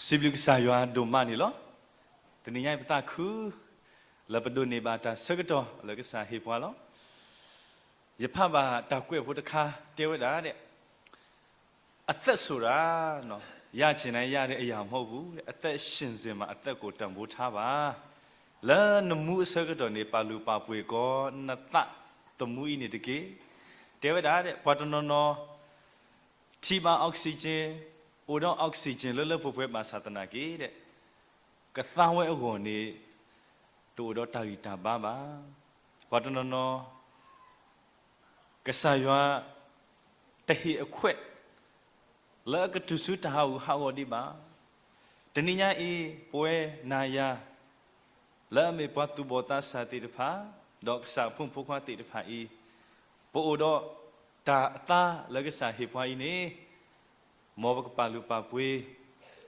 စံးဘျုးကစၢ်ယွၤဒိၣ်မးန့ၣ်လီၤ. တနံၤညါအံၤပသးခု လၢပဒိးန့ၢ်ဘၣ်တၢ်ဆၢကတီၢ်လၢကစၢ်ဟ့ၣ်ပှၤလီၤ. ယဖးဘၣ်တၢ်ကွဲးဖိတခါ တဲဝဲဒၣ်ဒဲး အသက်ဆိုတာ ရချင်တိုင်းရတဲ့အရာမဟုတ်ဘူးတဲ့, အသက်ရှင်စေမှ အသက်ကိုတန်ဖိုးထားပါ. လၢနမူအဆၢကတီၢ်န့ၣ် ပာ်လုၢ်ပာ်ပှ့ၤကီးနသးသမူအံၤန့ၣ်တက့ၢ်. တဲဝဲဒၣ်ဒဲး ပှၤတနီၤနီၤ ထံၣ်ဘၣ် oxygen, အိၣ်ဒီး oxygen လၢလၢပှဲၤပှဲၤဘၣ်ဆၣ်သနာ်က့ဒီး ကသါဝဲအဂီၢ်န့ၣ် တအိၣ်ဒီးတၢ်ဂံၢ်တၢ်ဘါဘၣ်. ပှၤတနီၤနီၤ ကစၢ်ယွၤ တဟ့ၣ်အခွဲး လၢအကတုၤဆူတၢ်ဟးဂူာ်ဟးဂီၤဒံးဘၣ်. တနံၤညါအံၤ ပဝဲနၤယၤ လၢအမ့ၢ်ပှၤသူၣ်ဘီၣ်သးစၢ်သ့ၣ်တဖၣ် ဒီးကစၢ်အဖိမုၣ်ဖိခွါသ့ၣ်တဖၣ်အံၤ ပအိၣ်ဒီးတၢ်အသါလၢကစၢ်ဟ့ၣ်ပှၤအံၤန့ၣ် မ်ပကပာ်လုၢ်ပာ်ပှ့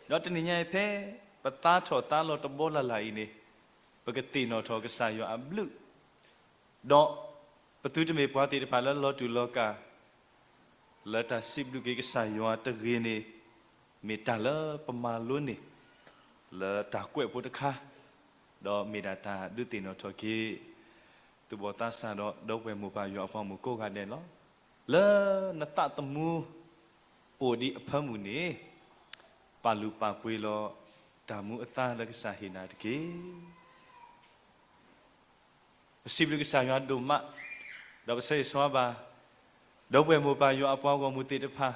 ၤ, ဒီးတနံၤညါအံၤဖဲ ပသါထီၣ်သါလီၤတဘီလၢ်လၢ်အံၤန့ၣ် ပကသ့ၣ်နီၣ်ထီၣ်ကစၢ်ယွၤအဘျုး ဒီးပသုတမ့ၢ်ပှၤသ့ၣ်တဖၣ်လၢလီၤတူာ်လီၤကာ် လၢတၢ်စံးဘျုးက့ၤကစၢ်ယွၤတဂ့ၤန့ၣ် မ့ၢ်တၢ်လၢပမၤလိန့ၢ် လၢတၢ်ကွဲးဖိတခါ, ဒီးမ့ၢ်ဒၣ်တၢ်ဒုးသ့ၣ်နီၣ်ထီၣ်က့ၤ သူၣ်ဘီၣ်သးစၢ်ဒီးဒီပုၢ်ဝဲၢ်မိၢ်ပၢ်ယွၤအပှၤမုၣ်ကိးဂၤဒဲးလီၤ. လၢနသးသမူ အိၣ်ဒံးအဖၢမုၢ်န့ၣ် ပာ်လုၢ်ပာ်ပှ့ၤလီၤ တၢ်မူအသါလၢကစၢ်ဟ့ၣ်နၤတက့ၢ်. ပစံးဘျုးကစၢ်ယွၤဒိၣ်မး, ဒီးပဆၢဂ့ၤဆၢဝါဘၣ် ဒီပုၢ်ဝဲၢ်မိၢ်ပၢ်ယွၤအပှၤဂီၢ်မုၢ်သ့ၣ်တဖၣ်,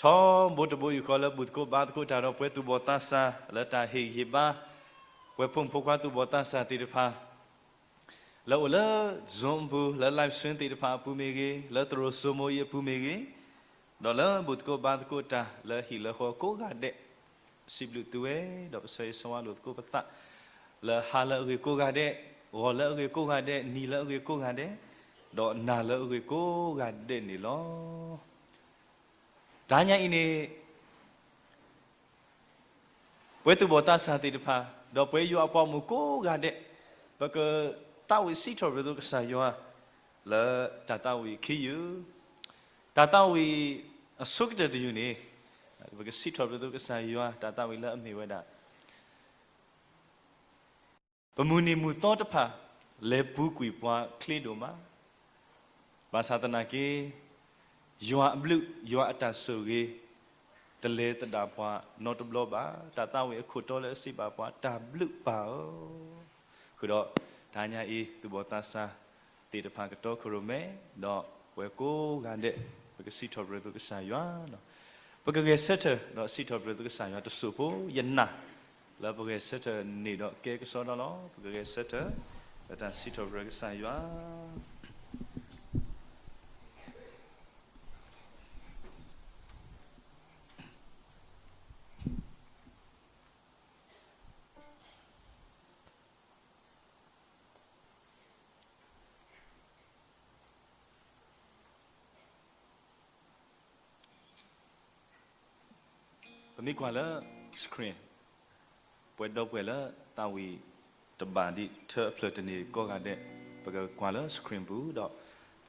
ထီဘိတဘိယူၢ်ဃီလၢဘူၣ်သကိးဘါသကိးတၢ်ဒီးပှၤသူၣ်ဘီၣ်သးစၢ် လၢတၢ်ဟ့ၣ်ဂံၢ်ဟ့ၣ်ဘါ ပှၤဖိမုၣ်ဖိခွါသူၣ်ဘီၣ်သးစၢ်သ့ၣ်တဖၣ် လၢအိၣ်လၢ Zoom အပူၤ, လၢ live stream သ့ၣ်တဖၣ်အပူၤမ့ၢ်ဂ့ၤ, လၢသရိာ်စိမိၤအံၤအပူၤမ့ၢ်ဂ့ၤ, ဒီးလၢဘူၣ်သကိးဘါသကိးတၢ် လၢဟံၣ်လၢဃီကိးဂၤဒဲး, ပစံးဘျုးသုဝဲ, ဒီးပဆၢဂ့ၤဆၢဝါလိာ်သကိးပသး, လၢဟါလၢအဂ့ၤကိးဂၤဒဲး, ဂီၤလၢအဂ့ၤကိးဂၤဒဲး, နံၤလၢအဂ့ၤကိးဂၤဒဲး, ဒီးနၤလၢအဂ့ၤကိးဂၤဒဲးန့ၣ်လီၤ. တဟါညါအံၤန့ၣ် ပှၤသူၣ်ဘီၣ်သးစၢ်သ့ၣ်တဖၣ်, ဒီးပှၤယွၤအပှၤမုၣ်ကိးဂၤဒဲး, ပကသးဝံၣ်စံးထီၣ်ပတြၢၤသိးကစၢ်ယွၤ လၢတၢ်သးဝံၣ်ခံယုၢ်, တၢ်သးဝံၣ်အဆိကတၢၢ်တယုၢ်န့ၣ်, ပကစံးထီၣ်ပတြၢၤသိးကစၢ်ယွၤ တၢ်သးဝံၣ်လၢအမ့ၢ်ဝဲဒၣ် ပမုၢ်နံၤမုၢ်သီတဖၣ် လဲၤပူၤကွံာ်ပှၤချ့ဒိၣ်မး, ဘၣ်ဆၣ်သနာ်က့ ယွၤအဘျုး ယွၤအတၢ်ဆိၣ်ဂ့ၤ တလဲၤသဒၣ်ပှၤနီတဘျီဘၣ်. တၢ်သးဝံၣ်အခိၣ်တီလၢအစံးဘၣ်ပှၤ တၢ်ဘျုးပၢ်ဧၢ, ဃုာ်ဒီး တဟါညါအံၤ သူၣ်ဘီၣ်သးစၢ်သ့ၣ်တဖၣ်ကတီခိၣ်ရိၣ်မဲ ဒီးပှၤကိးဂၤဒဲး ပကစံးထီၣ်ပတြၢၤသိးကစၢ်ယွၤ ပကဂဲၤဆၢထၢၣ် ဒီးစံးထီၣ်ပတြၢၤသိးကစၢ်ယွၤတစိၢ်ဖိ ယနာ် လၢပဂဲၤဆၢထၢၣ်န့ၣ်ဒီးကဲကစီဒီလီၤ. ပကဂဲၤဆၢထၢၣ် လၢတၢ်စံးထီၣ်ပတြၢၤကစၢ်ယွၤ ပမ့ၢ်ကွၢ်လၢ screen ပှဲၤဒီပုၢ်ဝဲၢ်လၢသးဝံၣ်တဘၣ်ဒံး ထၢအဖျၢၣ်တန့ၢ်ကိးဂၤဒဲး, ပကကွၢ်လၢ screen ပူၤ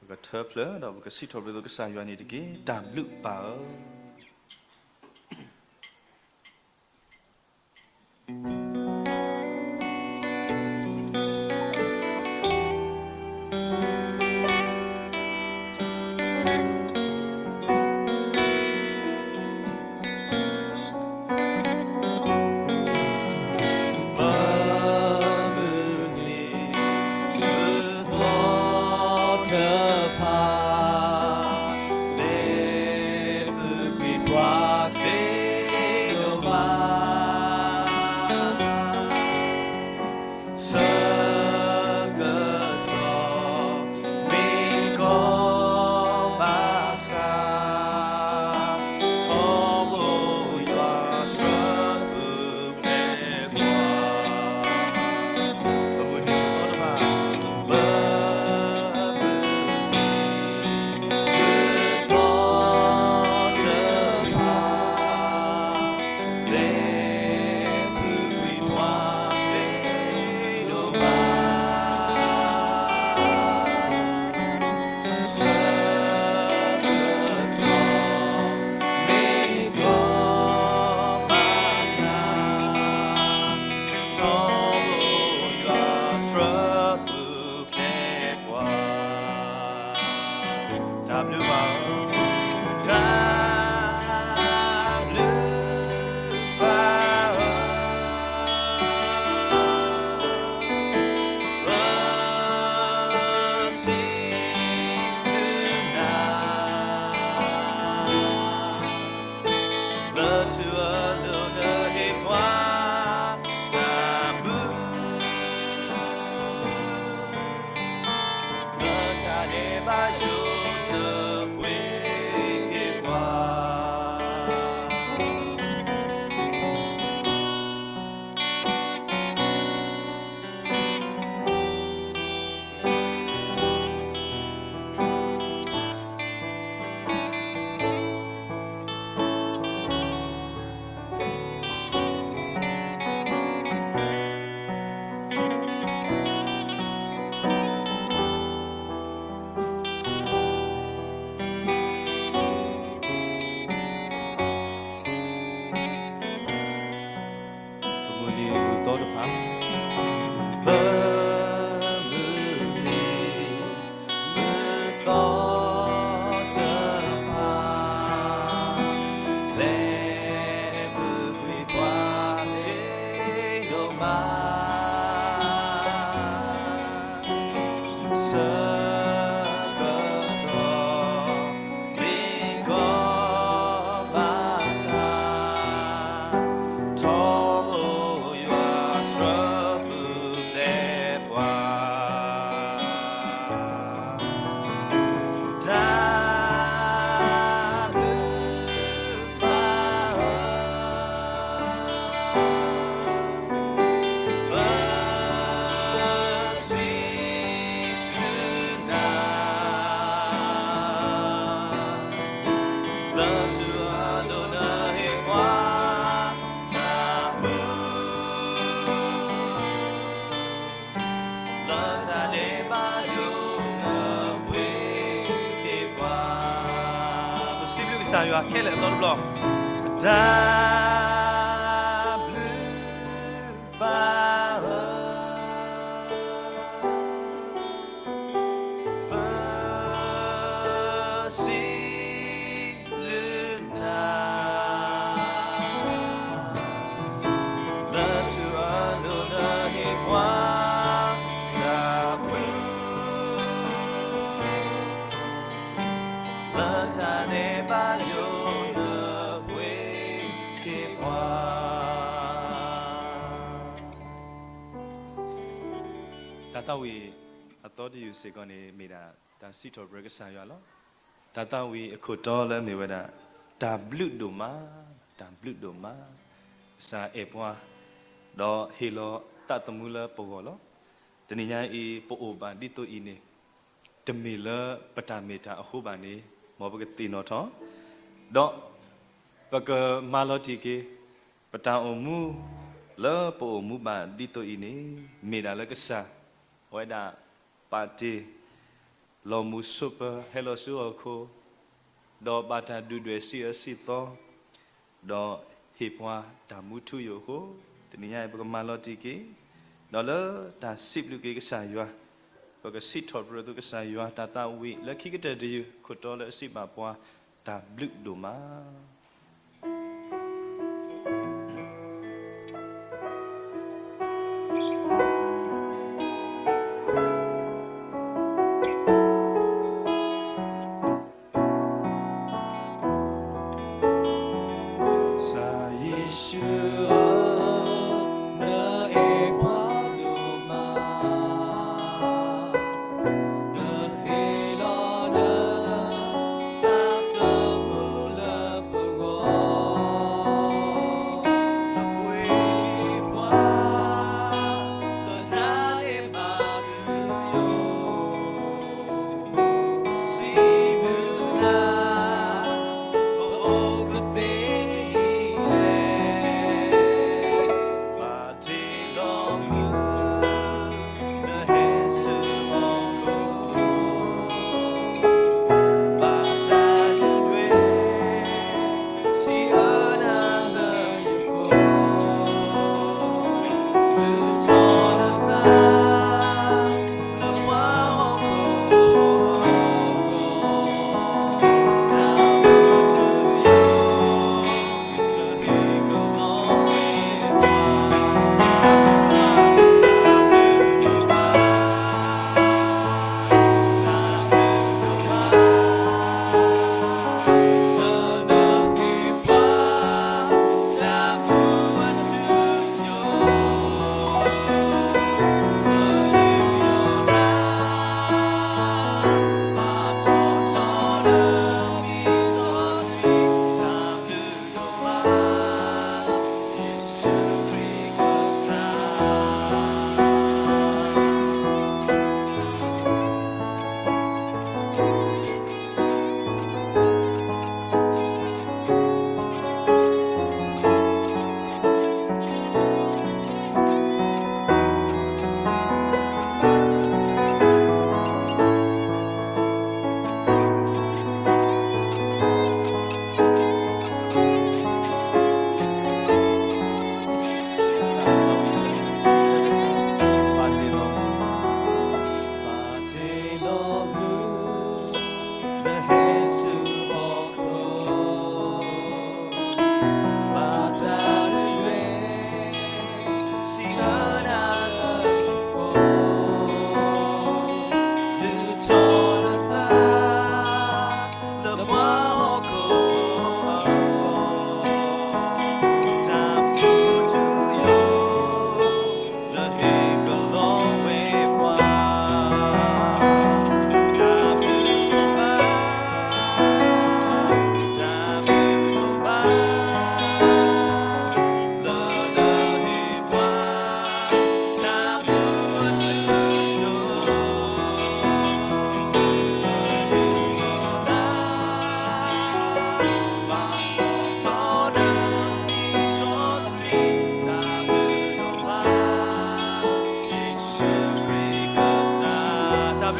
ဒီး ပကထၢဖျၢၣ် ဒီးပကစံးထီၣ်ပတြၢၤသိးကစၢ်ယွၤန့ၣ်တက့ၢ်. တၢ်ဘျုးပၢ်ဧၢ. လၢပူၤဖျဲးပှၤ, တၢ်ဘျုးဘၣ်ဧၢ, တၢ်ဘျုးဘၣ်ဧၢ, ပစံးဘျုးနၤ လၢထူအလိၤနဟ့ၣ်ပှၤတၢ်ဘျုး, လၢတၢ်ဒဲးဘးယိာ်လၢပှ့ၤဟ့ၣ်ပှၤ ပမုၢ်နံၤမုၢ်သီတဖၣ်, ပမုၢ်နံၤမုၢ်သီတဖၣ်, လဲၤပူၤကွံာ်ပှၤသ့ဒိၣ်မး ဆၢကတီၢ်မ့ၢ်ကီဘၣ်ဆၣ်, ထီဘိယွၤဆှၢပူၤဖျဲးပှၤ, တၢ်ဘျုး ဘၣ်ဧၢ, ပစံးဘျုးနၤ, လၢထူအလိၤနဟ့ၣ်ပှၤ တၢ်ဘျုး လၢတၢ်ဒဲးဘးယိာ်လၢပှ့ၤဟ့ၣ်ပှၤ, ပစံးဘျုးကစၢ်ယွၤခဲလၢာ်အသီတဘျီ, တၢ်ဘျုးဘၣ်ဧၢ, ပစံးဘျုးနၤ, လၢထူအလိၤနဟ့ၣ်ပှၤတၢ်ဘျုး, လၢတၢ်ဒဲးဘးယိာ်လၢပှ့ၤဟ့ၣ်ပှၤ. တၢ်သးဝံၣ်အသီတယုၢ်စ့ၢ်ကီးန့ၣ် မ့ၢ်ဒၣ်တၢ်စံးထီၣ်ပတြၢၤကစၢ်ယွၤလီၤ. တၢ်သးဝံၣ်အခိၣ်တီလၢအမ့ၢ်ဝဲဒၣ် တၢ်ဘျုးဒိၣ်မး, တၢ်ဘျုးဒိၣ်မး, ကစၢ်အဲၣ်ပှၤ, ဒီးဟ့ၣ်လီၤသးသမူလၢပဂီၢ်လီၤ. တနံၤညါအံၤ ပအိၣ်ဘၣ်ဒ်သိးအံၤန့ၣ် တမ့ၢ်လၢပတၢ်မ့ၢ်တၢ်အဃိဘၣ်န့ၣ် မ်ပကသ့ၣ်နီၣ်ထီၣ်, ဒီးပကမၤလီၤတံၢ်က့ၤ ပတၢ်အိၣ်မူ လၢပအိၣ်မူဘၣ်ဒ်သိးအံၤန့ၣ် မ့ၢ်ဒၣ်လၢကစၢ် အဝဲဒၣ် ပာ်တ့ၢ် လီၤမုၢ်ဆိးပၢၤ ဟဲလီၤဆူဟီၣ်ခိၣ်, ဒီးဘၣ်တၢ်ဒုၣ်ဒွဲၣ်စံးအၢစံးသီ, ဒီးဟ့ၣ်ပှၤတၢ်မူထူယိာ်အဃိ, တနံၤညါအံၤ ပကမၤလီၤတံၢ်က့ၤ, ဒီးလၢတၢ်စံးဘျုးက့ၤကစၢ်ယွၤ, ပကစံးထီၣ်ပတြၢၤသုကစၢ်ယွၤ တၢ်သးဝံၣ်လၢခံကတၢၢ်တယုၢ် ခိၣ်တီလၢအစံးဘၣ်ပှၤ တၢ်ဘျုးဒိၣ်မး. ကစၢ်ယ့ၣ်ၡူးဧၢ, နအဲၣ်ပှၤဒိၣ်မး, နဟ့ၣ်လီၤန သးသမူလၢပဂီၢ်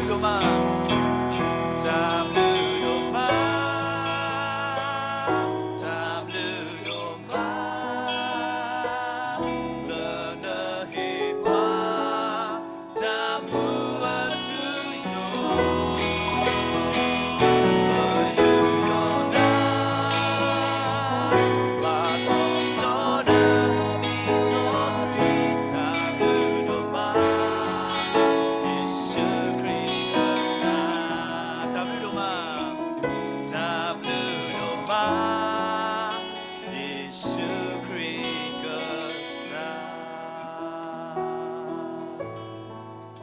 တၢ်ဘျုးဒိၣ်မး, တၢ်ဘျုးဒိၣ်မး, တၢ်ဘျုးဒိၣ်မး, လၢနဟ့ၣ်ပှၤ တၢ်မူအထူအယိာ်, ပယူာ်ယီၤနၤ, ဘၣ်တၢ်တီဒီးမံၤစီဆှံ, တၢ်ဘျုးဒိၣ်မး, ယ့ၣ်ၡူးခရံာ်ကစၢ်, တၢ်ဘျုးဒိၣ်မး, တၢ်ဘျုးဒိၣ်မး, ယ့ၣ်ၡူးခရံာ်ကစၢ်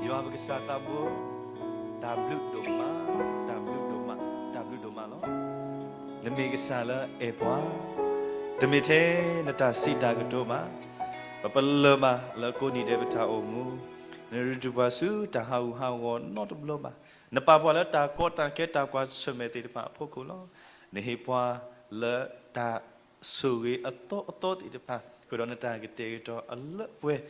ယွၤပကစၢ်သးဘိ, တၢ်ဘျုးဒိၣ်မး, တၢ်ဘျုးဒိၣ်မး, တၢ်ဘျုးဒိၣ်မးလီၤ. နမ့ၢ်ကစၢ်လၢအဲၣ်ပှၤ, တမ့ၢ်ထဲနတၢ်စံးတၢ်ကတိၤဘၣ်, ပပလၢၢ်ဘၣ်လၢကိးနံၤဒဲးပတၢ်အိၣ်မူ, နရူၢ်တပှၤဆူတၢ်ဟးဂူာ်ဟးဂီၤနီတဘျီဘၣ်, နပာ်ပှၤလၢတၢ်ကီတၢ်ခဲတၢ်ကွၢ်ဆၢၣ်မဲာ်သ့ၣ်တဖၣ်အဖီခိၣ်လီၤ. နဟ့ၣ်ပှၤလၢတၢ် ဆိၣ်ဂ့ၤအသီအသီသ့ၣ်တဖၣ်, ဃုာ်ဒီးနတၢ်ကတဲာ်ကတီၤအလၢအပှဲၤ,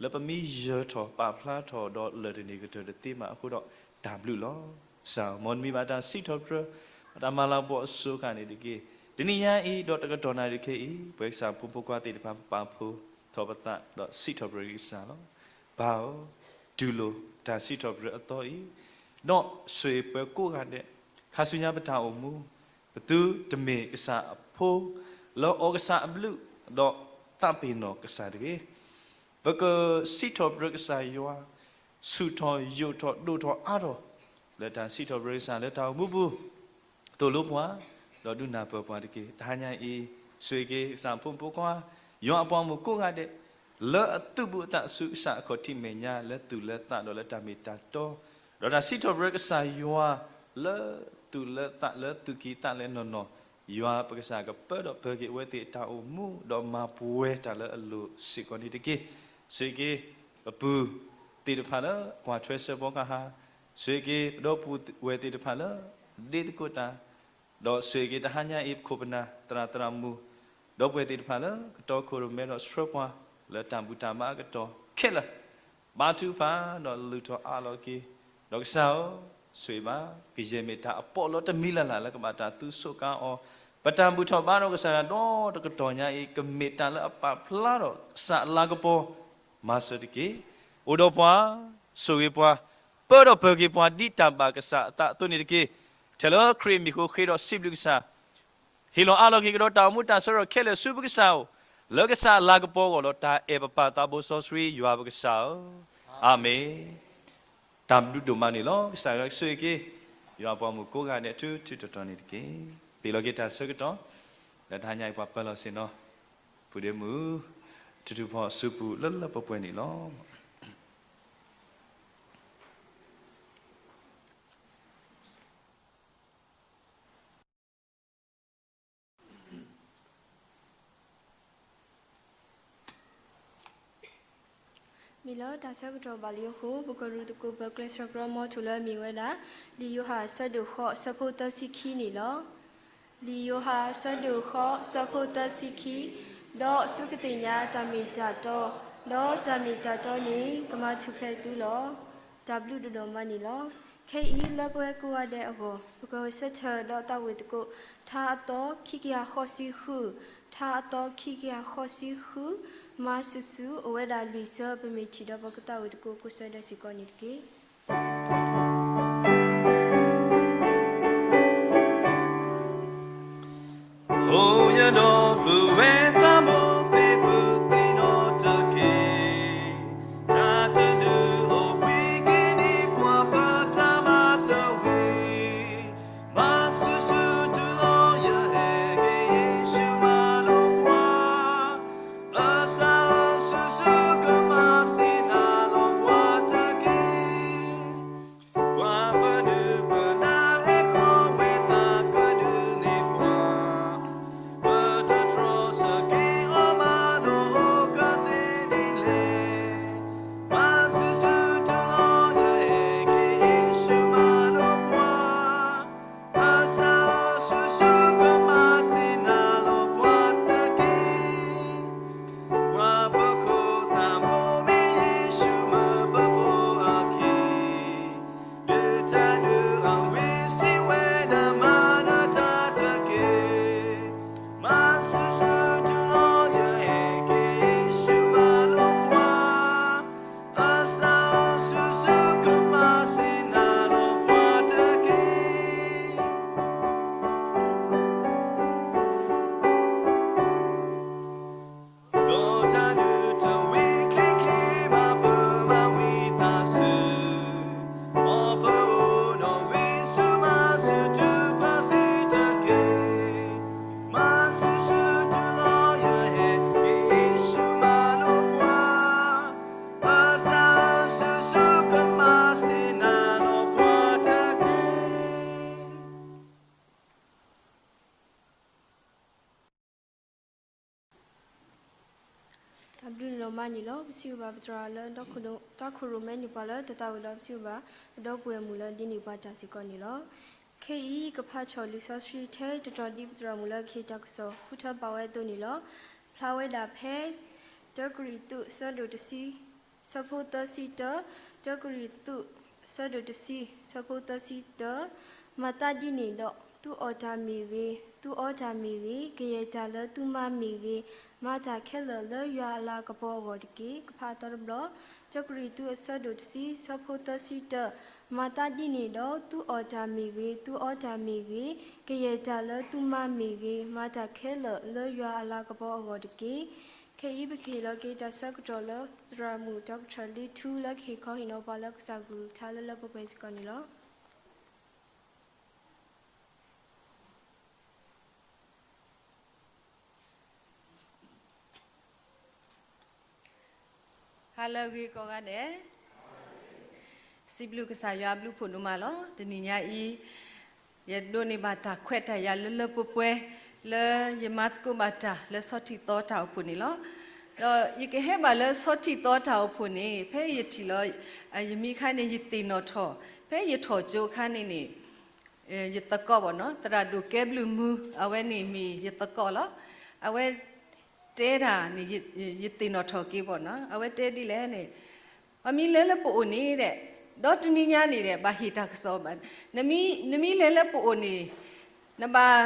လၢပမ့ၢ်ယၢၤထီၣ်ပာ်ဖျါထီၣ်ဒီးလၢၢ်တန့ၢ်ကတၢၢ်တသ့ဘၣ်အဃိဒီး တၢ်ဘျုးလီၤ. ကစၢ်, မ်နမံၤဘၣ်တၢ်စံးထီၣ်ပတြၢၤ, တၢ်မၤလၤကပီၤအစိၤဃၣ်န့ၣ်တက့ၢ်. တနံၤညါအံၤဒီးတကတီၢ်နၣ်ရံၣ်ခဲအံၤ, ပဝဲကစၢ်ဖိမုၣ်ဖိခွါသ့ၣ်တဖၣ် ပပာ်ဖှိၣ်ထီၣ်ပသးဒီးစံးထီၣ်ပတြၢၤက့ၤကစၢ်လီၤ. ပၢ်ဧၢ, တူၢ်လိာ်တၢ်စံးထီၣ်ပတြၢၤအသီအံၤ, ဒီးဆိၣ်ဂ့ၤပှၤကိးဂၤဒဲး, ခါဆူညါပတၢ်အိၣ်မူ, ပသုတမ့ၢ်ကစၢ်အဖိ, လၢအီကစၢ်အဘျုး, ဒီးသးပ့ၤနီၣ်ကစၢ်တဂ့ၤ. ပကစံးထီၣ်ပတြၢၤကစၢ်ယွၤ, ဆူၣ်ထီၣ်ယိာ်ထီၣ်ဒိၣ်ထီၣ်အါထီၣ်, လၢတၢ်စံးထီၣ်ပတြၢၤကစၢ်လၢတၢ်အိၣ်မူပူၤ, သိၣ်လိပှၤ, ဒီးဒုးနၢ်ပၢၢ်ပှၤတက့ၢ်. တဟါညါအံၤ, ဆိၣ်ဂ့ၤက့ၤကစၢ်ဖိမုၣ်ဖိခွါ, ယွၤအပှၤမုၣ်ကိးဂၤဒဲး, လၢအသုးဘူးအသးဆူကစၢ်အခီၣ်ထံးမဲာ်ညါလၢသူၣ်လၢသးဒီးလၢတၢ်မ့ၢ်တၢ်တီ, ဒီးတၢ်စံးထီၣ်ပတြၢၤကစၢ်ယွၤလၢသူၣ်လၢသးလၢသူၣ်ကံၢ်သးလဲနီၢ်နီၢ်, ယွၤပကစၢ်ကပၢဒီးပၢၤက့ၤအဝဲသ့ၣ်အတၢ်အိၣ်မူ, ဒီးမၤပှဲၤတၢ်လၢအလိၣ်စ့ၢ်ကီးန့ၣ်တက့ၢ်. ဆိၣ်ဂ့ၤက့ၤပပုၢ်သ့ၣ်တဖၣ်လၢကွၢ်ထွဲစၢဖီကဟါ, ဆိၣ်ဂ့ၤက့ၤပဒီပုၢ်ဝဲၢ်သ့ၣ်တဖၣ်လၢဒ့သကိးတၢ်, ဒီးဆိၣ်ဂ့ၤက့ၤတဟါညါအံၤပခိၣ်ပနၢ်သရၣ်သရၣ်မုၣ်, ဒီပုၢ်ဝဲၢ်သ့ၣ်တဖၣ်လၢကတီခိၣ်ရိၣ်မဲဒီးဆှၢပှၤလၢတၢ်ဘူၣ်တၢ်ဘါအကတီၢ်ခဲလၢာ်, ဘါထုကဖၣ်ဒီးလုၢ်ထီၣ်အးလီၤက့ၤ, ဒီးကစၢ်ဧၢ, ဆိၣ်ဂ့ၤဘၣ်, ကယဲၢ်မ့ၢ်တၢ်အပီးလီတမံၤလၢ်လၢ်လၢကဘၣ်တၢ်သူၣ်ဆိးကါအီၤ, ပတၢ်ဘူၣ်ထီၣ်ဘါထီၣ်ကစၢ်ယွၤဒီတကတီၢ်ညါအံၤ ကမ့ၢ်တၢ်လၢအပာ်ဖျါထီၣ်ကစၢ်အလၤကပီၤ, မၤစၢၤတက့ၢ်. အိၣ်ဒီးပှၤ, ဆိၣ်ဂ့ၤပှၤ, ပၢဒီးပၢၤက့ၤပှၤဒ်တၢ်ဘၣ်ကစၢ်အသးအသိးန့ၣ်တက့ၢ်. ထဲလၢခရံာ်အမံၤအဃိဃ့ဒီးစံးဘျုးကစၢ်, ဟ့ၣ်လီၤအးလီၤက့ၤကဒီးတၢ်အိၣ်မူတၢ်ဆၢထၢၣ်ခဲလၢာ်ဆူပကစၢ်အအိၣ်, လၢကစၢ်အလၤကပီၤအဂီၢ်ဒီးတၢ်အဲၣ်ပပၢ်သးဘိစီဆှံယွၤပကစၢ်ဧၢ, အၤမ့ၣ်. တၢ်ဘျုးဒိၣ်မးန့ၣ်လီၤ. ကစၢ်ယွၤကဆိၣ်ဂ့ၤက့ၤ ယွၤအပှၤမုၣ်ကိးဂၤဒဲးထူထူတီတီန့ၣ်တက့ၢ်. ပ့ၤလီၤက့ၤတၢ်ဆၢကတီၢ်, လၢတဟါညါအံၤပှၤပၢလီၤဆ့ၣ်နီၤ, ဖုဒ့မုၣ်, ထူထူဖီဆူပူၤလၢလၢပှဲၤပှဲၤန့ၣ်လီၤ. မ့ၢ်လၢတၢ်ဆၢကတီၢ်ဘၣ်လံအဃိ, ပကရူၢ်သကိးပၢၤကျဲဆၢပြၢမီထူၣ်လၢအမ့ၢ်ဝဲဒၣ် လံာ်ယိၤဟၣ်အဆၢဒိၣ်ဃိးအဆၢဖိသၢဆံခံန့ၣ်လီၤ. လံာ်ယိၤဟၣ်အဆၢဒိၣ်ဃိးအဆၢဖိသၢဆံခံ, ဒီးသုကသ့ၣ်ညါတၢ်မ့ၢ်တၢ်တီ, ဒီးတၢ်မ့ၢ်တၢ်တီန့ၣ် ကမၤထူၣ်ဖျဲးသုလီၤ. တၢ်ဘျုးဒိၣ်ဒိၣ်မးန့ၣ်လီၤ. ခဲအံၤလၢပဝဲကိးဂၤဒဲးအဂီၢ်, ပကဂဲၤဆၢထၢၣ်ဒီးသးဝံၣ်သကိး ထါအသီခံကယၤဃိးဆံဃု, ထါအသီခံကယၤဃိးဆံဃု, မၤဆူၣ်ဆူၣ်အိၣ်ဝဲဒၣ်လွံၢ်ဆၢ ပမ့ၢ်ထံၣ်ဒီးပကသးဝံၣ်သကိးကိးဆၢဒဲးစ့ၢ်ကီးန့ၣ်တက့ၢ်. အိၣ်ယဒီပုၢ်ဝဲၢ်သးဘိသ့ၣ် ပူၤသ့ၣ်နီၣ်တက့ၢ်, တၢ်တဒုးအိၣ်ဘှံးက့ၤဒံးပှၤပတၢ်မၤတဝံၤ, မၤဆူၣ်ဆူၣ်တုၤလီၤယဟဲက့ၤယ့ၣ်ၡူးမၤလိာ်ပှၤ, အစၢ်ဧၢ ဆူၣ်ဆူၣ်ကမၤစ့ၢ်နၤလီၤပှၤတက့ၢ်. မါန့ၣ်လီၤ. ပစံးဘျုးဘၣ်ပသရၣ်လၢ တၢ်ခိၣ်ရိၣ်မဲန့ၢ်ပှၤလၢတၢ်သးဝံၣ်ဒီး ပစံးဘျုးဘၣ် ပဒီပုၢ်ဝဲၢ်မုၣ်လၢဒ်န့ၢ်ပှၤတၢ်စ့ၢ်ကီးန့ၣ်လီၤ. ခဲအံၤ ကဖးထီၣ်လံာ်စီဆှံထဲတတီၤဒ်ပသရၣ်မုၣ်လၢကဟ့ၣ်တၢ်ကစီၣ် ဃုထၢပာ်ဝဲအသိးန့ၣ်လီၤ. ဖျါဝဲဒၣ်ဖဲ တၢကရံၣ်သူး အဆၢဒိၣ်တဆံ ဆၢဖိသၢဆံတၢ, တၢကရံၣ်သူး အဆၢဒိၣ်တဆံ ဆၢဖိသၢဆံတၢ, မၤသးဒ်န့ၣ်ဒီး သုအီၣ်တၢ်မ့ၢ်ဂ့ၤ, သုအီတၢ်မ့ၢ်ဂ့ၤ, ကယဲၢ်တၢ်လၢသုမါမ့ၢ်ဂ့ၤ, မၤတၢ်ခဲလၢာ်လၢယွၤအလၤကပီၤအဂီၢ်တက့ၢ်. ကဖးအသီတဘျီ, တၢကရံၣ်သူး အဆၢဒိၣ်တဆံ ဆၢဖိသၢဆံတၢ, မၤသးဒ်န့ၣ်ဒီး သုအီၣ်တၢ်မ့ၢ်ဂ့ၤ, သုအီတၢ်မ့ၢ်ဂ့ၤ, ကယဲၢ်တၢ်လၢသုမါမ့ၢ်ဂ့ၤ, မၤတၢ်ခဲလၢာ်လၢယွၤအလၤကပီၤအဂီၢ်တက့ၢ်. ခဲအံၤပကဟ့ၣ်လီၤက့ၤတၢ်ဆၢကတီၢ်လၢ သရၣ်မုၣ် doctor လ့ထူ လၢကဟ့ၣ်ခီဟ့ၣ်နီၤပှၤလၢကစၢ်ကလုၢ်ကထါလၢလၢပှဲၤပှဲၤစ့ၢ်ကီးန့ၣ်လီၤ. ဟါလၢအဂ့ၤကိးဂၤဒဲး, စံးဘျုးကစၢ်ယွၤအဘျုးဖှိၣ်ဒိၣ်မးလီၤ. တနံၤညါအံၤ ယဒိးန့ၢ်ဘၣ်တၢ်ခွဲးတၢ်ယာ်လၢလၢပှဲၤပှဲၤ လၢယမၤသကိးဘၣ်တၢ်လၢဆီထံးသီတၢ်အိၣ်ဖှိၣ်န့ၣ်လီၤ. ဒီးယကဟဲဘၣ်လၢဆီထံးသီတၢ်အိၣ်ဖှိၣ်န့ၣ် ဖဲယထံၣ်လီၤ ယမံၤခါန့ၣ် ယသ့ၣ်နီၣ်ထီၣ်, ဖဲယထီၣ်ကၠိအခါန့ၣ်န့ၣ် ယသကိးဘၣ်နီၤ, သရၣ်ဒိၣ်ကဲဘျုးမူ အဝဲန့ၣ်မ့ၢ်ယသကိးလီၤ. အဝဲတဲတၢ်န့ၣ် ယသ့ၣ်နီၣ်ထီၣ်က့ၤဘၣ်နီၤ, အဝဲတဲဒ်လဲၣ်န့ၣ်, ပှၤမ့ၢ်လဲၤလၢပအိၣ်န့ၣ်ဒီး, ဒီးတနံၤညါန့ၣ်ဒီး ဘၣ်ဟ့ၣ်တၢ်ကစီၣ်ဘၣ်, နမ့ၢ်လဲၤလၢပအိၣ်န့ၣ် နဘၣ်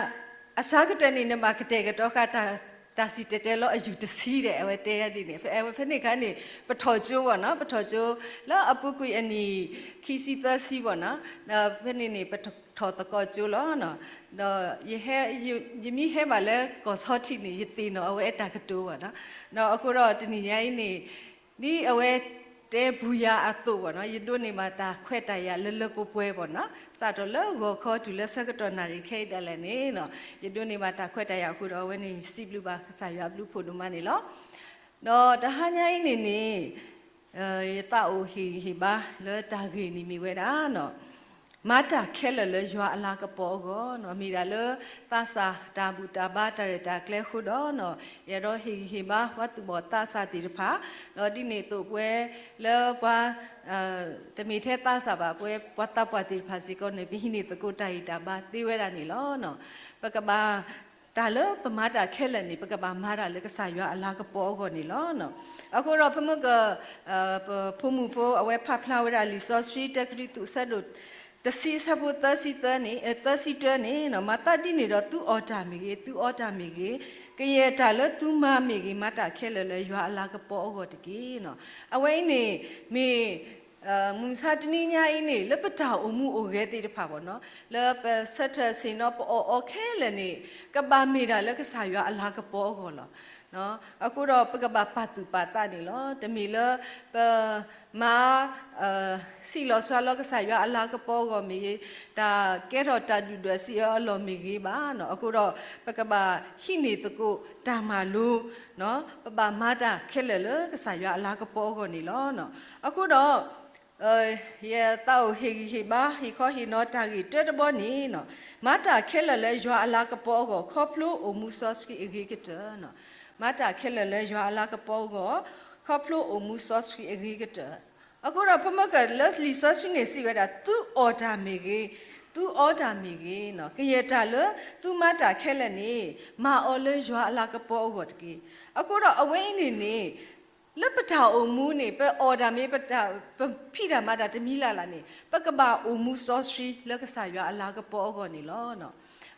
အစှၤကတၢၢ်န့ၣ် နဘၣ်ကတဲာ်ကတီၤဃာ် တၢ်စံၣ်တဲၤတဲလီၤအယူၢ်တဆံဒီး အဝဲတဲဒ်န့ၣ်, ဖဲန့ၣ်အခါန့ၣ် ပထီၣ်ကၠိဘၣ်နီၤ, ပထီၣ်ကၠိ လၢအပူၤကွံာ်အနံၣ် ခံဆံသၢဆံဘၣ်နီၤ, ဒီးဖဲန့ၣ်န့ၣ် ပထီၣ်သကိးကၠိလီၤ. ဒီးယမ့ၢ်ဟဲဘၣ်လၢကီၢ်ဆီထံးန့ၣ် ယသ့ၣ်နီၣ်အဝဲအတၢ်ကတိၤဘၣ်နီၤ, ဒီးအဃိဒီးတနံၤညါအံၤန့ၣ် ဒ်အဝဲတဲပူၤယၤအသိးဘၣ်နီၤ, ယဒိးန့ၢ်ဘၣ်တၢ်ခွဲးတၢ်ယာ်လၢလၢပှဲၤပှဲၤဘၣ်နီၤ, စးထီၣ်လၢဂီၤခီတုၤလၢဆၢကတီၢ်နၣ်ရံၣ်ခဲအံၤဒၣ်လဲာ်န့ၣ်, ယဒိးန့ၢ်ဘၣ်တၢ်ခွဲးတၢ်ယာ်အဃိဒီး အဝဲန့ၣ်စံးဘျုးဘၣ်ကစၢ်ယွၤအဘျုးဖှိၣ်ဒိၣ်မးန့ၣ်လီၤ. ဒီးတဟါညါအံၤန့ၣ်န့ၣ် ယသးအိၣ်ဟ့ၣ်ဂံၢ်ဟ့ၣ်ဘါလၢတၢ်ဂ့ၢ်န့ၣ်မ့ၢ်ဝဲဒၣ် မၤတၢ်ခဲလၢာ်လၢယွၤအလၤကပီၤအဂီၢ်နီၤ, မ့ၢ်ဒၣ်လၢသးစၢ်တၢ်ဘူၣ်တၢ်ဘါတၢ်ရဲၣ်တၢ်ကျဲၤအဃိဒီး, ယအဲၣ်ဒိးဟ့ၣ်ဂံၢ်ဟ့ၣ်ဘါပှၤသူၣ်ဘီၣ်သးစၢ်သ့ၣ်တဖၣ်, ဒီးဒ်န့ၣ်အသိးပဝဲလၢပှၤ တမ့ၢ်ထဲသးစၢ်ဘၣ်, ပဝဲပှၤသးပှၢ်သ့ၣ်တဖၣ်စ့ၢ်ကီးန့ၣ် ပဟံးန့ၢ်သကိးတၢ်ဂံၢ်တၢ်ဘါသ့ဝဲဒၣ်န့ၣ်လီၤ. ပကဘၣ် တၢ်လၢပမၤတၢ်ခဲလၢာ်န့ၣ် ပကဘၣ်မၤတၢ်လၢကစၢ်ယွၤအလၤကပီၤအဂီၢ်န့ၣ်လီၤ. အဃိဒီးပမ့ၢ်က ပဖိမုၣ်ဖိအဝဲဖးဖျါဝဲဒၣ်လံာ်စီဆှံ တၢကရံၣ်သူး အဆၢဒိၣ်တဆံ အဆၢဖိသၢဆံသၢန့ၣ်, သၢဆံတၢန့ၣ်, မၤသးဒ်န့ၣ်ဒီး သုအီၣ်တၢ်မ့ၢ်ဂ့ၤ, သုအီတၢ်မ့ၢ်ဂ့ၤ, ကယဲၢ်တၢ်လၢသုမါမ့ၢ်ဂ့ၤ, မၤတၢ်ခဲလၢာ်လၢယွၤအလၤကပီၤအဂီၢ်တက့ၢ်. အဝဲအံၤန့ၣ် မ့ၢ် မုၢ်မဆါတနံၤညါအံၤန့ၣ် လၢပတၢ်အိၣ်မူအိၣ်ဂဲၤသ့ၣ်တဖၣ်ဘၣ်နီၤ, လၢပဆၢထၢၣ်ဆ့ၣ်နီၤ ပအီၣ်အီခဲလၢာ်န့ၣ် ကဘၣ်မ့ၢ်တၢ်လၢကစၢ်ယွၤအလၤကပီၤအဂီၢ်လီၤ. အဃိဒီးပကဘၣ်ပာ်သူၣ်ပာ်သးန့ၣ်လီၤ. တမ့ၢ်လၢပ မၤ စံးလီၤစှၤလီၤကစၢ်ယွၤအလၤကပီၤအဂီၢ်မ့ၢ်ဂ့ၤ, တၢ်ကဲထီၣ်တၢ်ဒုၣ်ဒွဲၣ်စံးအၢအလီၢ်မ့ၢ်ဂ့ၤဘၣ်နီၤ, အဃိဒီး ပကဘၣ်ဟံးန့ၢ်သကိးတၢ်မၤလိ, ပဘၣ်မၤတၢ်ခဲလၢာ်လၢကစၢ်ယွၤအလၤကပီၤအဂီၢ်န့ၣ်လီၤ. အဃိဒီး ယသးအိၣ်ဟ့ၣ်ဂံၢ်ဟ့ၣ်ဘါ ဟ့ၣ်ခီဟ့ၣ်နီၤတၢ်ဂ့ၢ်တၢတဘီန့ၣ်, မၤတၢ်ခဲလၢာ်လၢယွၤအလၤကပီၤအဂီၢ် ခီဖျိအိၣ်မူစီဆှံအဂ့ၤကတၢၢ်. မၤတၢ်ခဲလၢာ်လၢယွၤအလၤကပီၤအဂီၢ် ခီဖျိအိၣ်မူစီဆှံအဂ့ၤကတၢၢ်. အဃိဒီးပမ့ၢ်ကလၢလံာ်စီဆှံန့ၣ်စံးဝဲဒၣ် သုအီၣ်တၢ်မ့ၢ်ဂ့ၤ, သုအီတၢ်မ့ၢ်ဂ့ၤ, ကယဲၢ်တၢ်လၢသုမၤတၢ်ခဲလၢာ်န့ၣ် မၤအီၤလၢယွၤအလၤကပီၤအဂီၢ်တက့ၢ်. အဃိဒီးအဝဲအံၤန့ၣ်န့ၣ် လၢပတၢ်အိၣ်မူန့ၣ် ပအီၣ်တၢ်မ့ၢ် ပဖံးတၢ်မၤတၢ်တမံၤလၢ်လၢ်န့ၣ် ပကဘၣ်အိၣ်မူစီဆှံလၢကစၢ်ယွၤအလၤကပီၤအဂီၢ်န့ၣ်လီၤ.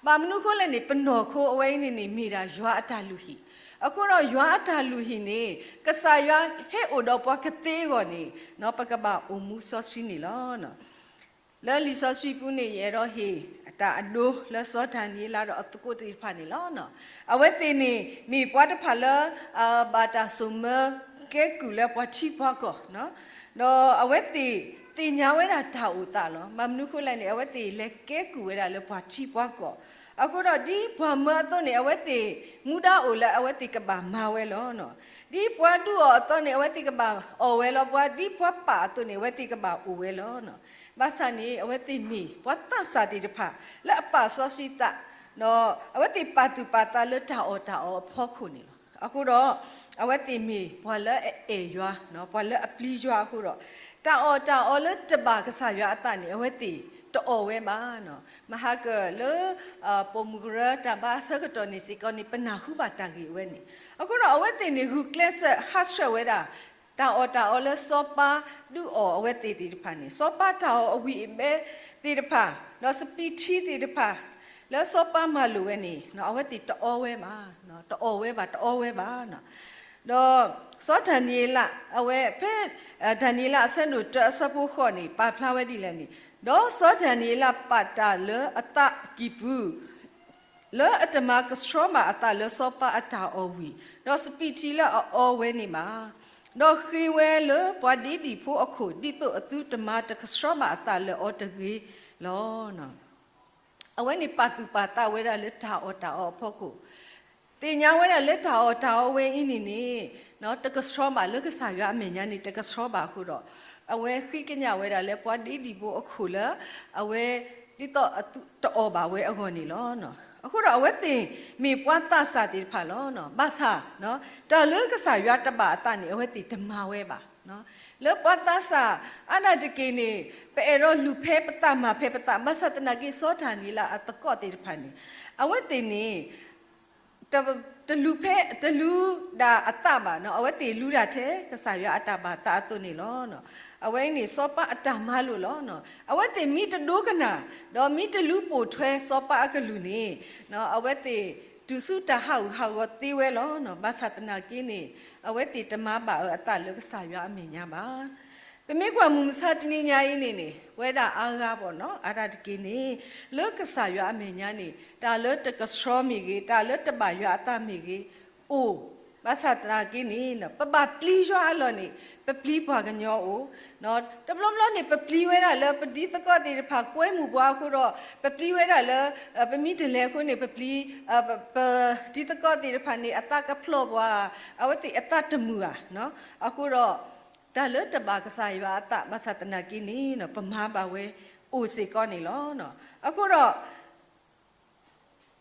ဘၣ်မနုၤအဃိလဲၣ်န့ၣ် ပနီၢ်ခိအဝဲအံၤန့ၣ်န့ၣ် မ့ၢ်ဒၣ်ယွၤအတၢ်လုၢ်ဟံၣ်, အဃိဒီးယွၤအတၢ်လုၢ်ဟံၣ်န့ၣ် ကစၢ်ယွၤဟဲအိၣ်ဒီးပှၤကသ့အဂီၢ်န့ၣ် ပကဘၣ်အိၣ်မူစီဆှံန့ၣ်လီၤ. လၢလံာ်စီဆှံပူၤန့ၣ် ယအဲၣ်ဒိးဟ့ၣ်တၢ်အဒိလၢစီၤဒၤနံးယ့လးဒီးအသကိးသ့ၣ်တဖၣ်န့ၣ်လီၤ. အဝဲသ့ၣ်န့ၣ် မ့ၢ်ပှၤတဖၣ်လၢ ဘၣ်တၢ်စိာ်မၢကဲကုၢ်လၢပှၤထံပှၤကီၢ်, ဒီးအဝဲသ့ၣ်သ့ၣ်ညါဝဲဒၣ်တၢ်အိၣ်သးလီၤ. ဘၣ်မနုၤအဃိလဲၣ်န့ၣ် အဝဲသ့ၣ်လဲၤကဲကုၢ်ဝဲဒၣ်လၢပှၤထံပှၤကီၢ်, အဃိဒီးဒ်ပှၤမၢအသိးန့ၣ် အဝဲသ့ၣ်မူဒါအိၣ်လၢအဝဲသ့ၣ်ကဘၣ်မၤဝဲလီၤ. ဒ်ပှၤဒုးအီၤအသိးန့ၣ် အဝဲသ့ၣ်ကဘၣ်အီၣ်ဝဲလီၤ. ပှၤဒ်ပှၤပာ်အသိးန့ၣ် အဝဲသ့ၣ်ကဘၣ်အိၣ်ဝဲလီၤ. ဘၣ်ဆၣ်န့ၣ် အဝဲသ့ၣ်မ့ၢ်ပှၤသးစၢ်သ့ၣ်တဖၣ် လၢအပာ်စီဆှံသး, ဒီးအဝဲသ့ၣ်ပာ်သူၣ်ပာ်သးလၢတၢ်အီၣ်တၢ်အီအဖီခိၣ်န့ၣ်လီၤ. အဃိဒီး အဝဲသ့ၣ်မ့ၢ်ပှၤလၢအအဲၣ်ယွၤ, ပှၤလၢအပျံၤယွၤအဃိဒီး, တၢ်အီၣ်တၢ်အီလၢတဘၣ်ကစၢ်ယွၤအသးန့ၣ် အဝဲသ့ၣ်တအီၣ်ဝဲဘၣ်. မဟါကၢၣ်လၢ ပိာ်မုၣ်ကရၢတၢ်ဘါအဆၢကတီၢ်န့ၣ်စ့ၢ်ကီးန့ၣ် ပနၢ်ဟူဘၣ်တၢ်ဂ့ၢ်အဝဲန့ၣ်, အဃိဒီးအဝဲသ့ၣ်န့ၣ် ဂုာ်ကျဲးစၢးဟးဆှဲးဝဲဒၣ် တၢ်အီၣ်တၢ်အီလၢစီၤပၤဒုးအီၣ်အဝဲသ့ၣ်သ့ၣ်တဖၣ်န့ၣ်, စီၤပၤတၢ်အီၣ်အဝံၣ်အဘဲသ့ၣ်တဖၣ်, ဒီးစပံးထံသ့ၣ်တဖၣ် လၢစီၤပၤမၤလိာ်ဝဲန့ၣ် အဝဲသ့ၣ်တအီဝဲဘၣ်, တအီၣ်ဝဲဘၣ်, တအီဝဲဘၣ်. ဒီးစီၤဒၤနံးယ့လး အဝဲဖဲ ဒၤနံးယ့လးအဆၢဒိၣ်တၢအဆၢဖိဃိးန့ၣ် ပာ်ဖျါဝဲဒ်လဲၣ်န့ၣ်, ဒီးစီၤဒၤနံးယ့လးပာ်တၢ်လၢအသးကံၢ်ပူၤ လၢအတမၤကဆှီဘၣ်အသးလၢစီၤပၤအတၢ်အီၣ်ဝံၣ်, ဒီးစပံးထံလၢအအီဝဲန့ၣ်ဘၣ်, ဒီးဃ့ဝဲလၢပှၤဒ့ဒံၣ်ဖိအခိၣ် ဒ်သိးအသုတမၤတကဆှီဘၣ်အသးလၢအီၤတဂ့ၤလီၤ. အဝဲန့ၣ်ပာ်သူၣ်ပာ်သးဝဲဒၣ်လၢတၢ်အီၣ်တၢ်အီအဖီခိၣ်, သ့ၣ်ညါဝဲဒၣ်လၢတၢ်အီၣ်တၢ်အီဝဲအံၤန့ၣ်န့ၣ် တကဆှီဘၣ်လၢကစၢ်ယွၤအမဲာ်ညါန့ၣ် တကဆှီဘၣ်အဃိဒီး, အဝဲဃ့ကညးဝဲဒၣ်လၢပှၤဒ့ဒံၣ်ဖိအခိၣ်လၢ အဝဲ ဒ်သိးတအီၣ်ဘၣ်ဝဲအဂီၢ်န့ၣ်လီၤ. အဃိဒီးအဝဲသ့ၣ်မ့ၢ်ပှၤသးစၢ်သ့ၣ်တဖၣ်လီၤ. ဘၣ်ဆၣ် တၢ်လၢကစၢ်ယွၤတဘၣ်အသးန့ၣ် အဝဲသ့ၣ်တမၤဝဲဘၣ်. လၢပှၤသးစၢ် အါဒၣ်တက့ၢ်န့ၣ် ပအဲၣ်ဒိးလူၤဖဲပသးမၤဖဲပသး ဘၣ်ဆၣ်သနာ်က့ စီၤဒၤနံးယ့လးအသကိးသ့ၣ်တဖၣ်န့ၣ် အဝဲသ့ၣ်န့ၣ် တလူၤဖဲ တလူၤဒၣ်အသးဘၣ်, အဝဲသ့ၣ်လူၤဒၣ်ထဲကစၢ်ယွၤအတၢ်ဘၣ်သးအသိးန့ၣ်လီၤ. အဝဲအံၤန့ၣ် စီၤပၤအတၢ်မၤလိာ်လီၤ. အဝဲသ့ၣ်မ့ၢ်တဒိကနၣ် ဒီးမ့ၢ်တလူၤပိာ်ထွဲစီၤပၤအကလုၢ်န့ၣ် အဝဲသ့ၣ်တုၤဆူတၢ်ဟးဂူာ်ဟးဂီၤသ့ဝဲလီၤ. ဘၣ်ဆၣ်သနာ်က့န့ၣ် အဝဲသ့ၣ်တမၤဘၣ်အသးလၢကစၢ်ယွၤအမဲာ်ညါဘၣ်. ပမ့ၢ်ကွၢ်မုၢ်မဆါတနံၤညါအံၤန့ၣ်န့ၣ် ပဝဲဒၣ်အါဂၤဘၣ်နီၤ အါဒၣ်တက့ၢ်န့ၣ် လၢကစၢ်ယွၤအမဲာ်ညါန့ၣ် တၢ်လၢတကဆှီမ့ၢ်ဂ့ၤ, တၢ်လၢတဘၣ်ယွၤအသးမ့ၢ်ဂ့ၤ, အိၣ်, ဘၣ်ဆၣ်သနာ်က့န့ၣ် ပဘၣ်ပျံၤယွၤအလီၢ်န့ၣ် ပပျံၤပှၤကညီအိၣ်, တဘျီဘျီန့ၣ် ပပျံၤဝဲဒၣ်လၢပဒ်သကိးသ့ၣ်တဖၣ်ကွဲမုာ်ပှၤအဃိဒီး ပပျံၤဝဲဒၣ်လၢ ပမ့ၢ်တလဲၤအဃိန့ၣ် ပပျံၤ ပ ဒ်သကိးသ့ၣ်တဖၣ်န့ၣ် အသးကဖျိးပှၤ, အဝဲသ့ၣ်အသးတမုာ်ဧါ. အဃိဒီး တၢ်လၢတဘၣ်ကစၢ်ယွၤအသး ဘၣ်ဆၣ်သနာ်က့န့ၣ် ပမၤဘၣ်ဝဲအိၣ်စ့ၢ်ကီးန့ၣ်လီၤ. အဃိဒီး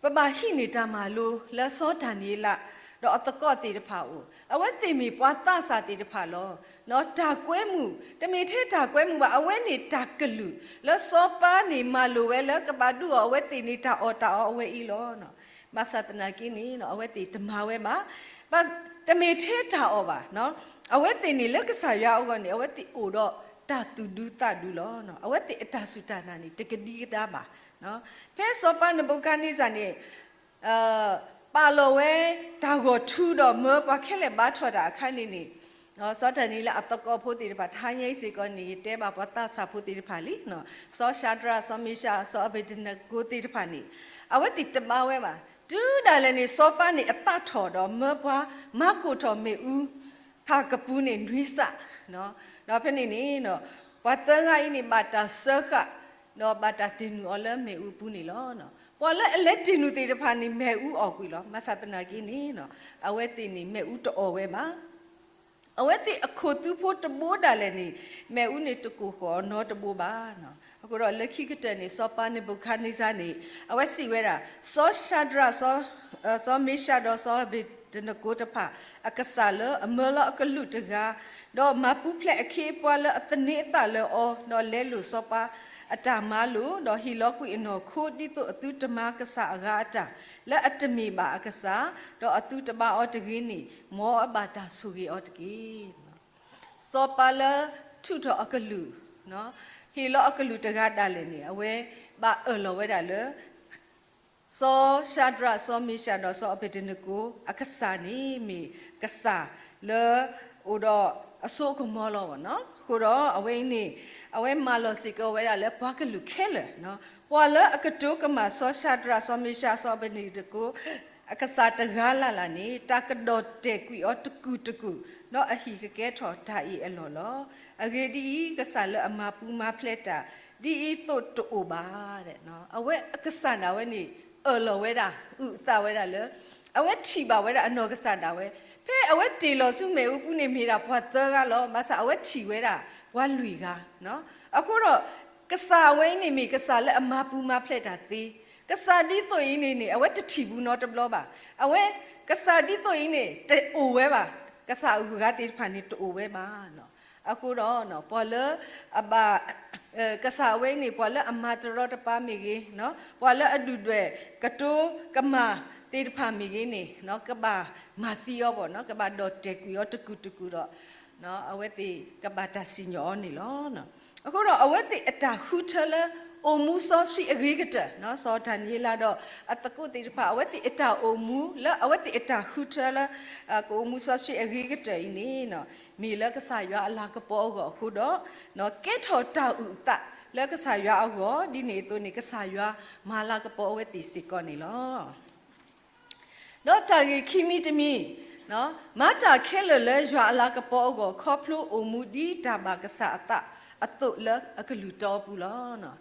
ပဘၣ်ဟံးန့ၢ်တၢ်မၤလိလၢစီၤဒၤနံးယ့လး ဒီးအသကိးသ့ၣ်တဖၣ်အအိၣ်, အဝဲသ့ၣ်မ့ၢ်ပှၤသးစၢ်သ့ၣ်တဖၣ်လီၤ. တၢ်ကွဲမုာ် တမ့ၢ်ထဲတၢ်ကွဲမုာ်ဘၣ်, အဝဲန့ၣ်တၢ်ကလုၢ် လၢစီၤပၤန့ၣ်မၤလိာ်ဝဲလၢကဘၣ်ဒုးအီၣ်အဝဲသ့ၣ်န့ၣ် တၢ်အီၣ်တၢ်အီအဝဲအံၤလီၤ. ဘၣ်ဆၣ်သနာ်က့န့ၣ် အဝဲသ့ၣ်တမၤဝဲဘၣ်. တမ့ၢ်ထဲတၢ်အီၣ်ဘၣ်, အဝဲသ့ၣ်န့ၣ်လၢကစၢ်ယွၤအဂီၢ်န့ၣ် အဝဲသ့ၣ်အိၣ်ဒီးတၢ်သူၣ်ဒူသးဒူလီၤ. အဝဲသ့ၣ်အတၢ်စူၢ်တၢ်နာ်န့ၣ် တကဒံကဒါဘၣ်. ဖဲစီၤပၤနဘူၤခၣ်နံစၢ်န့ၣ် ပာ်လီၤဝဲတၢ်ဂီၤထူဒီးမၢပှၤခဲလၢာ်ဘါထီၣ်တၢ်အခါန့ၣ်န့ၣ်, စီၤဒၤနံးယ့လးအသကိးဖိသ့ၣ်တဖၣ် တဟါညါအံၤစ့ၢ်ကီးန့ၣ် ယတဲဘၣ်ပှၤသးစၢ်ဖိသ့ၣ်တဖၣ်လံ, စီၤၡၤဒြး စီၤမ့ၡး စီၤအဘ့းနကိသ့ၣ်တဖၣ်န့ၣ် အဝဲသ့ၣ်တမၤဝဲဘၣ်. တုၤဒၣ်လဲာ်န့ၣ် စီၤပၤန့ၣ်အသးထီၣ်ဒီးမၢပှၤမၤကိၢ်ထီၣ်မ့ၣ်အူဖးကပူၤန့ၣ်နွံစး, ဒီးဖဲန့ၣ်န့ၣ် ပှၤသၢဂၤအံၤန့ၣ် ဘၣ်တၢ်စၢဃာ် ဒီးဘၣ်တၢ်တ့ၢ်နုာ်အီၤလၢမ့ၣ်အူပူၤန့ၣ်လီၤ. ပှၤလၢအလဲၤတ့ၢ်နုာ်သ့ၣ်တဖၣ်န့ၣ် မ့ၣ်အူအီၣ်ကွံာ်လီၤ. ဘၣ်ဆၣ်သနာ်က့န့ၣ် အဝဲသ့ၣ်န့ၣ်မ့ၣ်အူတအီၣ်ဝဲဘၣ်. အဝဲသ့ၣ်အခိၣ်သူဖိတဘိဒၣ်လဲာ်န့ၣ် မ့ၣ်အူန့ၣ်တကိၢ်ဃီၤနီတဘိဘၣ်. အဃိဒီးလၢခံကတၢၢ်န့ၣ် စီၤပၤနဘူၤခၣ်နံစၢ်န့ၣ် အဝဲစံးဝဲဒၣ် စီၤၡၤဒြး စီၤမ့ၡး ဒီးစီၤအဘ့းနကိတဖၣ် အကစၢ်လၢအမၢလီၤအကလူးတဂၤ, ဒီးမၤပူၤဖျဲးအခ့အပှၤလၢအသန့ၤအသးလၢအီၤ, ဒီးလဲလိာ်စီၤပၤအတၢ်မၤလိာ်, ဒီးဟ့ၣ်လီၤကွံာ်အနီၢ်ခိ ဒ်သိးအသုတမၤကစၢ်အဂၤအတၢ် လၢအတမ့ၢ်ဘၣ်အကစၢ်, ဒီးအသုတဘါအီၤတဂ့ၤန့ၣ် မ်အဘၣ်တၢ်ဆိၣ်ဂ့ၤအီၤတက့ၢ်. စီၤပၤလၢထုးထီၣ်အကလုၢ်, ဟ့ၣ်လီၤအကလုၢ်တဂၤဒၣ်လဲာ်န့ၣ် အဝဲဘၣ်အၢၣ်လီၤဝဲဒၣ်လၢ စီၤၡၤဒြး စီၤမ့ၡး ဒီးစီၤအဘ့းနကိ အကစၢ်န့ၣ်မ့ၢ်ကစၢ်လၢ အိၣ်ဒီးအစိအကမီၤလီၤ. အဃိဒီးအဝဲအံၤန့ၣ် အဝဲမၢလီၤစ့ၢ်ကီးဝဲဒၣ်လၢပှၤကလုာ်ခဲလၢာ်, ပှၤလၢအကတိၤကမၣ်စီၤၡၤဒြး စီၤမ့ၡး စီၤအဘ့းနကိ အကစၢ်တဂၤလၢ်လၢ်န့ၣ် တၢ်ကဒီၣ်တဲာ်ကွံာ်အီၤတကုာ်တကုာ် ဒီးအဟံၣ်ကကဲထီၣ်တၢ်အံၤအလီၢ်လီၤ. အဂ့ၢ်ဒ်အံၤ, ကစၢ်လၢအမၤပူၤမၤဖျဲးတၢ် ဒ်အံၤသိးတအိၣ်ဘၣ်. အဝဲအကစၢ်ဒၣ်ဝဲန့ၣ် အၢၣ်လီၤဝဲဒၣ် အုၣ်အသးဝဲဒၣ်လၢ အဝဲထံၣ်ဘၣ်ဝဲဒၣ်အနီၢ်ကစၢ်ဒၣ်ဝဲ, ဖဲအဝဲတ့ၢ်လီၤဆူမ့ၣ်အူပူၤန့ၣ်မ့ၢ်ဒၣ်ပှၤသၢဂၤလီၤ. ဘၣ်ဆၣ်အဝဲထံၣ်ဝဲဒၣ်ပှၤလွံၢ်ဂၤ. အဃိဒီး ကစၢ်အဝဲအံၤန့ၣ်မ့ၢ်ကစၢ်လၢအမၤပူၤမၤဖျဲးတၢ်သ့, ကစၢ်ဒ်သိးအံၤန့ၣ်န့ၣ် အဝဲတထံၣ်ဘူးနီတဘျီဘၣ်. အဝဲ ကစၢ်ဒ်သိးအံၤန့ၣ် တအိၣ်ဝဲဘၣ်. ကစၢ်အဂုၤအဂၤသ့ၣ်တဖၣ်န့ၣ်တအိၣ်ဝဲဘၣ်. အဃိဒီး ပှၤလၢအဘၣ် ကစၢ်အဝဲအံၤန့ၣ် ပှၤလၢအမၤတရီတပါမ့ၢ်ဂ့ၤ, ပှၤလၢအဒုၣ်ဒွဲၣ်ကတိကမၣ်သ့ၣ်တဖၣ်မ့ၢ်ဂ့ၤန့ၣ် ကဘၣ်မၤသံအီၤဘၣ်, ကဘၣ်ဒီၣ်တဲာ်ကွံာ်အီၤတကူာ်တကူာ်ဒီး အဝဲသ့ၣ်ကဘၣ်တၢ်စံၣ်ညီၣ်အီၤန့ၣ်လီၤ. အဃိဒီးအဝဲသ့ၣ်အတၢ်ဃုထၢလၢ အိၣ်မူစီဆှံအဂ့ၤကတၢၢ်, စီၤဒၤနံးယ့လးဒီးအသကိးသ့ၣ်တဖၣ် အဝဲသ့ၣ်အတၢ်အိၣ်မူလၢအဝဲသ့ၣ်အတၢ်ဃုထၢလၢ ကအိၣ်မူစီဆှံအဂ့ၤကတၢၢ်အံၤန့ၣ် မ့ၢ်လၢကစၢ်ယွၤအလၤကပီၤအဂီၢ်အဃိဒီး ကဲထီၣ်တၢ်အုၣ်အသးလၢကစၢ်ယွၤအဂီၢ် ဒ်န့ၣ်အသိးန့ၣ် ကစၢ်ယွၤမၤလၤကပီၤအဝဲသ့ၣ်စ့ၢ်ကီးန့ၣ်လီၤ. ဒီးတၢ်ဂ့ၢ်ခံမံၤတမံၤ, မၤတၢ်ခဲလၢာ်လၢယွၤအလၤကပီၤအဂီၢ် ခီဖျိအိၣ်မူဒ်တၢ်ဘၣ်ကစၢ်အသးအသိးလၢအကလုၢ်တီအပူၤလီၤ.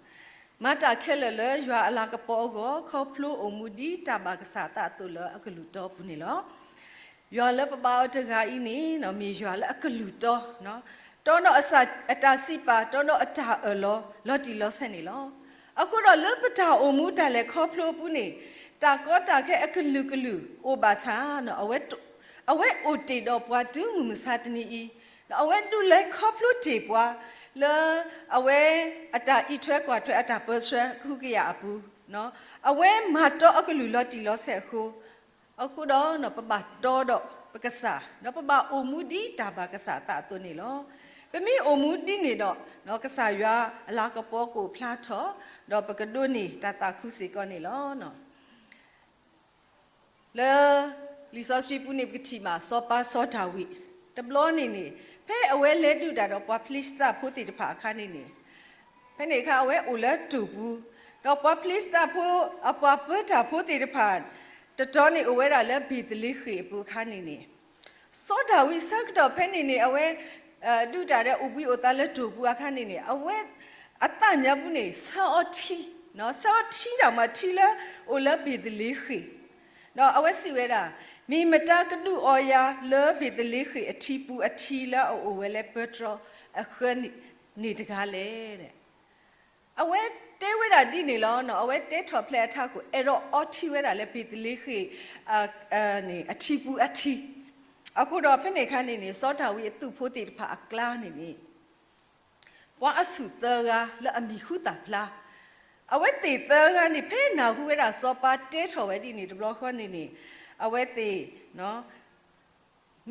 မၤတၢ်ခဲလၢာ်လၢယွၤအလၤကပီၤအဂီၢ် ခီဖျိအိၣ်မူဒ်တၢ်ဘၣ်ကစၢ်အသးအသိးလၢအကလုၢ်တီအပူၤန့ၣ်လီၤ. ယွၤလၢပဘါအီၤတဂၤအံၤန့ၣ် မ့ၢ်ယွၤလၢအကလုၢ်တီ, တီဒီးအတၢ်စံးပာ်, တီဒီးအတၢ်အၢၣ်လီၤ လီၤတံၢ်လီၤဆဲးန့ၣ်လီၤ. အဃိဒီးလၢပတၢ်အိၣ်မူတၢ်လဲၤခီဖျိအပူၤန့ၣ် တၢ်ကီတၢ်ခဲအကလုာ်ကလုာ်အိၣ်ဘၣ်ဆၣ် အဝဲအိၣ်တ့ၢ်ဒီးပှၤတုၤမုၢ်မဆါတနံၤအံၤ, အဝဲဒုးလဲၤခီဖျိတ့ၢ်ပှၤလၢ အဝဲအတၢ်အံးထွဲကွၢ်ထွဲအတၢ်ပၢဆှၢကဟုကယာ်အပူၤ, အဝဲမၤတီအကလုၢ်လီၤတံၢ်လီၤဆဲးအဃိ, အဃိဒီးပဘၣ်တီဒီးပကစၢ်, ဒီးပဘၣ်အိၣ်မူဒ်တၢ်ဘၣ်ကစၢ်အသးအသိးန့ၣ်လီၤ. ပမ့ၢ်အိၣ်မူဒ်န့ၣ်ဒီး ကစၢ်ယွၤအလၤကပီၤကအိၣ်ဖျါထီၣ်, ဒီးပကဒိးန့ၢ်တၢ်သးခုစ့ၢ်ကီးန့ၣ်လီၤ. လၢလံာ်စီဆှံပူၤန့ၣ် ပကထံၣ်ဘၣ်စီၤပၤစီၤဒၤဝံး, တဘျီန့ၣ်န့ၣ် ဖဲအဝဲလဲၤဒုးတၢ်ဒီးပှၤဖလံၡသးဖိသ့ၣ်တဖၣ်အခါန့ၣ်န့ၣ်, ဖဲန့ၣ်အခါအဝဲအိၣ်လၢတိာ်ပူၤ, ဒီးပှၤဖလံၡသးဖိ အပှၤပၢတၢ်ဖိသ့ၣ်တဖၣ် တတီၤန့ၣ်အိၣ်ဝဲဒၣ်လၢဘ့းသလ့ဃ့ၣ်အပူၤအခါန့ၣ်န့ၣ် စီၤဒၤဝံးဆၢကတီၢ်ဖဲန့ၣ်န့ၣ် အဝဲ ဒုးတၢ်ဒီးအိၣ်ဘှံးအိၣ်သါလၢတိာ်ပူၤအခါန့ၣ်န့ၣ် အဝဲအသးညါပူၤန့ၣ် ဆၢအီထံ, ဆၢအီထံတၢ်မၤထံလၢအိၣ်လၢဘ့းသလ့ဃ့ၣ်, ဒီးအဝဲစံးဝဲဒၣ်, မ့ၢ်မတၤကဒုးအီၤယၤလၢဘ့းသလ့ဃ့ၣ်အထံပူၤအထံလၢအအိၣ်ဝဲလၢပၢတြီအဃၢ န့ၣ်တဂၤလဲၣ်. အဝဲတဲဝဲဒၣ်ဒ်န့ၣ်လီၤ. အဝဲတဲထီၣ်ဖျဲးအထးခိၣ် အဲၣ်ဒိးအီထံဝဲဒၣ်လၢဘ့းသလ့ဃ့ၣ် အထံပူၤအထံ, အဃိဒီးဖဲန့ၣ်အခါန့ၣ်န့ၣ် စီၤဒၤဝံးအသုးဖိသ့ၣ်တဖၣ်အကျါန့ၣ်န့ၣ် ပှၤအဆူၣ်သၢဂၤလၢအမံၤဟူသၣ်ဖျါ, အဝဲသ့ၣ်သၢဂၤန့ၣ် ဖဲနၢ်ဟူဝဲဒၣ်စီၤပၤတဲထီၣ်ဝဲဒ်န့ၣ်တဘျီဃီန့ၣ်န့ၣ် အဝဲသ့ၣ်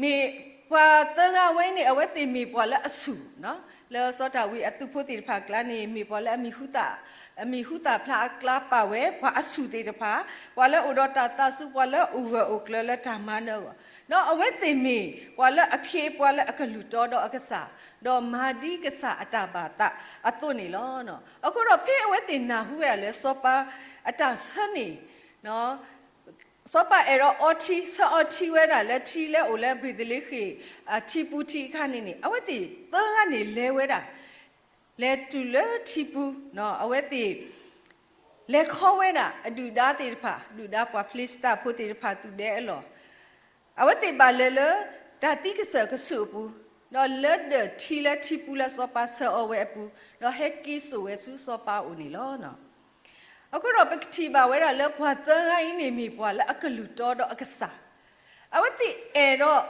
မ့ၢ်ပှၤသၢဂၤဝဲန့ၣ် အဝဲသ့ၣ်မ့ၢ်ပှၤလၢအဆူၣ်, လၢစီၤဒၤဝံးအသုးဖိသ့ၣ်တဖၣ်အကျါန့ၣ် မ့ၢ်ပှၤလၢအမံၤဟူသၣ်, အမံၤဟူသၣ်ဖျါအကျါပာ်ဝဲ ပှၤအဆူၣ်သ့ၣ်တဖၣ်, ပှၤလၢအိၣ်ဒီးတၢ်သးစူၤ ပှၤလၢအိၣ်ဂၢၢ်အိၣ်ကျၢၤလၢတၢ်မၤနၢၤအဂီၢ်, ဒီးအဝဲသ့ၣ်မ့ၢ်ပှၤလၢအခ့အပှၤလၢအကလုၢ်တီဒီးအကစၢ်, ဒီးမၤဒ်ကစၢ်အတၢ်ဘၣ်သးအသိးန့ၣ်လီၤ. အဃိဒီးဖဲအဝဲသ့ၣ်နၢ်ဟူဝဲဒၣ်လၢစီၤပၤအတၢ်ဆၢန့ၣ် စီၤပၤအဲၣ်ဒိးအီထံ ဆၢအီထံဝဲဒၣ်လၢထံလၢအိၣ်လၢဘ့းသလ့ဃ့ၣ် ထံပူၤထံအခါန့ၣ်န့ၣ် အဝဲသ့ၣ်သၢဂၤန့ၣ်လဲၤဝဲဒၣ်, လဲၤတုၤလၢထံပူၤ, အဝဲသ့ၣ် လဲၤခီဝဲဒၣ်အဒုၣ်ဒါသ့ၣ်တဖၣ်, ဒုၣ်ဒါပှၤဖလံၡသးဖိသ့ၣ်တဖၣ်သူၣ်ဒဲအလီၢ်, အဝဲသ့ၣ်ဘၣ်လဲၤလၢ တၢ်သံကစၢၢ်ကဆူးအပူၤ, ဒီးလၢဒၢးထံလၢထံပူၤလၢစီၤပၤဆၢအီဝဲအပူၤ, ဒီးဟဲက့ၤစိာ်ဝဲဆူစီၤပၤအအိၣ်န့ၣ်လီၤ. အဃိဒီးပကထံၣ်ဘၣ်ဝဲဒၣ်လၢပှၤသၢဂၤအံၤန့ၣ်မ့ၢ်ပှၤလၢအကလုၢ်တီဒီးအကစၢ်, အဝဲသ့ၣ်အဲၣ်ဒိး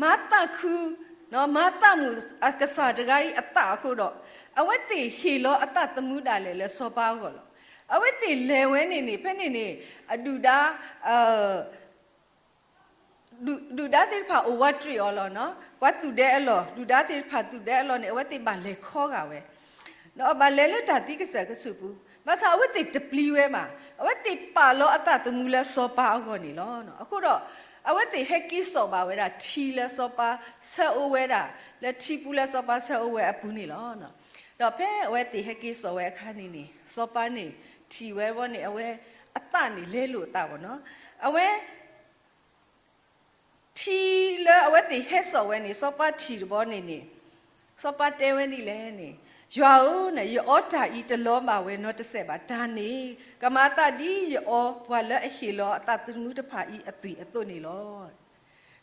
မၤသးခု မၤသးမုာ်အကစၢ်တဂၤအံၤအသးအဃိဒီး အဝဲသ့ၣ်ဟ့ၣ်လီၤအသးသမူဒၣ်လဲာ်လၢစီၤပၤအဂီၢ်လီၤ. အဝဲသ့ၣ်လဲၤဝဲန့ၣ်န့ၣ် ဖဲန့ၣ်န့ၣ် အဒုၣ်ဒါ ဒုၣ်ဒါသ့ၣ်တဖၣ်အိၣ်ဝးတရံးအီၤလီၤ. ပှၤသူၣ်ဒဲအလီၢ်, ဒုၣ်ဒါသ့ၣ်တဖၣ်သူၣ်ဒဲအလီၢ်န့ၣ် အဝဲသ့ၣ်ဘၣ်လဲၤခီဂာ်ဝဲ, ဒီးဘၣ်လဲၤလၢတၢ်သံကစၢၢ်ကဆူးပူၤ, ဘၣ်ဆၣ်အဝဲသ့ၣ်တပျံၤဝဲဘၣ်, အဝဲသ့ၣ်ပာ်လီၤအသးသမူလၢစီၤပၤအဂီၢ်န့ၣ်လီၤ. အဃိဒီး အဝဲသ့ၣ်ဟဲက့ၤစိာ်ဘၣ်ဝဲဒၣ်ထံလၢစီၤပၤဆၢအီဝဲဒၣ်, လၢထံပူၤလၢစီၤပၤဆၢအီဝဲအပူၤန့ၣ်လီၤ. ဒီးဖဲအဝဲသ့ၣ်ဟဲက့ၤစိာ်ဝဲအခါန့ၣ်န့ၣ် စီၤပၤန့ၣ် ထံၣ်ဝဲဝဲန့ၣ် အဝဲအသးန့ၣ်လဲလိာ်အသးဘၣ်နီၤ, အဝဲ ထံလၢအဝဲသ့ၣ်ဟဲစိာ်ဝဲန့ၣ် စီၤပၤထံၣ်တဘျီန့ၣ်န့ၣ်, စီၤပၤတဲဝဲဒ်လဲၣ်န့ၣ်, ယွၤဧၢ, ယအီတၢ်အံၤတလီၤဘၣ်ဝဲနီတစဲးဘၣ်. တၢ်န့ၣ် ကမၤအသးဒ်ယအီပှၤလၢအဟ့ၣ်လီၤအသးသမူတဖၣ်အံၤအသွံၣ်အသိးန့ၣ်လီၤ.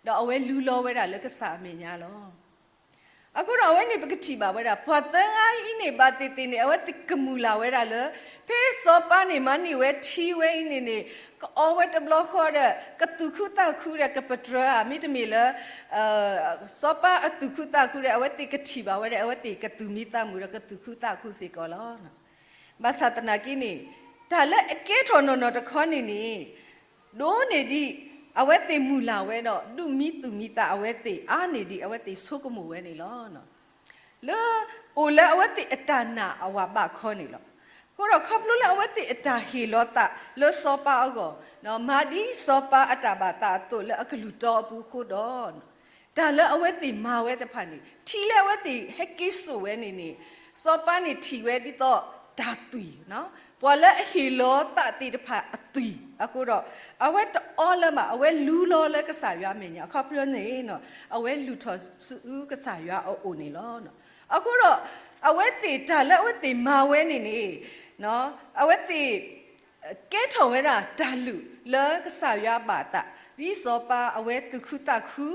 ဒီးအဝဲလူလီၤဝဲဒၣ်လၢကစၢ်အမဲာ်ညါလီၤ. အဃိဒီးအဝဲန့ၣ်ပကထံၣ်ဘၣ်ဝဲဒၣ် ပှၤသၢဂၤအံၤန့ၣ် ဘၣ်သ့ၣ်သ့ၣ်န့ၣ် အဝဲသ့ၣ်ကမုၢ်လၢ်ဝဲဒၣ်လၢ ဖဲစီၤပၤန့ၣ် မၤန့ၢ်ဝဲထံဝဲအံၤန့ၣ်န့ၣ် ကအီဝဲတဘျီဃီဒီး ကသူၣ်ခုသးခုဒီး ကပတြၢၤဧါ မ့တမ့ၢ်လၢ စီၤပၤအသူၣ်ခုသးခုဒီး အဝဲသ့ၣ်ကထံၣ်ဘၣ်ဝဲဒီး အဝဲသ့ၣ်ကသူၣ်မံသးမုာ်ဒီး ကသူၣ်ခုသးခုစ့ၢ်ကီးလီၤ. ဘၣ်ဆၣ်သနာ်က့န့ၣ် တၢ်လၢအကဲထီၣ်နီၢ်နီၢ်တခီန့ၣ်န့ၣ် ဒိၣ်န့ၢ်ဒံး အဝဲသ့ၣ်မုၢ်လၢ်ဝဲဒီး ဒုးမံသူၣ်မံသးအဝဲသ့ၣ် အါန့ၢ်ဒံး အဝဲသ့ၣ်ဆိကမိၣ်ဝဲန့ၣ်လီၤ. လၢ အိၣ်လၢအဝဲသ့ၣ်အတၢ်နာ်အဝၤဘးခီန့ၣ်လီၤ. အဃိဒီးခီဖျိလၢအဝဲသ့ၣ်အတၢ်ဟ့ၣ်လီၤသးလၢစီၤပၤအဂီၢ်, မၤဒ်စီၤပၤအတၢ်ဘၣ်သးအသိးလၢအကလုၢ်တီအပူၤအဃိဒီး တၢ်လၢအဝဲသ့ၣ်မၤဝဲတဖၣ်န့ၣ် ထံလၢအဝဲသ့ၣ်ဟဲက့ၤစိာ်ဝဲန့ၣ်န့ၣ် စီၤပၤန့ၣ်ထံၣ်ဝဲဒ်သိးတၢ်သွံၣ်, ပှၤလၢအဟ့ၣ်လီၤသးသ့ၣ်တဖၣ်အသွံၣ်အဃိဒီး အဝဲတအီလၢၤဘၣ် အဝဲလူလီၤလၢကစၢ်ယွၤအမဲာ်ညါ အခီဖျိန့ၣ် အဝဲလုၢ်ထီၣ်ဆူကစၢ်ယွၤအအိၣ်န့ၣ်လီၤ. အဃိဒီး အဝဲသ့ၣ်တၢ်လၢအဝဲသ့ၣ်မၤဝဲန့ၣ်န့ၣ် အဝဲသ့ၣ် ကဲထီၣ်ဝဲဒၣ်တၢ်လုၢ်လၢကစၢ်ယွၤဘၣ်အသး ဒ်စီၤပၤအဝဲသူၣ်ခုသးခု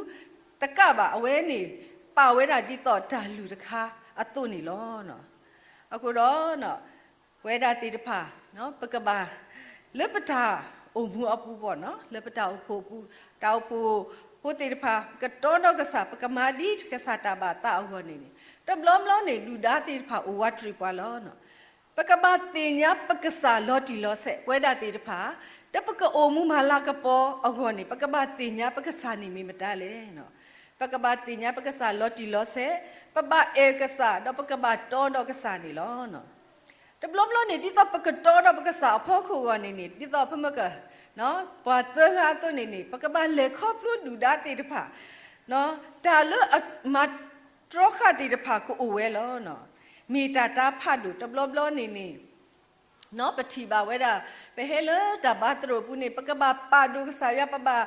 တကးဘၣ် အဝဲန့ၣ် ပာ်ဝဲဒၣ်ဒ်သိးတၢ်လုၢ်တခါအသိးန့ၣ်လီၤ. အဃိဒီး ပဝဲဒၣ်သ့ၣ်တဖၣ် ပကဘၣ် လၢပတၢ်အိၣ်မူအပူၤဘၣ်နီၤ လၢပတၢ်အိၣ်ဖှိၣ်အပူၤ တၢ်အိၣ်ဖှိၣ်ဖိသ့ၣ်တဖၣ် ပကတီဒီးကစၢ် ပကမၤဒ်ကစၢ်တၢ်ဘၣ်သးအဂီၢ်န့ၣ်န့ၣ် တဘျီဘျီန့ၣ် ဒုၣ်ဒါသ့ၣ်တဖၣ်အိၣ်ဝးတရံးပှၤလီၤ. ပကဘၣ်သ့ၣ်ညါပကစၢ်လီၤတံၢ်လီၤဆဲး ပဝဲဒၣ်သ့ၣ်တဖၣ် ဒီးပကအိၣ်မူမၤလၤကပီၤအဂီၢ်န့ၣ် ပကဘၣ်သ့ၣ်ညါပကစၢ်န့ၣ်မ့ၢ်မတၤလဲၣ်. ပကဘၣ်သ့ၣ်ညါပကစၢ်လီၤတံၢ်လီၤဆဲး, ပဘၣ်အဲၣ်ကစၢ် ဒီးပကဘၣ်တီဒီးကစၢ်န့ၣ်လီၤ. တဘျီဘျီန့ၣ် ဒ်သိးပကတီဒီးပကစၢ်အဖီခိၣ်အဂီၢ်န့ၣ်န့ၣ် ဒ်သိးပမ့ၢ်က ပှၤသၢဂၤအသိးန့ၣ်န့ၣ် ပကဘၣ်လဲၤခီဖျိဒုၣ်ဒါသ့ၣ်တဖၣ် တၢ်လၢအမၤတြီဃာ်သ့ၣ်တဖၣ်ကအိၣ်ဝဲလီၤ. မ့ၢ်တၢ်တၢ်ဖးဒိၣ်တဘျီဘျီန့ၣ်န့ၣ် ပထံၣ်ဘၣ်ဝဲဒၣ် ပဟဲလၢတၢ်ဘါသရိာ်အပူၤန့ၣ် ပကဘၣ်ပာ်ဒိၣ်ကစၢ်ယွၤ ပဘၣ်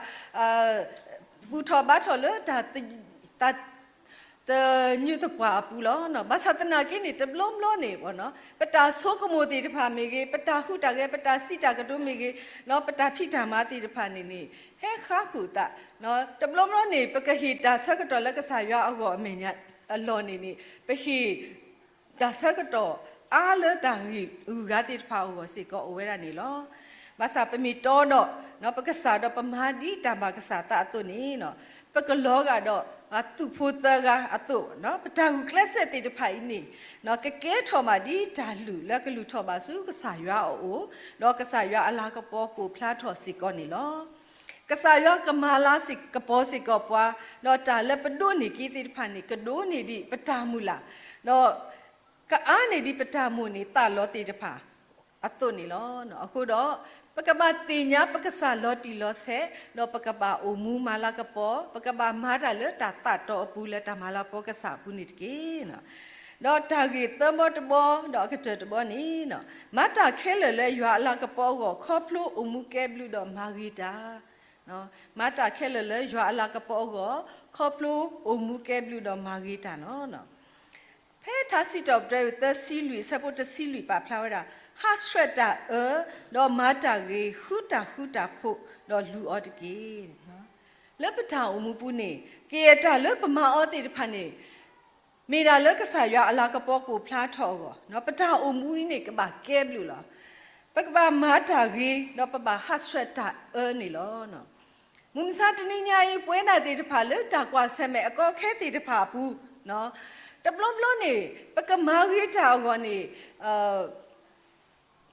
ဘူၣ်ထီၣ်ဘါထီၣ်လၢတၢ် သညူးသပှၢ်အပူၤလီၤ. ဘၣ်ဆၣ်သနာ်က့န့ၣ် တဘျီဘျီန့ၣ် ပတၢ်ဆိကမိၣ်သ့ၣ်တဖၣ်မ့ၢ်ဂ့ၤ, ပတၢ်ဟူးတၢ်ဂဲၤ, ပတၢ်စံးတၢ်ကတိၤမ့ၢ်ဂ့ၤ, ပတၢ်ဖံးတၢ်မၤသ့ၣ်တဖၣ်န့ၣ်န့ၣ် ဟဲဃါဃုာ်သး, တဘျီဘျီန့ၣ် ပကဟ့ၣ်တၢ်ဆၢကတီၢ်လၢကစၢ်ယွၤအဂီၢ်အမဲာ်ညါအလီၢ်န့ၣ်န့ၣ် ပဟ့ၣ် တၢ်ဆၢကတီၢ်အါလၢတၢ်ဂ့ၢ်အဂုၤအဂၤသ့ၣ်တဖၣ်အဂီၢ်စ့ၢ်ကီးအိၣ်ဝဲဒၣ်န့ၣ်လီၤ. ဘၣ်ဆၣ်ပမ့ၢ်တီဒီး ပကစၢ်ဒီးပမၤဒ်တၢ်ဘၣ်ကစၢ်သးအသိးန့ၣ် ပကလီၤဂာ်ဒီး သူၣ်ဖိသၢဂၤအသိး, ပတၢ်ဂုာ်ကျဲးစၢးသ့ၣ်တဖၣ်အံၤန့ၣ် ကကဲထီၣ်ဘၣ်ဒ်တၢ်လုၢ်လၢကလုၢ်ထီၣ်ဘၣ်ဆူကစၢ်ယွၤအအိၣ်, ဒီးကစၢ်ယွၤအလၤကပီၤကအိၣ်ဖျါထီၣ်စ့ၢ်ကီးန့ၣ်လီၤ. ကစၢ်ယွၤကမၤလၤကပီၤစ့ၢ်ကီးပှၤ, ဒီးတၢ်လၢပဒိးန့ၢ်က့ၤသ့ၣ်တဖၣ်န့ၣ် ကဒိးန့ၢ်ဒံးပတၢ်မုၢ်လၢ်, ဒီး ကအါန့ၢ်ဒံးပတၢ်မိၣ်န့ၢ်သးလီသ့ၣ်တဖၣ်အသိးန့ၣ်လီၤ. အဃိဒီး ပကဘၣ်သ့ၣ်ညါပကစၢ်လီၤတံၢ်လီၤဆဲး, ဒီးပကဘၣ်အိၣ်မူမၤလၤကပီၤ, ပကဘၣ်မၤတၢ်လၢတၢ်သးတီအပူၤ လၢတၢ်မၤလၤကပီၤကစၢ်အပူၤန့ၣ်တက့ၢ်. ဒီးတၢ်ဂ့ၢ်သၢဘီတဘီ ဒီးအကတၢၢ်တဘီန့ၣ် မၤတၢ်ခဲလၢာ်လၢယွၤအလၤကပီၤအဂီၢ် ခီဖျိအိၣ်မူကဲဘျုးဒီးမၤဂ့ၤတၢ် မၤတၢ်ခဲလၢာ်လၢယွၤအလၤကပီၤအဂီၢ် ခီဖျိအိၣ်မူကဲဘျုးဒီးမၤဂ့ၤတၢ်လီၤ. ဖဲထါစံးထီၣ်ပတြၢၤသၢဆံလွံၢ် အဆၢဖိတဆံလွံၢ်ပာ်ဖျါဝဲဒၣ်, ဟးဆှဲးတၢ်အၢ, ဒီးမၤတၢ်ဂ့ၤ, ဃုတၢ်ဃူတၢ်ဖိး, ဒီးလူၤအီၤတက့ၢ်. လၢပတၢ်အိၣ်မူပူၤန့ၣ် ကယဲၢ်တၢ်လၢပမၤအီၤသ့ၣ်တဖၣ်န့ၣ် မ့ၢ်ဒၣ်လၢကစၢ်ယွၤအလၤကပီၤကအိၣ်ဖျါထီၣ်အဂီၢ်, ပတၢ်အိၣ်မူအံၤန့ၣ်ကဘၣ်ကဲဘျုးလီၤ. ပကဘၣ်မၤတၢ်ဂ့ၤ ဒီးပဘၣ်ဟးဆှဲးတၢ်အၢန့ၣ်လီၤ. မုၢ်မဆါတနံၤညါအံၤ ပဝဲဒၣ်သ့ၣ်တဖၣ်လၢတၢ်ကွၢ်ဆၢၣ်မဲာ်အကီအခဲသ့ၣ်တဖၣ်အပူၤ, တဘျီဘျီန့ၣ် ပကမၤဂ့ၤတၢ်အဂီၢ်န့ၣ်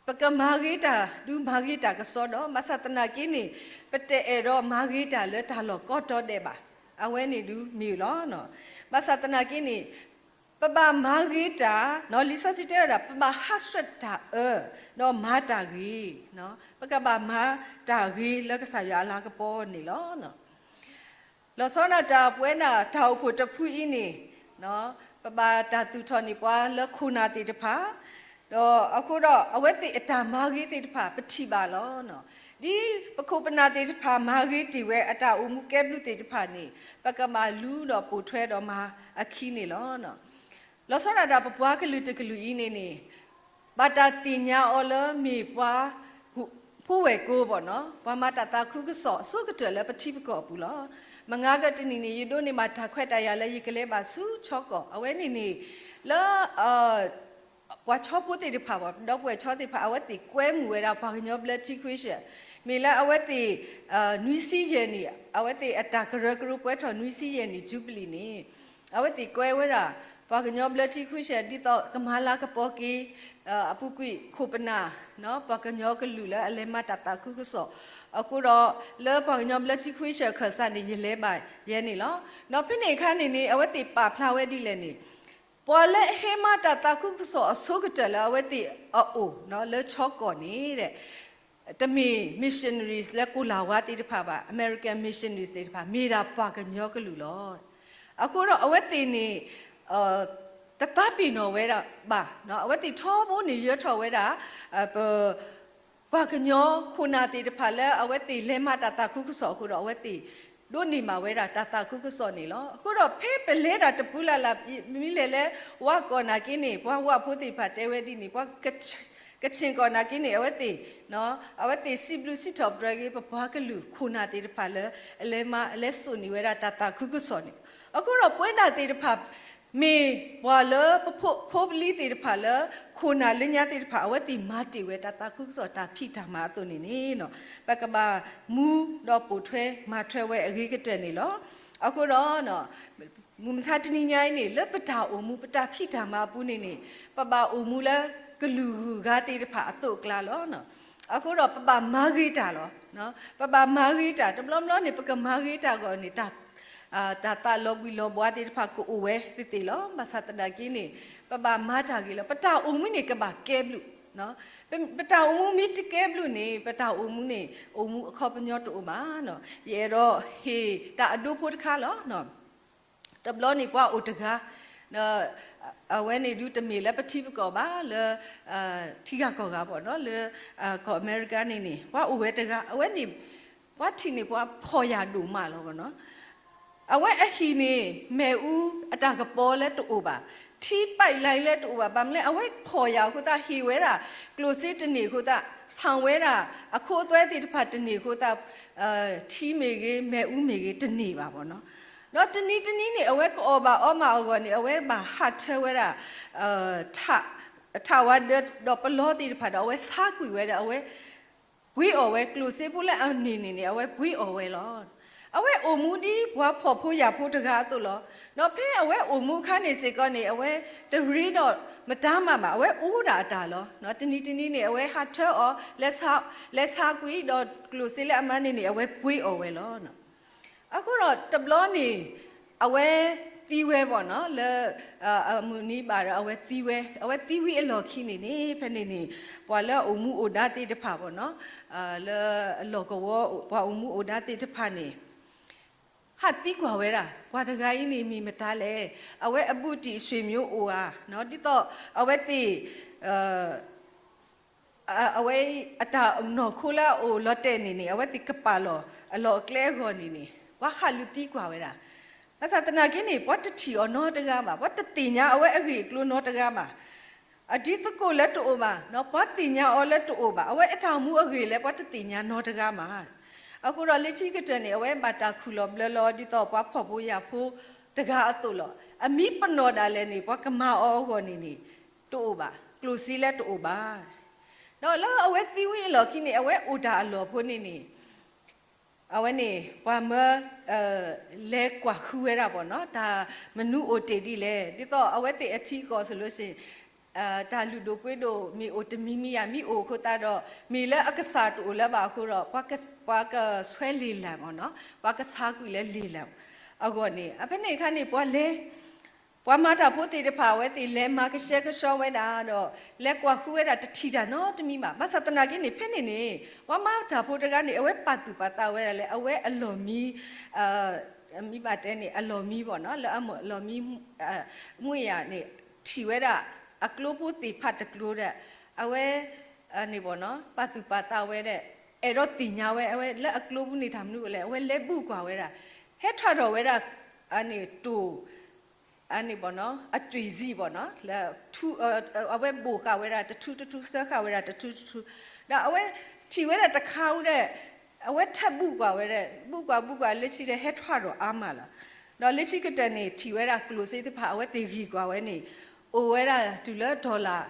ပကမၤဂ့ၤတၢ် ဒုးမၤဂ့ၤတၢ်ကစီဒီး ဘၣ်ဆၣ်သနာ်က့န့ၣ် ပတအဲၣ်ဒိးမၤဂ့ၤတၢ်လၢတၢ်လီၢ်ကိးတီၤဒဲးဘၣ်. အဝဲန့ၣ်ဒုးမ့ၢ်လီၤ. ဘၣ်ဆၣ်သနာ်က့န့ၣ် ပဘၣ်မၤဂ့ၤတၢ်, လံာ်စီဆှံတဲဝဲဒၣ် ပဘၣ်ဟးဆှဲးတၢ်အၢ, ဒီးမၤတၢ်ဂ့ၤ, ပကဘၣ်မၤတၢ်ဂ့ၤလၢကစၢ်ယွၤအလၤကပီၤန့ၣ်လီၤ. လီၤဆီဒၣ်တၢ်ပဝဲဒၣ်တၢ်အိၣ်ဖှိၣ်တဖုအံၤန့ၣ် ပဘၣ်တၢ်သူၣ်ထီၣ်န့ၢ်ပှၤလၢခိၣ်နၢ်သ့ၣ်တဖၣ်, ဒီးအဃိဒီးအဝဲသ့ၣ်အတၢ်မၤဂ့ၤသ့ၣ်တဖၣ် ပထံၣ်ဘၣ်လီၤ. ဒ်ပခိၣ်ပနၢ်သ့ၣ်တဖၣ်မၤဂ့ၤတ့ၢ်ဝဲအတၢ်အိၣ်မူကဲဘျုးသ့ၣ်တဖၣ်န့ၣ် ပကဘၣ်လူဒီးပိာ်ထွဲဒီးမၤအခံန့ၣ်လီၤ. လီၤဆီဒၣ်တၢ်ပပှၤကလုာ်တကလုာ်အံၤန့ၣ်န့ၣ် ဘၣ်တၢ်သ့ၣ်ညါအီၤလၢမ့ၢ်ပှၤ ဖိဝဲၢ်ကိာ်ဘၣ်နီၤ, ပှၤမၤတၢ်သးခုကစီၣ်အဆိကတၢၢ်လၢပထံပကီၢ်အပူၤလီၤ. မုၢ်နၤခီတနံၤန့ၣ် ယဒိးန့ၢ်ဘၣ်တၢ်ခွဲးတၢ်ယာ်လၢယကလဲၤဘၣ်ဆူဆီကီၢ် အဝဲန့ၣ်န့ၣ် လၢ ပှၤဆီဖိသ့ၣ်တဖၣ် ဒီပုၢ်ဝဲၢ်ဆီသ့ၣ်တဖၣ် အဝဲသ့ၣ်ကွဲမုာ်ဝဲဒၣ်ပှၤကညီဘျၢထံခွ့ရှၢၣ် မ့ၢ်လၢအဝဲသ့ၣ် နွံဆံယဲၢ်နံၣ် အဝဲသ့ၣ်အတၢ်ကရၢကရိပှဲၤထီၣ်နွံဆံယဲၢ်နံၣ် jubilee န့ၣ် အဝဲသ့ၣ်ကွဲဝဲဒၣ် ပှၤကညီဘျၢထံခွ့ရှၢၣ် ဒ်သိးကမၤလၤကပီၤက့ၤ အပူၤကွံာ်ခိၣ်ပနၢ် ပှၤကညီကလုာ်လၢအလဲၤမၤတၢ်သးခုကစီၣ် အဃိဒီး လၢပှၤကညီဘျၢထံခွ့ရှၢၣ်ခၢၣ်စးန့ၣ် ယလဲၤဘၣ်ယဲန့ၣ်လီၤ. ဒီးဖဲန့ၣ်အခါန့ၣ်န့ၣ် အဝဲသ့ၣ်ပာ်ဖျါဝဲဒ်လဲၣ်န့ၣ် ပှၤလၢအဟဲမၤတၢ်သးခုကစီၣ်အဆိကတၢၢ်လၢအဝဲသ့ၣ်အအိၣ် လၢဆီကီၢ်န့ၣ် တမ့ၢ် missionaries လၢကိၣ်လၤဝါသ့ၣ်တဖၣ်ဘၣ်, American missionaries သ့ၣ်တဖၣ် မ့ၢ်ဒၣ်ပှၤကညီကလုာ်လီၤ. အဃိဒီးအဝဲသ့ၣ်န့ၣ် တသးပ့ၤနီၣ်ဝဲဒၣ်ဘၣ်, အဝဲသ့ၣ်ထီဘိန့ၣ်ယၢၤထီၣ်ဝဲဒၣ် ပ ပှၤကညီခိၣ်နၢ်သ့ၣ်တဖၣ်လၢအဝဲသ့ၣ်လဲၤမၤတၢ်သးခုကစီၣ်အဃိဒီး အဝဲသ့ၣ်ဒိးန့ၢ်ဘၣ်ဝဲဒၣ်တၢ်သးခုကစီၣ်န့ၣ်လီၤ. အဃိဒီးဖဲပလဲၤတၢ်တပူၤလၢ်လၢ် မ့ၢ်လဲၤလၢဝါကီၢ်နာ်က့န့ၣ် ပှၤဝါဖိသ့ၣ်တဖၣ်တဲဝဲဒ်န့ၣ် ပှၤ ကချ့ၣ်ကီၢ်နာ်က့န့ၣ် အဝဲသ့ၣ် အဝဲသ့ၣ်စံးဘျုးစံးထီၣ်ပတြၢၤက့ၤ ပပှၤကလုာ်ခိၣ်နၢ်သ့ၣ်တဖၣ်လၢ အလဲၤမၤ အလဲၤစိာ်န့ၢ်ဝဲဒၣ်တၢ်သးခုကစီၣ်န့ၣ်လီၤ. အဃိဒီးပဝဲဒၣ်သ့ၣ်တဖၣ် မ့ၢ်ပှၤလၢပဖိပလံၤသ့ၣ်တဖၣ်လၢ ခိၣ်နၢ်လၢညါသ့ၣ်တဖၣ် အဝဲသ့ၣ်မၤတ့ၢ်ဝဲတၢ်သးခုကစီၣ်တၢ်ဖံးတၢ်မၤအသိးန့ၣ်န့ၣ် ပကဘၣ်မူဒီးပိာ်ထွဲမၤထွဲဝဲအဂ့ၤကတၢၢ်န့ၣ်လီၤ. အဃိဒီး မုၢ်မဆါတနံၤညါအံၤန့ၣ် လၢပတၢ်အိၣ်မူ ပတၢ်ဖံးတၢ်မၤအပူၤန့ၣ်န့ၣ် ပဘၣ်အိၣ်မူလၢကလုာ်ဂုၤဂၤသ့ၣ်တဖၣ်အသိးအကျါလီၤ. အဃိဒီးပဘၣ်မၤဂ့ၤတၢ်လီၤ. ပဘၣ်မၤဂ့ၤတၢ် တဘျီဘျီန့ၣ် ပကမၤဂ့ၤတၢ်အဂီၢ်န့ၣ် တၢ်သးလီၤဘှံးလီၤဘှါသ့ၣ်တဖၣ်ကအိၣ်ဝဲသ့ၣ်သ့ၣ်လီၤ. ဘၣ်ဆၣ်သနာ်က့န့ၣ် ပဘၣ်မၤတၢ်ဂ့ၤလီၤ. ပတၢ်အိၣ်မူန့ၣ်ကဘၣ်ကဲဘျုး ပတၢ်အိၣ်မူမ့ၢ်တကဲဘျုးန့ၣ် ပတၢ်အိၣ်မူန့ၣ် အိၣ်မူအခီပညီတအိၣ်ဘၣ်. ယအဲၣ်ဒိးဟ့ၣ်တၢ်အဒိဖိတခါလီၤ. တဘျီန့ၣ်ပှၤအိၣ်တဂၤ အဝဲန့ၣ်ဒုးတမ့ၢ်လၢပထံပကီၢ်ဘၣ် လၢ ထံဂၤကီၢ်ဂၤဘၣ်နီၤ လၢ ကီၢ်အမဲရကၤန့ၣ်န့ၣ် ပှၤအိၣ်ဝဲတဂၤ အဝဲန့ၣ် ပှၤထံၣ်န့ၢ်ပှၤဖှီၣ်ယာ်ဒိၣ်မးလီၤနီၤ. အဝဲအဟံၣ်န့ၣ် မ့ၣ်အူအတၢ်ကပီၤလၢတအိၣ်ဘၣ်, ထံပၢၣ်လဲလၢတအိၣ်ဘၣ်, ဘၣ်မနုၤလဲၣ် အဝဲဖှီၣ်ယာ်အဃိသတး ဟ့ၣ်ဝဲဒၣ် ကျိၣ်စ့တန့ၢ်အဃိသတး ဆၣ်ဝဲဒၣ် အခိအသွဲသ့ၣ်တဖၣ်တန့ၢ်အဃိသတး ထံမ့ၢ်ဂ့ၤ မ့ၣ်အူမ့ၢ်ဂ့ၤ တန့ၢ်ဘၣ်ဘၣ်နီၤ. ဒီးတနံၤတနံၤန့ၣ် အဝဲကအီၣ်ဘၣ်အီမးအဂီၢ်န့ၣ် အဝဲဘၣ်ဟးထၢဝဲဒၣ် ထးဝါဒၢဒီးပလီသ့ၣ်တဖၣ်ဒီး အဝဲဆါကွံာ်ဝဲဒၣ် အဝဲ ပှ့ၤအီၣ်ဝဲ ကျိၣ်စ့ဖိလၢအန့ၢ်န့ၣ်န့ၣ် အဝဲပှ့ၤအီၣ်ဝဲလီၤ. အဝဲအိၣ်မူဒ်ပှၤဖှီၣ်ဖိယာ်ဖိတဂၤအသိးလီၤ. ဒီးဖဲအဝဲအိၣ်မူအခါန့ၣ်စ့ၢ်ကီးန့ၣ် အဝဲတရ့ဒီးမတၤမးဘၣ်, အဝဲအိၣ်ဒၣ်အတၢ်လီၤ. တနံၤတနံၤန့ၣ် အဝဲဟးထၢအီၤ လဲၤဆါကွံာ်ဒီးကျိၣ်စ့လၢအမၤန့ၢ်န့ၣ် အဝဲပှ့ၤအီၣ်ဝဲလီၤ. အဃိဒီးတဘျီန့ၣ် အဝဲသံဝဲဘၣ်နီၤ လၢ အမုၢ်နံၤဘၣ်ဒီး အဝဲသံဝဲ, အဝဲသံဝံၤအလီၢ်ခံန့ၣ်န့ၣ် ဖဲန့ၣ်န့ၣ် ပှၤလၢအအိၣ်မူအိၣ်ဒါသ့ၣ်တဖၣ်ဘၣ်နီၤ လၢအလီၢ်ကဝီၤ ပှၤအိၣ်မူအိၣ်ဒါသ့ၣ်တဖၣ်န့ၣ် ဟးသံကွၢ်ဝဲဒၣ် ပှၤတဂၤအံၤန့ၣ်မ့ၢ်မတၤလဲၣ်, အဝဲအဘူးတံၢ်အဆွေမျိုးအိၣ်ဧါ, ဒ်သိးအဝဲသ့ၣ် အဝဲအတၢ်နီၢ်ခိလၢအအိၣ်လီၤတဲာ်န့ၣ်န့ၣ် အဝဲသ့ၣ်ကပာ်လီၤအလီၢ်အကျဲအဂီၢ်န့ၣ်န့ၣ် ပှၤဟးလူၤသံကွၢ်ဝဲဒၣ်. ဘၣ်ဆၣ်သနာ်က့န့ၣ် ပှၤတထံၣ်အီၤနီတဂၤဘၣ်, ပှၤတသ့ၣ်ညါအဝဲအဂ့ၢ်အကျိၤနီတဂၤဘၣ်. အတံၤသကိးလၢတအိၣ်ဘၣ်, ပှၤသ့ၣ်ညါအီၤလၢတအိၣ်ဘၣ်, အဝဲအတၢ်အိၣ်မူအဂ့ၢ်လၢပှၤတသ့ၣ်ညါနီတဂၤဘၣ်. အဃိဒီးလၢခံကတၢၢ်န့ၣ် အဝဲဘၣ်တၢ်ခူၣ်လီၤဘျၢလီၤဒ်သိးပှၤဖှီၣ်ဖိယာ်ဖိတဂၤအသိးလီၤ. အမံပနီၣ်ဒၣ်လဲာ်န့ၣ် ပှၤကမၤအီၤအဂီၢ်န့ၣ်န့ၣ် တအိၣ်ဘၣ်, ကျိၣ်စ့လၢတအိၣ်ဘၣ်. ဒီးလၢအဝဲသံဝံၤအလီၢ်ခံန့ၣ် အဝဲအိၣ်တၢ်အလီၢ်ဖိန့ၣ်န့ၣ် အဝဲန့ၣ် ပှၤမၢ လဲၤကွၢ်ဃုဝဲဒၣ်ဘၣ်နီၤ တၢ်မနုၤအိၣ်တ့ၢ်ဒ်လဲၣ်, ဒ်သိးအဝဲသ့ၣ်အထံအကီၢ်စ့ၢ်ကီး တၢ်လုၢ်ဒိၣ်ပှ့ၤဒိၣ်မ့ၢ်အိၣ်တမံၤမံၤဧါ, မ့ၢ်အိၣ်အဃိသတးဒီး မ့ၢ်လၢအကစၢ်တအိၣ်လၢၤဘၣ်အဃိဒီး ပှၤကဆှဲလ့ၣ်လၢ်ဘၣ်နီၤ, ပှၤကဆါကွံာ်လၢလ့ၣ်လၢ်အဂီၢ်န့ၣ် အဖဲန့ၣ်အခါန့ၣ် ပှၤလဲၤ ပှၤမၤတၢ်ဖိသ့ၣ်တဖၣ် အဝဲသ့ၣ်လဲၤမၤကဆှဲကဆှီဝဲဒၣ်ဒီး လဲၤကွၢ်ဃုဝဲဒၣ်တထံၣ်တၢ်နီတမံၤဘၣ်. ဘၣ်ဆၣ်သနာ်က့န့ၣ် ဖဲန့ၣ်န့ၣ် ပှၤမၤတၢ်ဖိတဂၤန့ၣ် အဝဲပာ်သူၣ်ပာ်သးဝဲဒၣ်လၢ အဝဲအလီၢ်မံ မ့ၢ်ဘၣ်တဲန့ၣ် အလီၢ်မံဘၣ်နီၤ လၢအလီၢ်မံ မုၢ်ယၤန့ၣ် ထံၣ်ဝဲဒၣ် အကျိဖိသ့ၣ်တဖၣ်တကျိဒီး အဝဲ န့ၣ်ဘၣ်နီၤ ပာ်သူၣ်ပာ်သးဝဲဒၣ် အဲၣ်ဒိးသ့ၣ်ညါဝဲ အဝဲလၢအကျိပူၤန့ၣ်တၢ်မနုၤလဲၣ် အဝဲလဲၤဘူၣ်ကွၢ်ဝဲဒၣ် ဟဲထီၣ်ထီၣ်ဝဲဒၣ် အန့ၣ်တိၢ် အန့ၣ်ဘၣ်နီၤ အတြ့ၣ်စံၣ်ဘၣ်နီၤ လၢ အဝဲဘိၣ်ဃာ်ဝဲဒၣ်တထူတထူ စၢဃာ်ဝဲဒၣ်တထူတထူ ဒီးအဝဲထံၣ်ဝဲဒၣ်တခါဝဲဒၣ် အဝဲထပ်ဘူးကွၢ်ဝဲဒၣ်, ဘူးကွၢ်ဘူးကွၢ် လၢခံဒီးဟဲထွဲဒီးအါမးလီၤ. ဒီးလၢခံကတၢၢ်န့ၣ် ထံၣ်ဝဲဒၣ်ကျိၣ်စ့သ့ၣ်တဖၣ် အဝဲသ့ၣ်ဂံၢ်ကွၢ်ဝဲန့ၣ် အိၣ်ဝဲဒၣ်တုၤလၢ dollar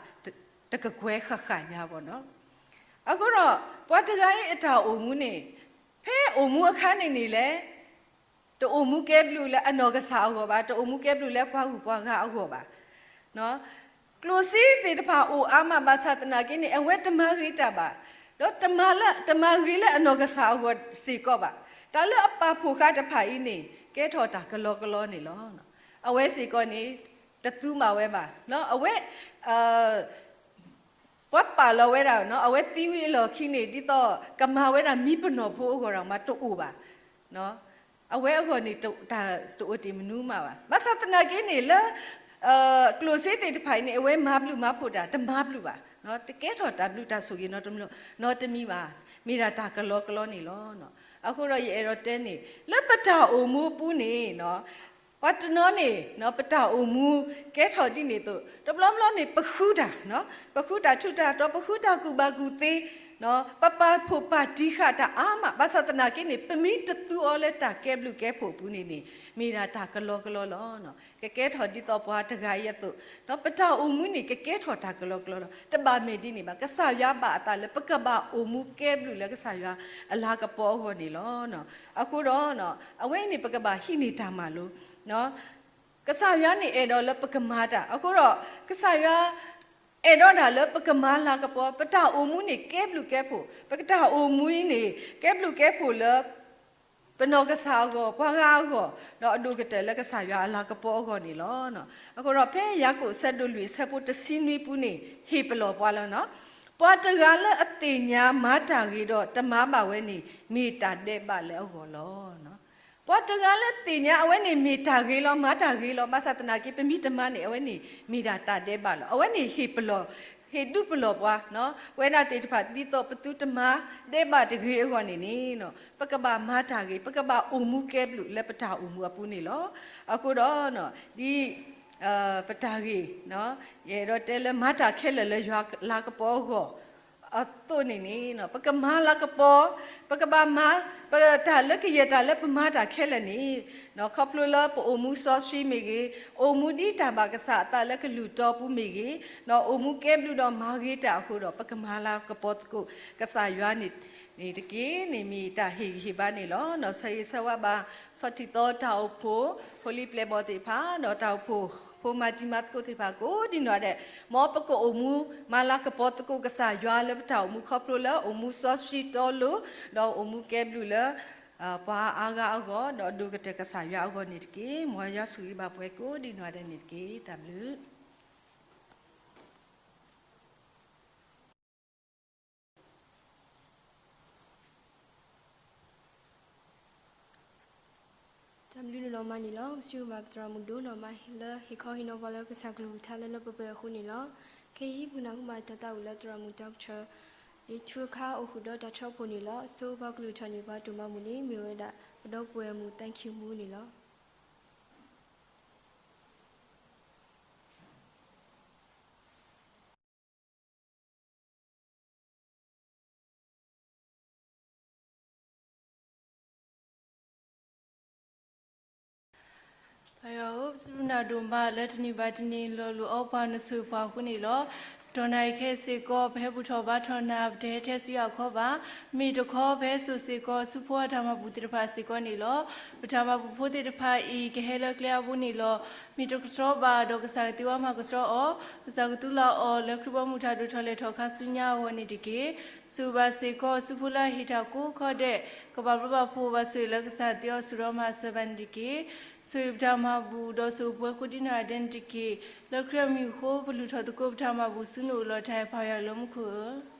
တကကွဲၢ်ဃၣ်ဃၣ်ညါဘၣ်နီၤ. အဃိဒီး ပှၤတဂၤအံၤအတၢ်အိၣ်မူန့ၣ် ဖဲအိၣ်မူအခါန့ၣ်န့ၣ်လဲၣ် တအိၣ်မူကဲဘျုးလၢအနီၢ်ကစၢ်အဂီၢ်ဘၣ်, တအိၣ်မူကဲဘျုးလၢပှၤဂုၤပှၤဂၤအဂီၢ်ဘၣ်. ကျိၣ်စ့သ့ၣ်တဖၣ်အိၣ်အါမးဘၣ်ဆၣ်သနာ်က့န့ၣ် အဝဲတမၤဂ့ၤတၢ်ဘၣ်, ဒီးတမၤလၢ တမၤဂ့ၤလၢအနီၢ်ကစၢ်အဂီၢ်စ့ၢ်ကီးဘၣ်. တၢ်လၢအပာ်ဖှိၣ်ဃာ်တဖၣ်အံၤန့ၣ် ကဲထီၣ်တၢ်ကလီကလီန့ၣ်လီၤ. အဝဲစ့ၢ်ကီးန့ၣ် တသူမၤဝဲဘၣ်. အဝဲ ပှၤပာ်လီၤဝဲဒၣ် အဝဲသံဝံၤအလီၢ်ခံန့ၣ် ဒ်သိးကမၤဝဲဒၣ်မံပနီၣ်ဖိအဂီၢ်ဒီးမးတအိၣ်ဘၣ်. အဝဲအဂီၢ်န့ၣ် တအိၣ်တ့ၢ်မနုၤမးဘၣ်. ဘၣ်ဆၣ်သနာ်က့န့ၣ် လၢ ကျိၣ်စ့သ့ၣ်တဖၣ်အံၤန့ၣ် အဝဲမၤဘျုးမၤဖှိၣ်တၢ် တမၤဘျုးဘၣ်, တကဲထီၣ်တၢ်ဘျုးတၢ်ဆိၣ်ဂ့ၤနီတမံၤ, နီတမံၤဘၣ်. မ့ၢ်ဒၣ်တၢ်ကလီကလီန့ၣ်လီၤ. အဃိဒီးယအဲၣ်ဒိးတဲန့ၣ် လၢပတၢ်အိၣ်မူအပူၤန့ၣ် ပှၤတနီၤန့ၣ် ပတၢ်အိၣ်မူကဲထီၣ်ဒ်န့ၣ်အသိး တဘျီဘျီန့ၣ် ပဃုတၢ်, ပဃုတၢ်ထူးတၢ်တီၤ ပဃုတၢ်ကူၣ်ဘၣ်ကူၣ်သ့, ပပာ်ဖှိၣ်ပာ်တံၢ်ဃာ်တၢ်အါမး ဘၣ်ဆၣ်သနာ်က့န့ၣ် ပမ့ၢ်တသူအီၤလၢတၢ်ကဲဘျုးကဲဖှိၣ်အပူၤန့ၣ်န့ၣ် မ့ၢ်ဒၣ်တၢ်ကလီကလီလီၤ. ကကဲထီၣ်ဒ်သိးပှၤတဂၤအံၤအသိး, ပတၢ်အိၣ်မူန့ၣ် ကကဲထီၣ်တၢ်ကလီကလီလီၤ. တဘၣ်မ့ၢ်ဒ်န့ၣ်ဘၣ်. ကစၢ်ယွၤဘၣ်အသးလၢပကဘၣ်အိၣ်မူကဲဘျုးလၢကစၢ်ယွၤအလၤကပီၤအဂီၢ်န့ၣ်လီၤ. အဃိဒီး အဝဲအံၤန့ၣ် ပကဘၣ်ဟံးန့ၢ်တၢ်မၤလိ ကစၢ်ယွၤန့ၣ်အဲၣ်ဒိးလၢပကမၤတၢ်, အဃိဒီး ကစၢ်ယွၤ အဲၣ်ဒိးဒၣ်လၢပကမၤလၤကပီၤ, ပတၢ်အိၣ်မူန့ၣ်ကဲဘျုးကဲဖှိၣ်, ပတၢ်အိၣ်မူအံၤန့ၣ် ကဲဘျုးကဲဖှိၣ်လၢ ပနီၢ်ကစၢ်အဂီၢ်, ပှၤဂၤအဂီၢ်, ဒီးအဒိၣ်ကတၢၢ်လၢကစၢ်ယွၤအလၤကပီၤအဂီၢ်န့ၣ်လီၤ. အဃိဒီးဖဲယၤကိာ်အဆၢဒိၣ်လွံၢ်အဆၢဖိတဆံနွံပူၤန့ၣ် ဟ့ၣ်ပလီၢ်ပှၤလီၤ. ပှၤတဂၤလၢအသ့ၣ်ညါမၤတၢ်ဂ့ၤဒီးတမၤဘၣ်ဝဲန့ၣ် မ့ၢ်တၢ်ဒဲးဘးလၢအဂီၢ်လီၤ. ပှၤတဂၤလၢသ့ၣ်ညါအဝဲန့ၣ်မ့ၢ်တၢ်ဂ့ၤလီၤ, မၤတၢ်ဂ့ၤလီၤ, ဘၣ်ဆၣ်သနာ်က့ ပမ့ၢ်တမၤန့ၣ် အဝဲန့ၣ်မ့ၢ်ဒၣ်တၢ်ဒဲးဘးလီၤ. အဝဲန့ၣ်ဟ့ၣ်ပလီၢ်, ဟ့ၣ်ဒုးပလီၢ်ပှၤ, ပဝဲဒၣ်သ့ၣ်တဖၣ် ဒ်သိးပသုတမၤဒဲးဘးတဂ့ၤအဂီၢ်န့ၣ်န့ၣ် ပကဘၣ်မၤတၢ်ဂ့ၤ, ပကဘၣ်အိၣ်မူကဲဘျုးလၢပတၢ်အိၣ်မူအပူၤန့ၣ်လီၤ. အဃိဒီး ဒ် ပတၢ်ဂ့ၤ ယအဲၣ်ဒိးတဲလၢမၤတၢ်ခဲလၢာ်လၢယွၤလၤကပီၤအဂီၢ် အသိးန့ၣ်န့ၣ် ပကမၤလၤကပီၤ, ပကဘၣ်မၤ ပတၢ်လၢကယဲၢ်တၢ်လၢပမၤတၢ်ခဲလၢာ်န့ၣ် ခီဖျိလၢပအိၣ်မူစီဆှံမ့ၢ်ဂ့ၤ, အိၣ်မူဒ်တၢ်ဘၣ်ကစၢ်အသးလၢကလုၢ်တီပူၤမ့ၢ်ဂ့ၤ, ဒီးအိၣ်မူကဲဘျုးဒီးမၤဂ့ၤတၢ်အဃိဒီး ပကမၤလၤကပီၤသကိးကစၢ်ယွၤန့ၣ်တက့ၢ်န့ၣ် မ့ၢ်တၢ်ဟ့ၣ်ဂံၢ်ဟ့ၣ်ဘါန့ၣ်လီၤ. ဆၢဂ့ၤဆၢဝါဘၣ် ဆီၣ်ထံသီတၢ်အိၣ်ဖှိၣ် ဖိလံၤပျဲၢ်ဘီၣ်သ့ၣ်တဖၣ် ဒီးတၢ်အိၣ်ဖှိၣ်ဖိမၤတံၤမၤသကိးသ့ၣ်တဖၣ် ကိးဒံနီၢ်ဒဲး, မ်ပကအိၣ်မူမၤလၤကပီၤသကိးကစၢ်ယွၤလၢပတၢ်အိၣ်မူခီဖျိလၢအိၣ်မူစီဆှံတီလိၤ, ဒီးအိၣ်မူကဲဘျုးလၢ ပှၤအါဂၤအဂီၢ် ဒီးအဒိၣ်ကတၢၢ်ကစၢ်ယွၤအဂီၢ်န့ၣ်တက့ၢ်. မ်ယွၤဆိၣ်ဂ့ၤဘၣ်ပှၤကိးဒံနီၢ်ဒဲးန့ၣ်တက့ၢ်. တၢ်ဘျုး တၢ်ဘျုးဒိၣ်မးန့ၣ်လီၤ. ပစံးဘျုးဘၣ်ပသရၣ်မုၣ်ဒိၣ်နီၢ်မး လၢဟ့ၣ်ခီဟ့ၣ်နီၤပှၤလၢကစၢ်ကလုၢ်ကထါလၢလၢပှဲၤပှဲၤအဃိန့ၣ်လီၤ. ခဲအံၤပကနၢ်ဟူဘၣ်တၢ်သးဝံၣ်လၢသရၣ်မုၣ် Doctor လံာ်ထူအခါအိၣ်ဃုာ်ဒီးတၢ်ထီဘိန့ၣ်လီၤ. ဆိပှၤကလုၢ်ထီၣ်န့ၣ် ပှၤတိၢ်မးမူန့ၣ် မ့ၢ်ဝဲဒၣ် ပဒီပုၢ်ဝဲၢ်မုၣ် Thank you မူန့ၣ်လီၤ. ပၢ်ယွၤဧၢ, ပစံးဘျုးနၤဒိၣ်မးလၢတနံၤဘၣ်တနံၤ လီၤလိၣ်အီပှၤနဆိၣ်ပှၤဃိန့ၣ်လီၤ. တနံၤအံၤခဲအံၤစ့ၢ်ကီး ပဟဲဘူၣ်ထီၣ်ဘါထီၣ်နၤ ပတဟဲထဲဆူယၤခီဘၣ်. မ့ၢ်တခီ ပဟဲစိာ်စ့ၢ်ကီး ဆူဖိအတၢ်မၤဘူၣ်သ့ၣ်တဖၣ်စ့ၢ်ကီးန့ၣ်လီၤ. ပတၢ်မၤဘူၣ်ဖိသ့ၣ်တဖၣ်အံၤ ကဟဲလၢကျဲအဘိန့ၣ်လီၤ. မ့ၢ်တကဆှီဘၣ်ဒီး ကစၢ်ကသ့ဝါမၤကဆှီအီၤ, ကစၢ်ကသူလၢအီၤလၢခရံာ်ဘီမုၢ်တၢ်ဒိၣ်ထီၣ်လဲၢ်ထီၣ်ခါဆူညါအဂီၢ်န့ၣ်တက့ၢ်. ဆိၣ်ဂ့ၤဘၣ်စ့ၢ်ကီး ဆူဖိလၢအဟ့ၣ်တၢ်ကိးခီဒဲး, ကဘၣ်ဘျုးဘၣ်ဖှိၣ်ဘၣ်ဆိၣ်ဂ့ၤလၢကစၢ်သ့အီၤဆူၣ်ဒီးမၤစၢၤဘၣ်န့ၣ်တက့ၢ်. ဆိၣ်ဂ့ၤပတၢ်မၤဘူၣ်ဒီးဆိၣ်ဂ့ၤပဝဲကိးဒံနီၢ်ဒဲးန့ၣ်တက့ၢ်. လၢခရံာ်အမံၤအဃိ ပလုၢ်ထီၣ်သကိးပတၢ်မၤဘူၣ်ဆူနအိၣ်လီၤတၢ်အဲၣ်ပၢ်ယွၤလၢမူခိၣ်ဧၢ.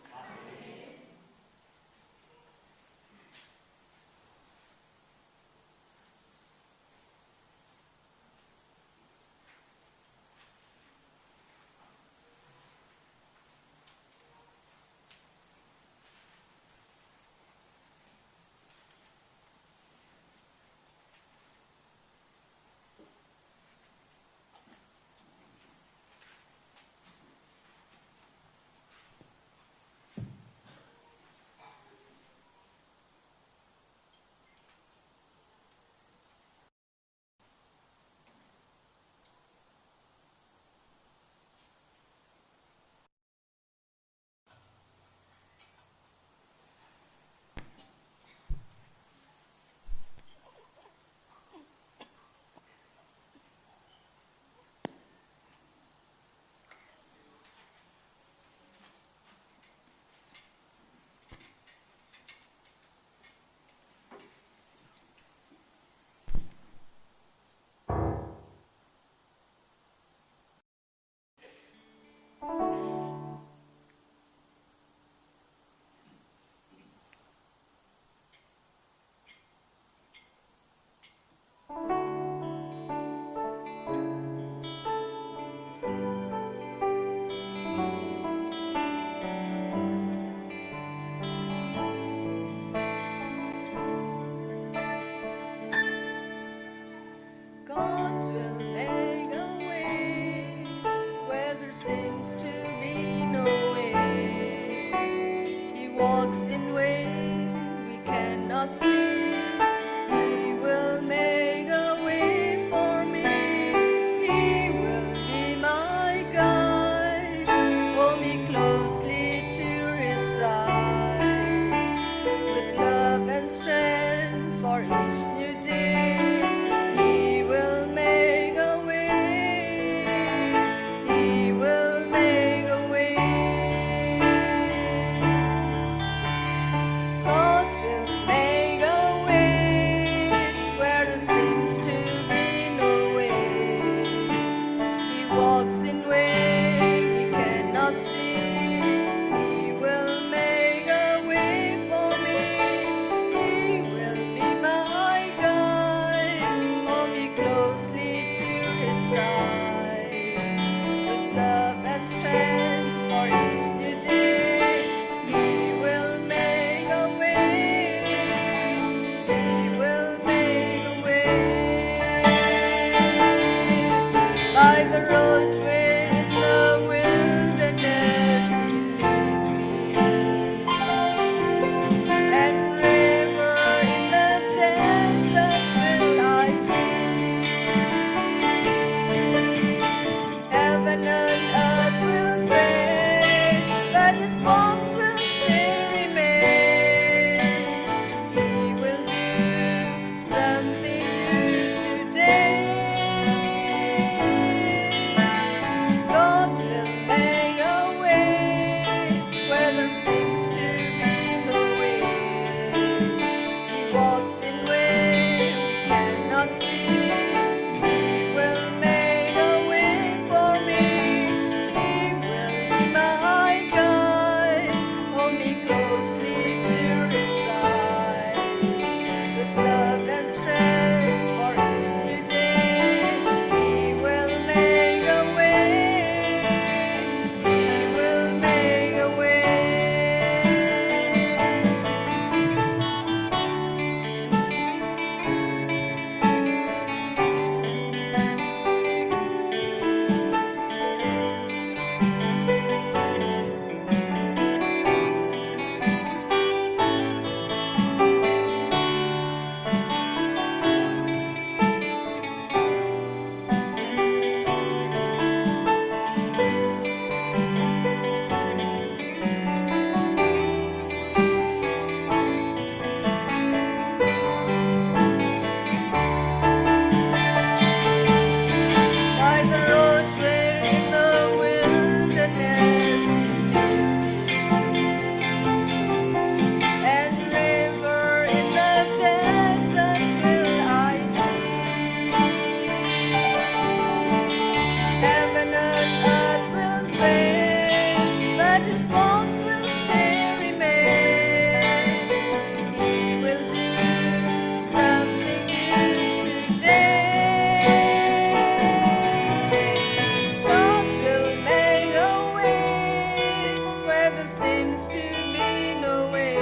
There seems to be no way.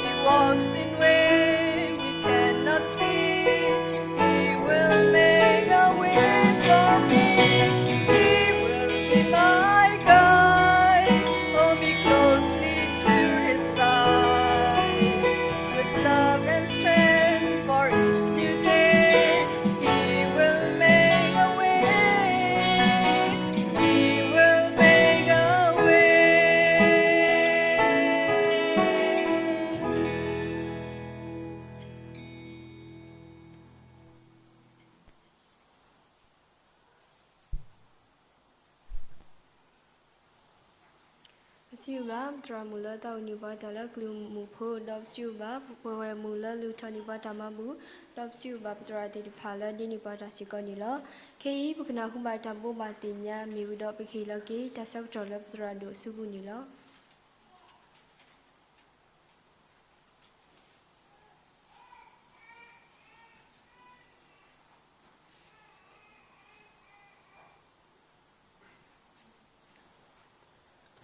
He walks in way we cannot see. He will make a way for me. He will be my guide. Hold me closely to his side. With love and strength for each new day, he will make a way. He will make a way. ပစံးဘျုးဘၣ် ပသရၣ်မုၣ်လၢသးအိၣ်န့ၢ်ပှၤတၢ်လၢကလုၢ်မုာ်ဖိ, ဒီးပစံးဘျုးဘၣ် ပဝဲၢ်မုၣ်လၢလုၢ်ထီၣ်န့ၢ်ပှၤတၢ်မၤဘူၣ်, ဒီးပစံးဘျုးဘၣ်ပသရၣ်သ့ၣ်တဖၣ်လၢဒိးန့ၢ်ပှၤတၢ်စ့ၢ်ကီးန့ၣ်လီၤ. ခဲအံၤ ပကနၢ်ဟူဘၣ်တၢ်ဘိးဘၣ်သ့ၣ်ညါမ့ၢ်ဝံၤဒီး ပကဟ့ၣ်လီၤက့ၤတၢ်ဆၢကတီၢ်လၢပသရၣ်ဒိၣ်အစုပူၤန့ၣ်လီၤ.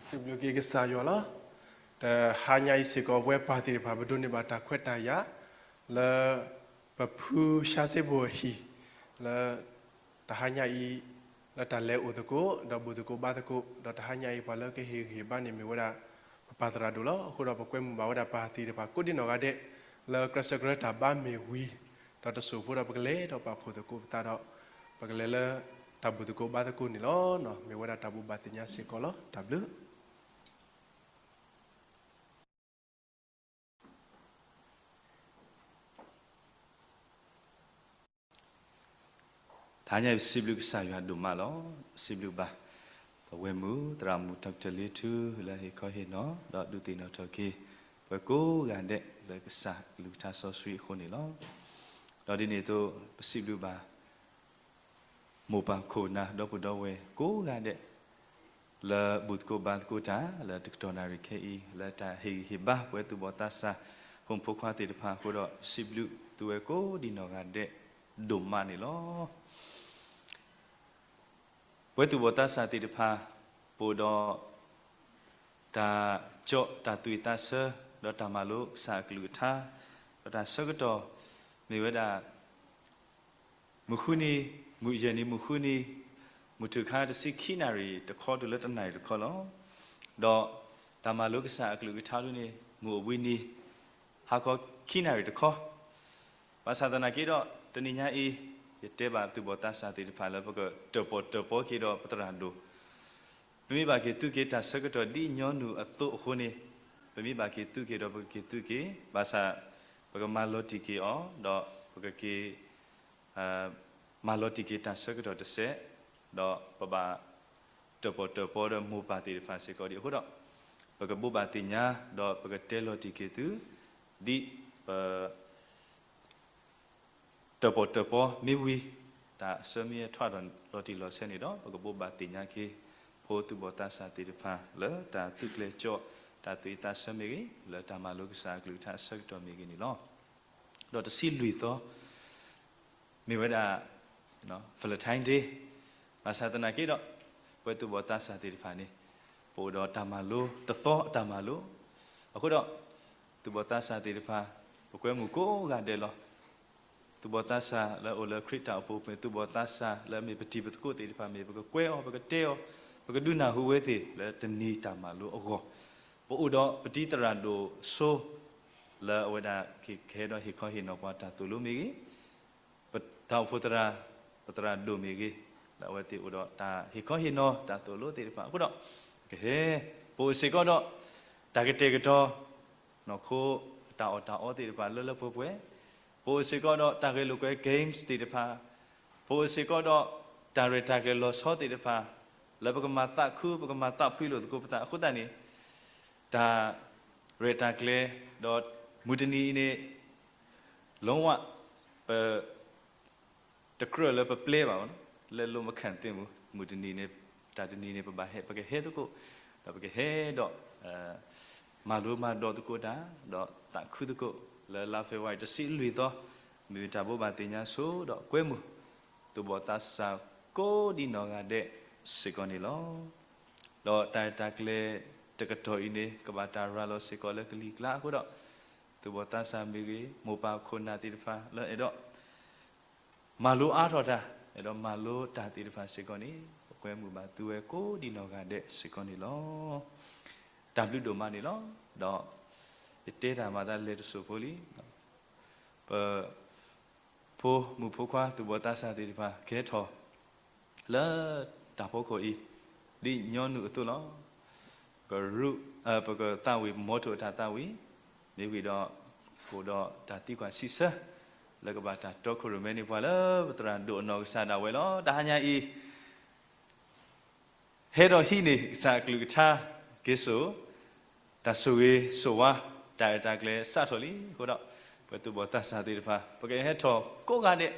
စံးဘျုးက့ၤကစၢ်ယွၤလီၤ. တဟါညါအံၤစ့ၢ်ကီး ပဝဲပၢ်သ့ၣ်တဖၣ် ပဒိးန့ၢ်ဘၣ်တၢ်ခွဲးတၢ်ယာ် လၢပဖုရှါစ့ဘိၣ်အဟံၣ် လၢတဟါညါအံၤ လၢတၢ်လဲၤအိၣ်သကိး ဒီးဘူၣ်သကိးဘါသကိး ဒီးတဟါညါအံၤ ပှၤလၢကဟ့ၣ်ဂံၢ်ဟ့ၣ်ဘါန့ၣ်မ့ၢ်ဝဲဒၣ် ပပၢ်သရၣ်ဒိၣ်လီၤ. အဃိဒီးပကွဲမုာ်ဘၣ်ဝဲဒၣ်ပၢ်သ့ၣ်တဖၣ် ကိးဒံနီၢ်ဂၤဒဲး လၢကြၢးစၢးကြၢးတၢ်ဘါမ့ၢ်ဝံၤ ဒီးတစိၢ်ဖိဒီးပကလဲၤဒီးပာ်ဖှိၣ်သကိးပသးဒီး ပကလဲၤလၢတၢ်ဘူၣ်သကိးဘါသကိးန့ၣ်လီၤ. မ့ၢ်ဝဲဒၣ်တၢ်ဘိးဘၣ်သ့ၣ်ညါစ့ၢ်ကီးလီၤ. တၢ်ဘျုး တဟါညါအံၤ ပစံးဘျုးကစၢ်ယွၤဒိၣ်မးလီၤ. ပစံးဘျုးဘၣ် ပဝဲၢ်မုၣ် သရၣ်မုၣ် Doctor လ့ထူ လၢဟ့ၣ်ခီဟ့ၣ်နီၤ ဒီးဒုးသ့ၣ်နီၣ်ထီၣ်က့ၤ ပှၤကိးဂၤဒဲးလၢကစၢ်ကလုၢ်ကထါစီဆှံအဃိန့ၣ်လီၤ. ဒီးဒ်န့ၣ်အသိး ပစံးဘျုးဘၣ် မိၢ်ပၢ်ခိၣ်နၢ် ဒီပုၢ်ဒီဝဲၢ်ကိးဂၤဒဲး လၢဘူၣ်သကိးဘါသကိးတၢ် လၢတကတီၢ်နၣ်ရံၣ်ခဲအံၤ လၢတၢ်ဟ့ၣ်ဂံၢ်ဟ့ၣ်ဘါ ပဝဲသူၣ်ဘီၣ်သးစၢ် ဖိမုၣ်ဖိခွါသ့ၣ်တဖၣ်အဃိဒီး စံးဘျုးသုဝဲကိးဒံနီၢ်ဂၤဒဲးဒိၣ်မးန့ၣ်လီၤ. ပဝဲသူၣ်ဘီၣ်သးစၢ်သ့ၣ်တဖၣ် ပအိၣ်ဒီး တၢ်ကၠီၣ်တၢ်သွံၣ်သးဆၢ ဒီးတၢ်မၤလိကစၢ်အကလုၢ်ကထါ ဒီးတၢ်ဆၢကတီၢ် မ့ၢ်ဝဲဒၣ် မုၢ်ဃုနံၤ မုၢ်ယဲၢ်နံၤ မုၢ်ဃုနံၤ မုၢ်ထူၣ်ခါတဆံခံနၣ်ရံၣ်တခီတုၤလၢတနၣ်ရံၣ်တခီလီၤ. ဒီးတၢ်မၤလိကစၢ်အကလုၢ်ကထါဒ်န့ၣ် မုၢ်အိၣ်ဘှံးနံၤ ဟါခီခံနၣ်ရံၣ်တခီ ဘၣ်ဆၣ်သနာ်က့ဒီး တနံၤညါအံၤ ယတဲဘၣ်သူၣ်ဘီၣ်သးစၢ်သ့ၣ်တဖၣ်လၢ ပကတၢၣ်ပီၣ်တၢၣ်ပီက့ၤဒီးပသရၣ်ဒိၣ် ပမ့ၢ်ဘၣ်က့ၤသူက့ၤတၢ်ဆၢကတီၢ်ဒ်ညီနုၢ်အသိးအဃိန့ၣ် ပမ့ၢ်ဘၣ်က့ၤသူက့ၤဒီးပကက့ၤသူက့ၤ ဘၣ်ဆၣ် ပကမၤလီၤတံၢ်က့ၤအီၤ ဒီးပကက့ၤ မၤလီၤတံၢ်က့ၤတၢ်ဆၢကတီၢ်တစဲး ဒီးပဘၣ်တၢၣ်ပီၣ်တၢၣ်ပီဒီးမိၢ်ပၢ်သ့ၣ်တဖၣ်စ့ၢ်ကီးဒ်အဃိဒီး ပကဘိးဘၣ်သ့ၣ်ညါ ဒီးပကတဲလီၤတံၢ်က့ၤသု ဒ်ပ တၢၣ်ပီၣ်တၢၣ်ပီမ့ၢ်ဝံၤ တၢ်ဆၢမ့ၢ်ဟဲထီၣ်ဒီးလီၤတံၢ်လီၤဆဲးန့ၣ်ဒီး ပကဘိးဘၣ်သ့ၣ်ညါက့ၤ ဖိသူၣ်ဘီၣ်သးစၢ်သ့ၣ်တဖၣ်လၢတၢ်သူၣ်ကျဲၤကၠီၣ် တၢ်သူၣ်ဝံၣ်သးဆၢမ့ၢ်ဂ့ၤ လၢတၢ်မၤလိကစၢ်အကလုၢ်ကထါအဆၢကတီၢ်မ့ၢ်ဂ့ၤန့ၣ်လီၤ. ဒီးတဆံလွံၢ်သီ မ့ၢ်ဝဲဒၣ် Valentine Day ဘၣ်ဆၣ်သနာ်က့ဒီး ပဝဲသူၣ်ဘီၣ်သးစၢ်သ့ၣ်တဖၣ်န့ၣ် ပအိၣ်ဒီးတၢ်မၤလိ တသီအတၢ်မၤလိ အဃိဒီး သူၣ်ဘီၣ်သးစၢ်သ့ၣ်တဖၣ် ပကွဲမုာ်ကိးဂၤဒဲးလီၤ. သူၣ်ဘီၣ်သးစၢ်လၢအအိၣ်လၢခရံာ်တၢ်အိၣ်ဖှိၣ်မ့ၢ် သူၣ်ဘီၣ်သးစၢ်လၢအမ့ၢ်ပတံၤပသကိးသ့ၣ်တဖၣ်မ့ၢ် ပကကွဲအီၤ ပကတဲအီၤ ပကဒုးနၢ်ဟူဝဲသ့ၣ်လၢတနံၤတၢ်မၤလိအဂီၢ် ပအိၣ်ဒီးပတံၤသရၣ်ဒိၣ်စိ လၢအဝဲဒၣ်ကဟဲဒီးဟ့ၣ်ခီဟ့ၣ်နီၤပှၤတၢ်သိၣ်လိမ့ၢ်ဂ့ၤ ပတၢ်အိၣ်ဖှိၣ်သရၣ် ပသရၣ်ဒိၣ်မ့ၢ်ဂ့ၤ လၢအဝဲသ့ၣ်အိၣ်ဒီးတၢ်ဟ့ၣ်ခီဟ့ၣ်နီၤတၢ်သိၣ်လိသ့ၣ်တဖၣ်အဃိဒီး ပကဟဲ ပအိၣ်စ့ၢ်ကီးဒီး တၢ်ကတဲာ်ကတီၤ နီၢ်ခိအတၢ်အီၣ်တၢ်အီသ့ၣ်တဖၣ်လၢလၢပှဲၤပှဲၤ ပအိၣ်စ့ၢ်ကီးဒီးတၢ်ဂဲၤလိာ်ကွဲ games သ့ၣ်တဖၣ် ပအိၣ်စ့ၢ်ကီးဒီး တၢ်ရဲၣ်တၢ်ကျဲၤလီၤဆီသ့ၣ်တဖၣ် လၢပကမၤသးခု ပကမၤသးဖှံလိာ်သကိးပသးအဃိသတးန့ၣ် တၢ်ရဲၣ်တၢ်ကျဲၤ ဒီးမုၢ်တနံၤအံၤန့ၣ် လီၤဝဲ ပ တကြၢးလၢပပျဲဘၣ် လၢလိမခၣ်သ့ၣ်မူ မုၢ်တနံၤန့ၣ် တၢ်တနံၤန့ၣ် ပဘၣ်ဟဲ ပကဟဲသကိး ဒီးပကဟဲဒီး မၤလိမၤဒိးသကိးတၢ် ဒီးသးခုသကိး လၢလါ February တဆံလွံၢ်သီ မ့ၢ်တၢ်ဘိးဘၣ်သ့ၣ်ညါဆိဒီးကွဲမုာ် သူၣ်ဘီၣ်သးစၢ်ကိးဒံနီၢ်ဂၤဒဲးစ့ၢ်ကီးန့ၣ်လီၤ. ဒီးတၢ်ရဲၣ်တၢ်ကျဲၤတကတီၢ်အံၤန့ၣ် ကဘၣ်တၢ်ရၤလီၤစ့ၢ်ကီးလၢကလံၤကျါအဃိဒီး, သူၣ်ဘီၣ်သးစၢ်မ့ၢ်ဂ့ၤ, မိၢ်ပၢ်ခိၣ်နၢ်သ့ၣ်တဖၣ်လၢအဲၣ်ဒိး မၤလိအါထီၣ်တၢ်, အဲၣ်ဒိးမၤလိတၢ်သ့ၣ်တဖၣ်စ့ၢ်ကီးန့ၣ်, ပကွဲမုာ်ဘၣ်သုဝဲကိးဒံးနီၢ်ဂၤဒဲးစ့ၢ်ကီးန့ၣ်လီၤ. တၢ်ဘျုးဒိၣ်မးန့ၣ်လီၤ. ဒီးယတဲတၢ်မၤသးလဲၤတစိၢ်ဖိလံ, ပ ဖိမုၣ်ဖိခွါသူၣ်ဘီၣ်သးစၢ်သ့ၣ်တဖၣ် ကဟဲထီၣ်လၢတၢ်ဖီခိၣ်အံၤ, ဒ်ညီနုၢ်အသိးလီၤ. ကရူၢ်, ပကသးဝံၣ် မီထိၣ်အတၢ်သးဝံၣ်, မ့ၢ်ဝံၤဒီး ကအိၣ်ဒီးတၢ်သံကွၢ်စံးဆၢ လၢကဘၣ်တၢ်တီခိၣ်ရိၣ်မဲန့ၢ်ပှၤလၢပသရၣ်ဒိၣ်အနီၢ်ကစၢ်ဒၣ်ဝဲလီၤ. တဟါညါအံၤ ဟဲဒီးဟံးန့ၢ်ကစၢ်အကလုၢ်ကထါ, က့ၤစိာ်တၢ်ဆိၣ်ဂ့ၤဆိၣ်ဝါ, တၢ်ရဲၣ်တၢ်ကျဲၤစးထီၣ်လံအဃိဒီး, ပသူၣ်ဘီၣ်သးစၢ်သ့ၣ်တဖၣ် ပကဟဲထီၣ်ကိးဂၤဒဲး,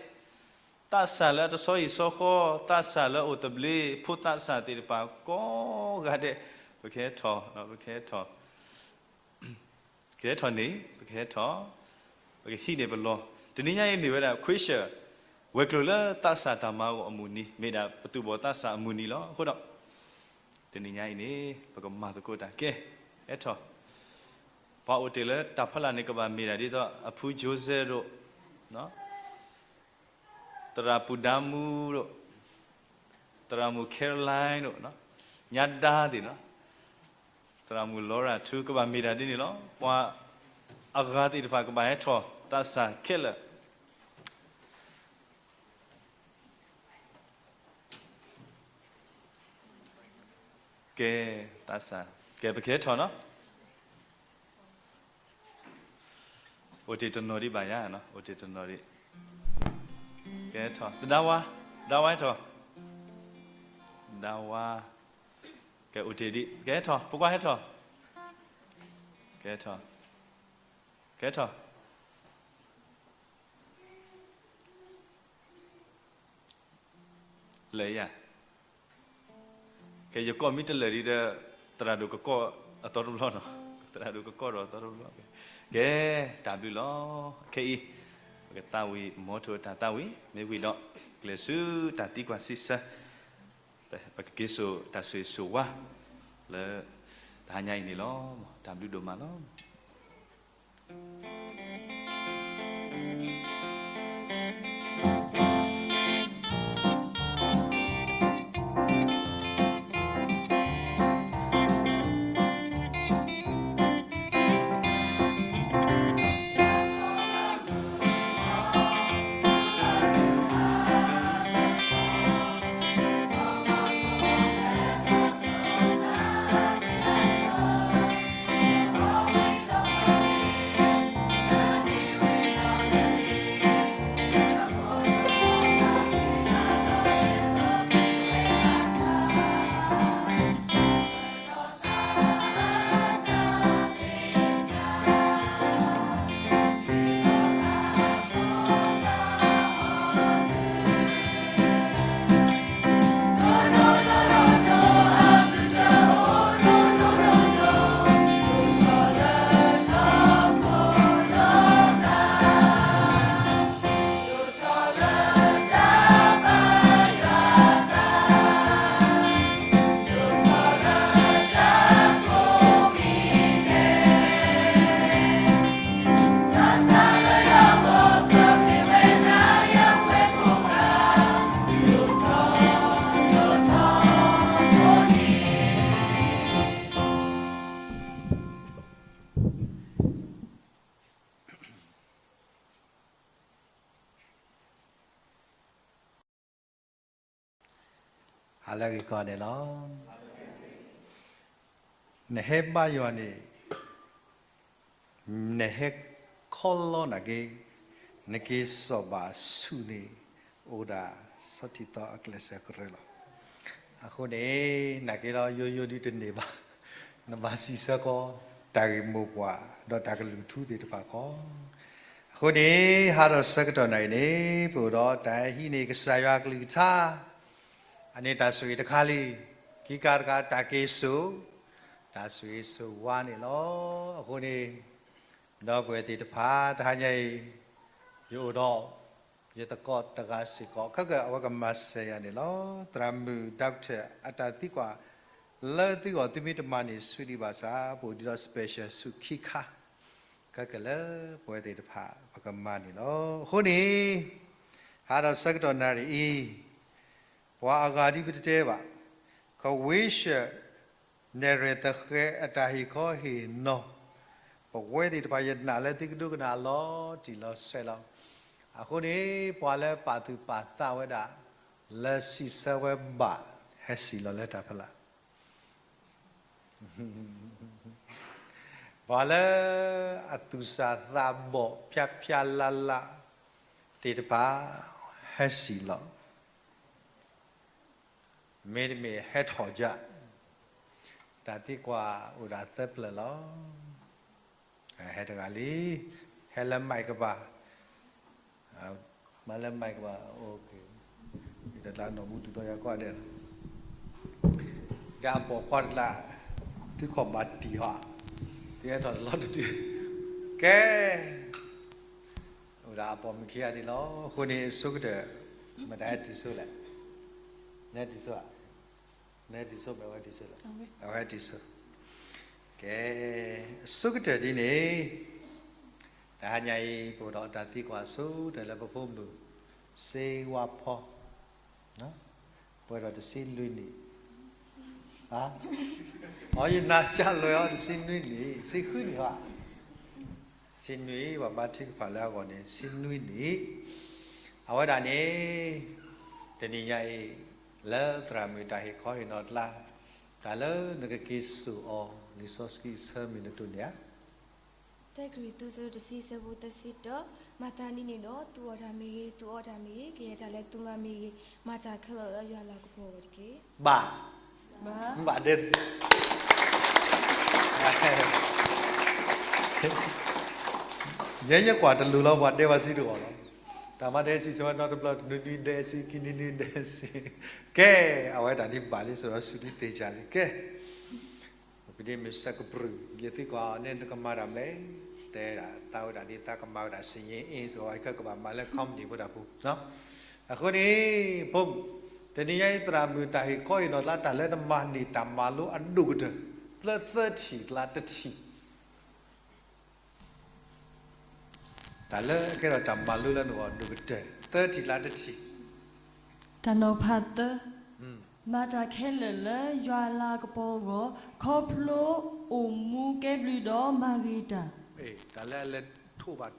သးစၢ်လၢအတဆီဟံၣ်ဆီဃီ, သးစၢ်လၢအအိၣ်သဘျ့, ဖိသးစၢ်သ့ၣ်တဖၣ်ကိးဂၤဒဲး, ပကဟဲထီၣ်, ပကဟဲထီၣ် ကဟဲထီၣ်န့ၣ် ပကဟဲထီၣ်, ပကဟံးန့ၢ်ပလီၢ်. တနံၤညါအံၤမ့ၢ်ဝဲဒၣ် question ဝဲၤကျိၤလၢသးစၢ်တၢ်မၤအီၤအမုၢ်နံၤ, မ့ၢ်ဒၣ်ပသူၣ်ဘီၣ်သးစၢ်အမုၢ်နံၤလီၤ. အဃိဒီး တနံၤညါအံၤန့ၣ် ပကမၤသကိးတၢ်ကဲ, ဟဲထီၣ်, ပှၤအိၣ်တ့ၢ်လၢတၢ်ဖီလာ်န့ၣ် ကဘၣ်မ့ၢ်ဒၣ်ဒ်သိး အဖု Joseph ဒိၣ် သရၣ်ပူၤဒါမူဒိၣ်, သရၣ်မုၣ် Caroline ဒိၣ်, ညါဒါသ့ၣ်နီၤ, သရၣ်မုၣ် Laura ထူ ကဘၣ်မ့ၢ်ဒၣ်ဒ်န့ၣ်လီၤ. ပှၤအဂၤသ့ၣ်တဖၣ်ကဘၣ်ဟဲထီၣ်သးစၢ်ခဲလၢာ်. ကဲ, သးစၢ်, ကဲ ပကဟဲထီၣ်နီၤ. အိၣ်တ့ၢ်တနီၤဒံးဘၣ်ယၤ, အိၣ်တ့ၢ်တနီၤဒံး. ကဲထီၣ်, သဒါဝါ, သဒါဝါဟဲထီၣ်, သဒါဝါ, ကဲအိၣ်တ့ၢ်ဒံး, ကဲထီၣ်, ဖိခွါဟဲထီၣ်, ကဲထီၣ်, ကဲထီၣ်. လၢယၤ, ကဲယကိးမ့ၢ်တလၢာ်ဒံးဒီး သရၣ်ဒိၣ်ကကိးအသီတဘျီနီၤ, သရၣ်ဒိၣ်ကကိးဒီးအသီတဘျီ. ကဲ, တၢ်ဘျုးလီၤ. ခဲအံၤ ပကသးဝံၣ် မီထိၣ်အတၢ်သးဝံၣ် မ့ၢ်ဝံၤဒီး ကျဲးစၢးတၢ်သံကွၢ်စံးဆၢ, ပကက့ၤစိာ်တၢ်ဆိၣ်ဂ့ၤဆိၣ်ဝါ လၢတဟါညါအံၤန့ၣ်လီၤ. တၢ်ဘျုးဒိၣ်မးလီၤ. ဟါလၢအဂ့ၤကီးန့ၣ်လီၤ. နဟဲဘါယွၤန့ၣ် နဟဲခီလီနာ်က့, နက့ၤစိာ်ဘၣ်ဆူၣ်န့ၣ် အိၣ်ဒၣ်ဆီထံသီအကျဲးစၢးကရၢလီၤ. အဃိန့ၣ် နာ်က့ဒီး ယိယိဒုတန့ၢ်ဘၣ်, နဘၣ်စံးဆၢကီး တၢ်ဂ့ၢ်မိၢ်ပှၢ် ဒီးတၢ်ကလုၢ်ထူသ့ၣ်တဖၣ်ဃီ. အဃိန့ၣ် ဟါဒီးဆၢကတီၢ်နၤအံၤန့ၣ် ပအိၣ်ဒီးတၢ်ဟံးန့ၢ်ကစၢ်ယွၤအကလုၢ်ကထါ အန့ၣ်တၢ်ဆိၣ်ဂ့ၤတခါလံ. ခံခါတခါ တၢ်က့ၤစိာ်, တၢ်ဆိၣ်ဂ့ၤဆိၣ်ဝါန့ၣ်လီၤ. အဃိန့ၣ် ဒီပုၢ်ဝဲၢ်သ့ၣ်တဖၣ် တဟါညါအံၤ ယအိၣ်ဒီး ယသကိးတဂၤစ့ၢ်ကီး ခဲကနံၣ်အဝဲကမၤစၢၤယၤန့ၣ်လီၤ. သရၣ်မုၣ် Doctor အတၢ်သံကွၢ် လၢသုဂီၢ်သုမ့ၢ်တမၤန့ၢ်ဆူးဒံးဘၣ်ဆၣ် ပအိၣ်ဒံးဒီး special ဆူးခံခါ ကဲကဲလၢပဝဲသ့ၣ်တဖၣ် ပကမၤန့ၢ်လီၤ. အဃိန့ၣ် ဟးဒီးဆၢကတီၢ်နၣ်ရံၣ်အံၤ ပှၤအဂၤဒ်ပတဲဘၣ် ကဝ့ၢ်ရှၢၣ် နဲၣ်ရွဲၣ်သဃဲးအတၢ်ဟ့ၣ်ခီဟ့ၣ်နီၤ ပဝဲသ့ၣ်တဖၣ် ယနာ်လၢသုကဒိကနၣ်လီၤတံၢ်လီၤဆဲးလီၤ. အဃိန့ၣ် ပှၤလၢပာ်သူၣ်ပာ်သးဝဲဒၣ် လၢစံးဆၢဝဲဘၣ် ဟဲစံၣ်လီၤလၢတၢ်ဖီလာ် ပှၤလၢအသူၣ်စၢ်သးဘီၣ်ဖျါဖျါလၢ်လၢ်သ့ၣ်တဖၣ် ဟဲစံၣ်လီၤ, မ့တမ့ၢ်ဟဲထီၣ်ကၢ်, တၢ်သံကွၢ်အိၣ်ဒၣ်သၢဖျၢၣ်လီၤ. ဟဲတဂၤလံ, ဟဲလၢ mic ကပၤ မၤလၢ mic ကပၤ, ယတကျါနီၢ်မူတူၢ်သီယၤကွၢ်ဒဲးလီၤ. ဒီးအပိာ်ခွါတကျါ သုခီၣ်ဘၣ်တံၢ်ဟီ, သုဟဲထီၣ်တလီၤတတုၤ, ကဲ, အိၣ်ဒၣ်အပိာ်မုၣ်ခံဂၤဒ်လီၤ. အဃိန့ၣ် အဆိကတၢၢ် မတၤဟဲတုၤဆိလဲၣ်, နဟဲတုၤဆိဧါ, နဟဲတုၤဆိ မ့ၢ်အဝဲဟဲတုၤဆိလီၤ, အဝဲဟဲတုၤဆိ, ကဲ, အဆိကတၢၢ်ဒ်န့ၣ် တဟါညါအံၤ ပအိၣ်ဒီးတၢ်သံကွၢ်ဆိကတၢၢ်လၢပဖိမုၣ် စ့ဝါဖီ, ပှဲၤဒီးတဆံလွံၢ်နံၣ်, အ, အ, ယနါကၢ်လွဲၢ်အီၤ တဆံနွံနံၣ်, တဆံဃုနံၣ်ဟီ, တဆံနွံ, ပှၤဘါထုကဖၣ်လၢအဂီၢ်န့ၣ် တဆံနွံနံၣ်, အဝဲဒၣ်န့ၣ် တနံၤညါအံၤ လၢသရၣ်မုၣ်တၢ်ဟ့ၣ်ခီဟ့ၣ်နီၤအကျါ, တၢ်လၢနကက့ၤစိာ်အီၤ လံာ်စီဆှံအဆၢမုၢ်နတိၢ်န့ၣ်ဧါ. တၢကရံၣ်သူး အဆၢဒိၣ်တဆံ အဆၢဖိသၢဆံတၢ, မၤသးဒ်န့ၣ်ဒီး သုအီၣ်တၢ်မ့ၢ်ဂ့ၤ, သုအီတၢ်မ့ၢ်ဂ့ၤ, ကယဲၢ်တၢ်လၢသုမၤမ့ၢ်ဂ့ၤ, မၤတၢ်ခဲလၢာ်လၢယွၤလၤကပီၤအဂီၢ်တက့ၢ်. ဘၣ်, ဘၣ်ဒဲ, ယဲယကွၢ်တလိၤလီၤ ပှၤဒဲဘၣ်စံတဂီၢ်လီၤ. တၢ်မၤဒဲစံးဆၢဝဲနီတဘျီ တနွံနွံဒဲစံး ခံနွံနွံဒဲစံး, ကဲ, အဝဲဒၣ်ဒ်ဘၣ်လံ စိၤဒီးစူၤဒ်သ့ၣ်ကၢ်လံ ကဲ ပဒ်မ့ၢ်ဆဲးကပြုၢ် ယသံကွၢ်အီၤန့ၣ် နကမၤတၢ်မလဲၣ်, တဲဒၣ်သးဝဲဒၣ်ဒ်သးကမၤဝဲဒၣ် စည့အ့ စ့ၢ်ကီး ခဲကဘၣ်မၤလၢ company ဖိတၢ်ပူၤ, အဃိန့ၣ် ဖိ, တနံၤညါအံၤ သရၣ်မုၣ်တၢ်ဟ့ၣ်ခီဟ့ၣ်နီၤအကျါ တၢ်လၢနမၤန့ၢ်တၢ်မၤလိအဒိၣ်ကတၢၢ် လၢသၢထံၣ်အကျါတထံၣ် တၢ်လၢအကဲထီၣ်တၢ်မၤလိလၢနဂီၢ်ဒိၣ်ကတၢၢ် သၢထံၣ်အကျါတထံၣ်, တၢ်နီၤဖးသၢ, မၤတၢ်ခဲလၢာ်လၢယွၤအလၤကပီၤအဂီၢ် ခီဖျိအိၣ်မူကဲဘျုးဒီးမၤဂ့ၤတၢ်, တၢ်လၢအလဲၤထိးဘၣ်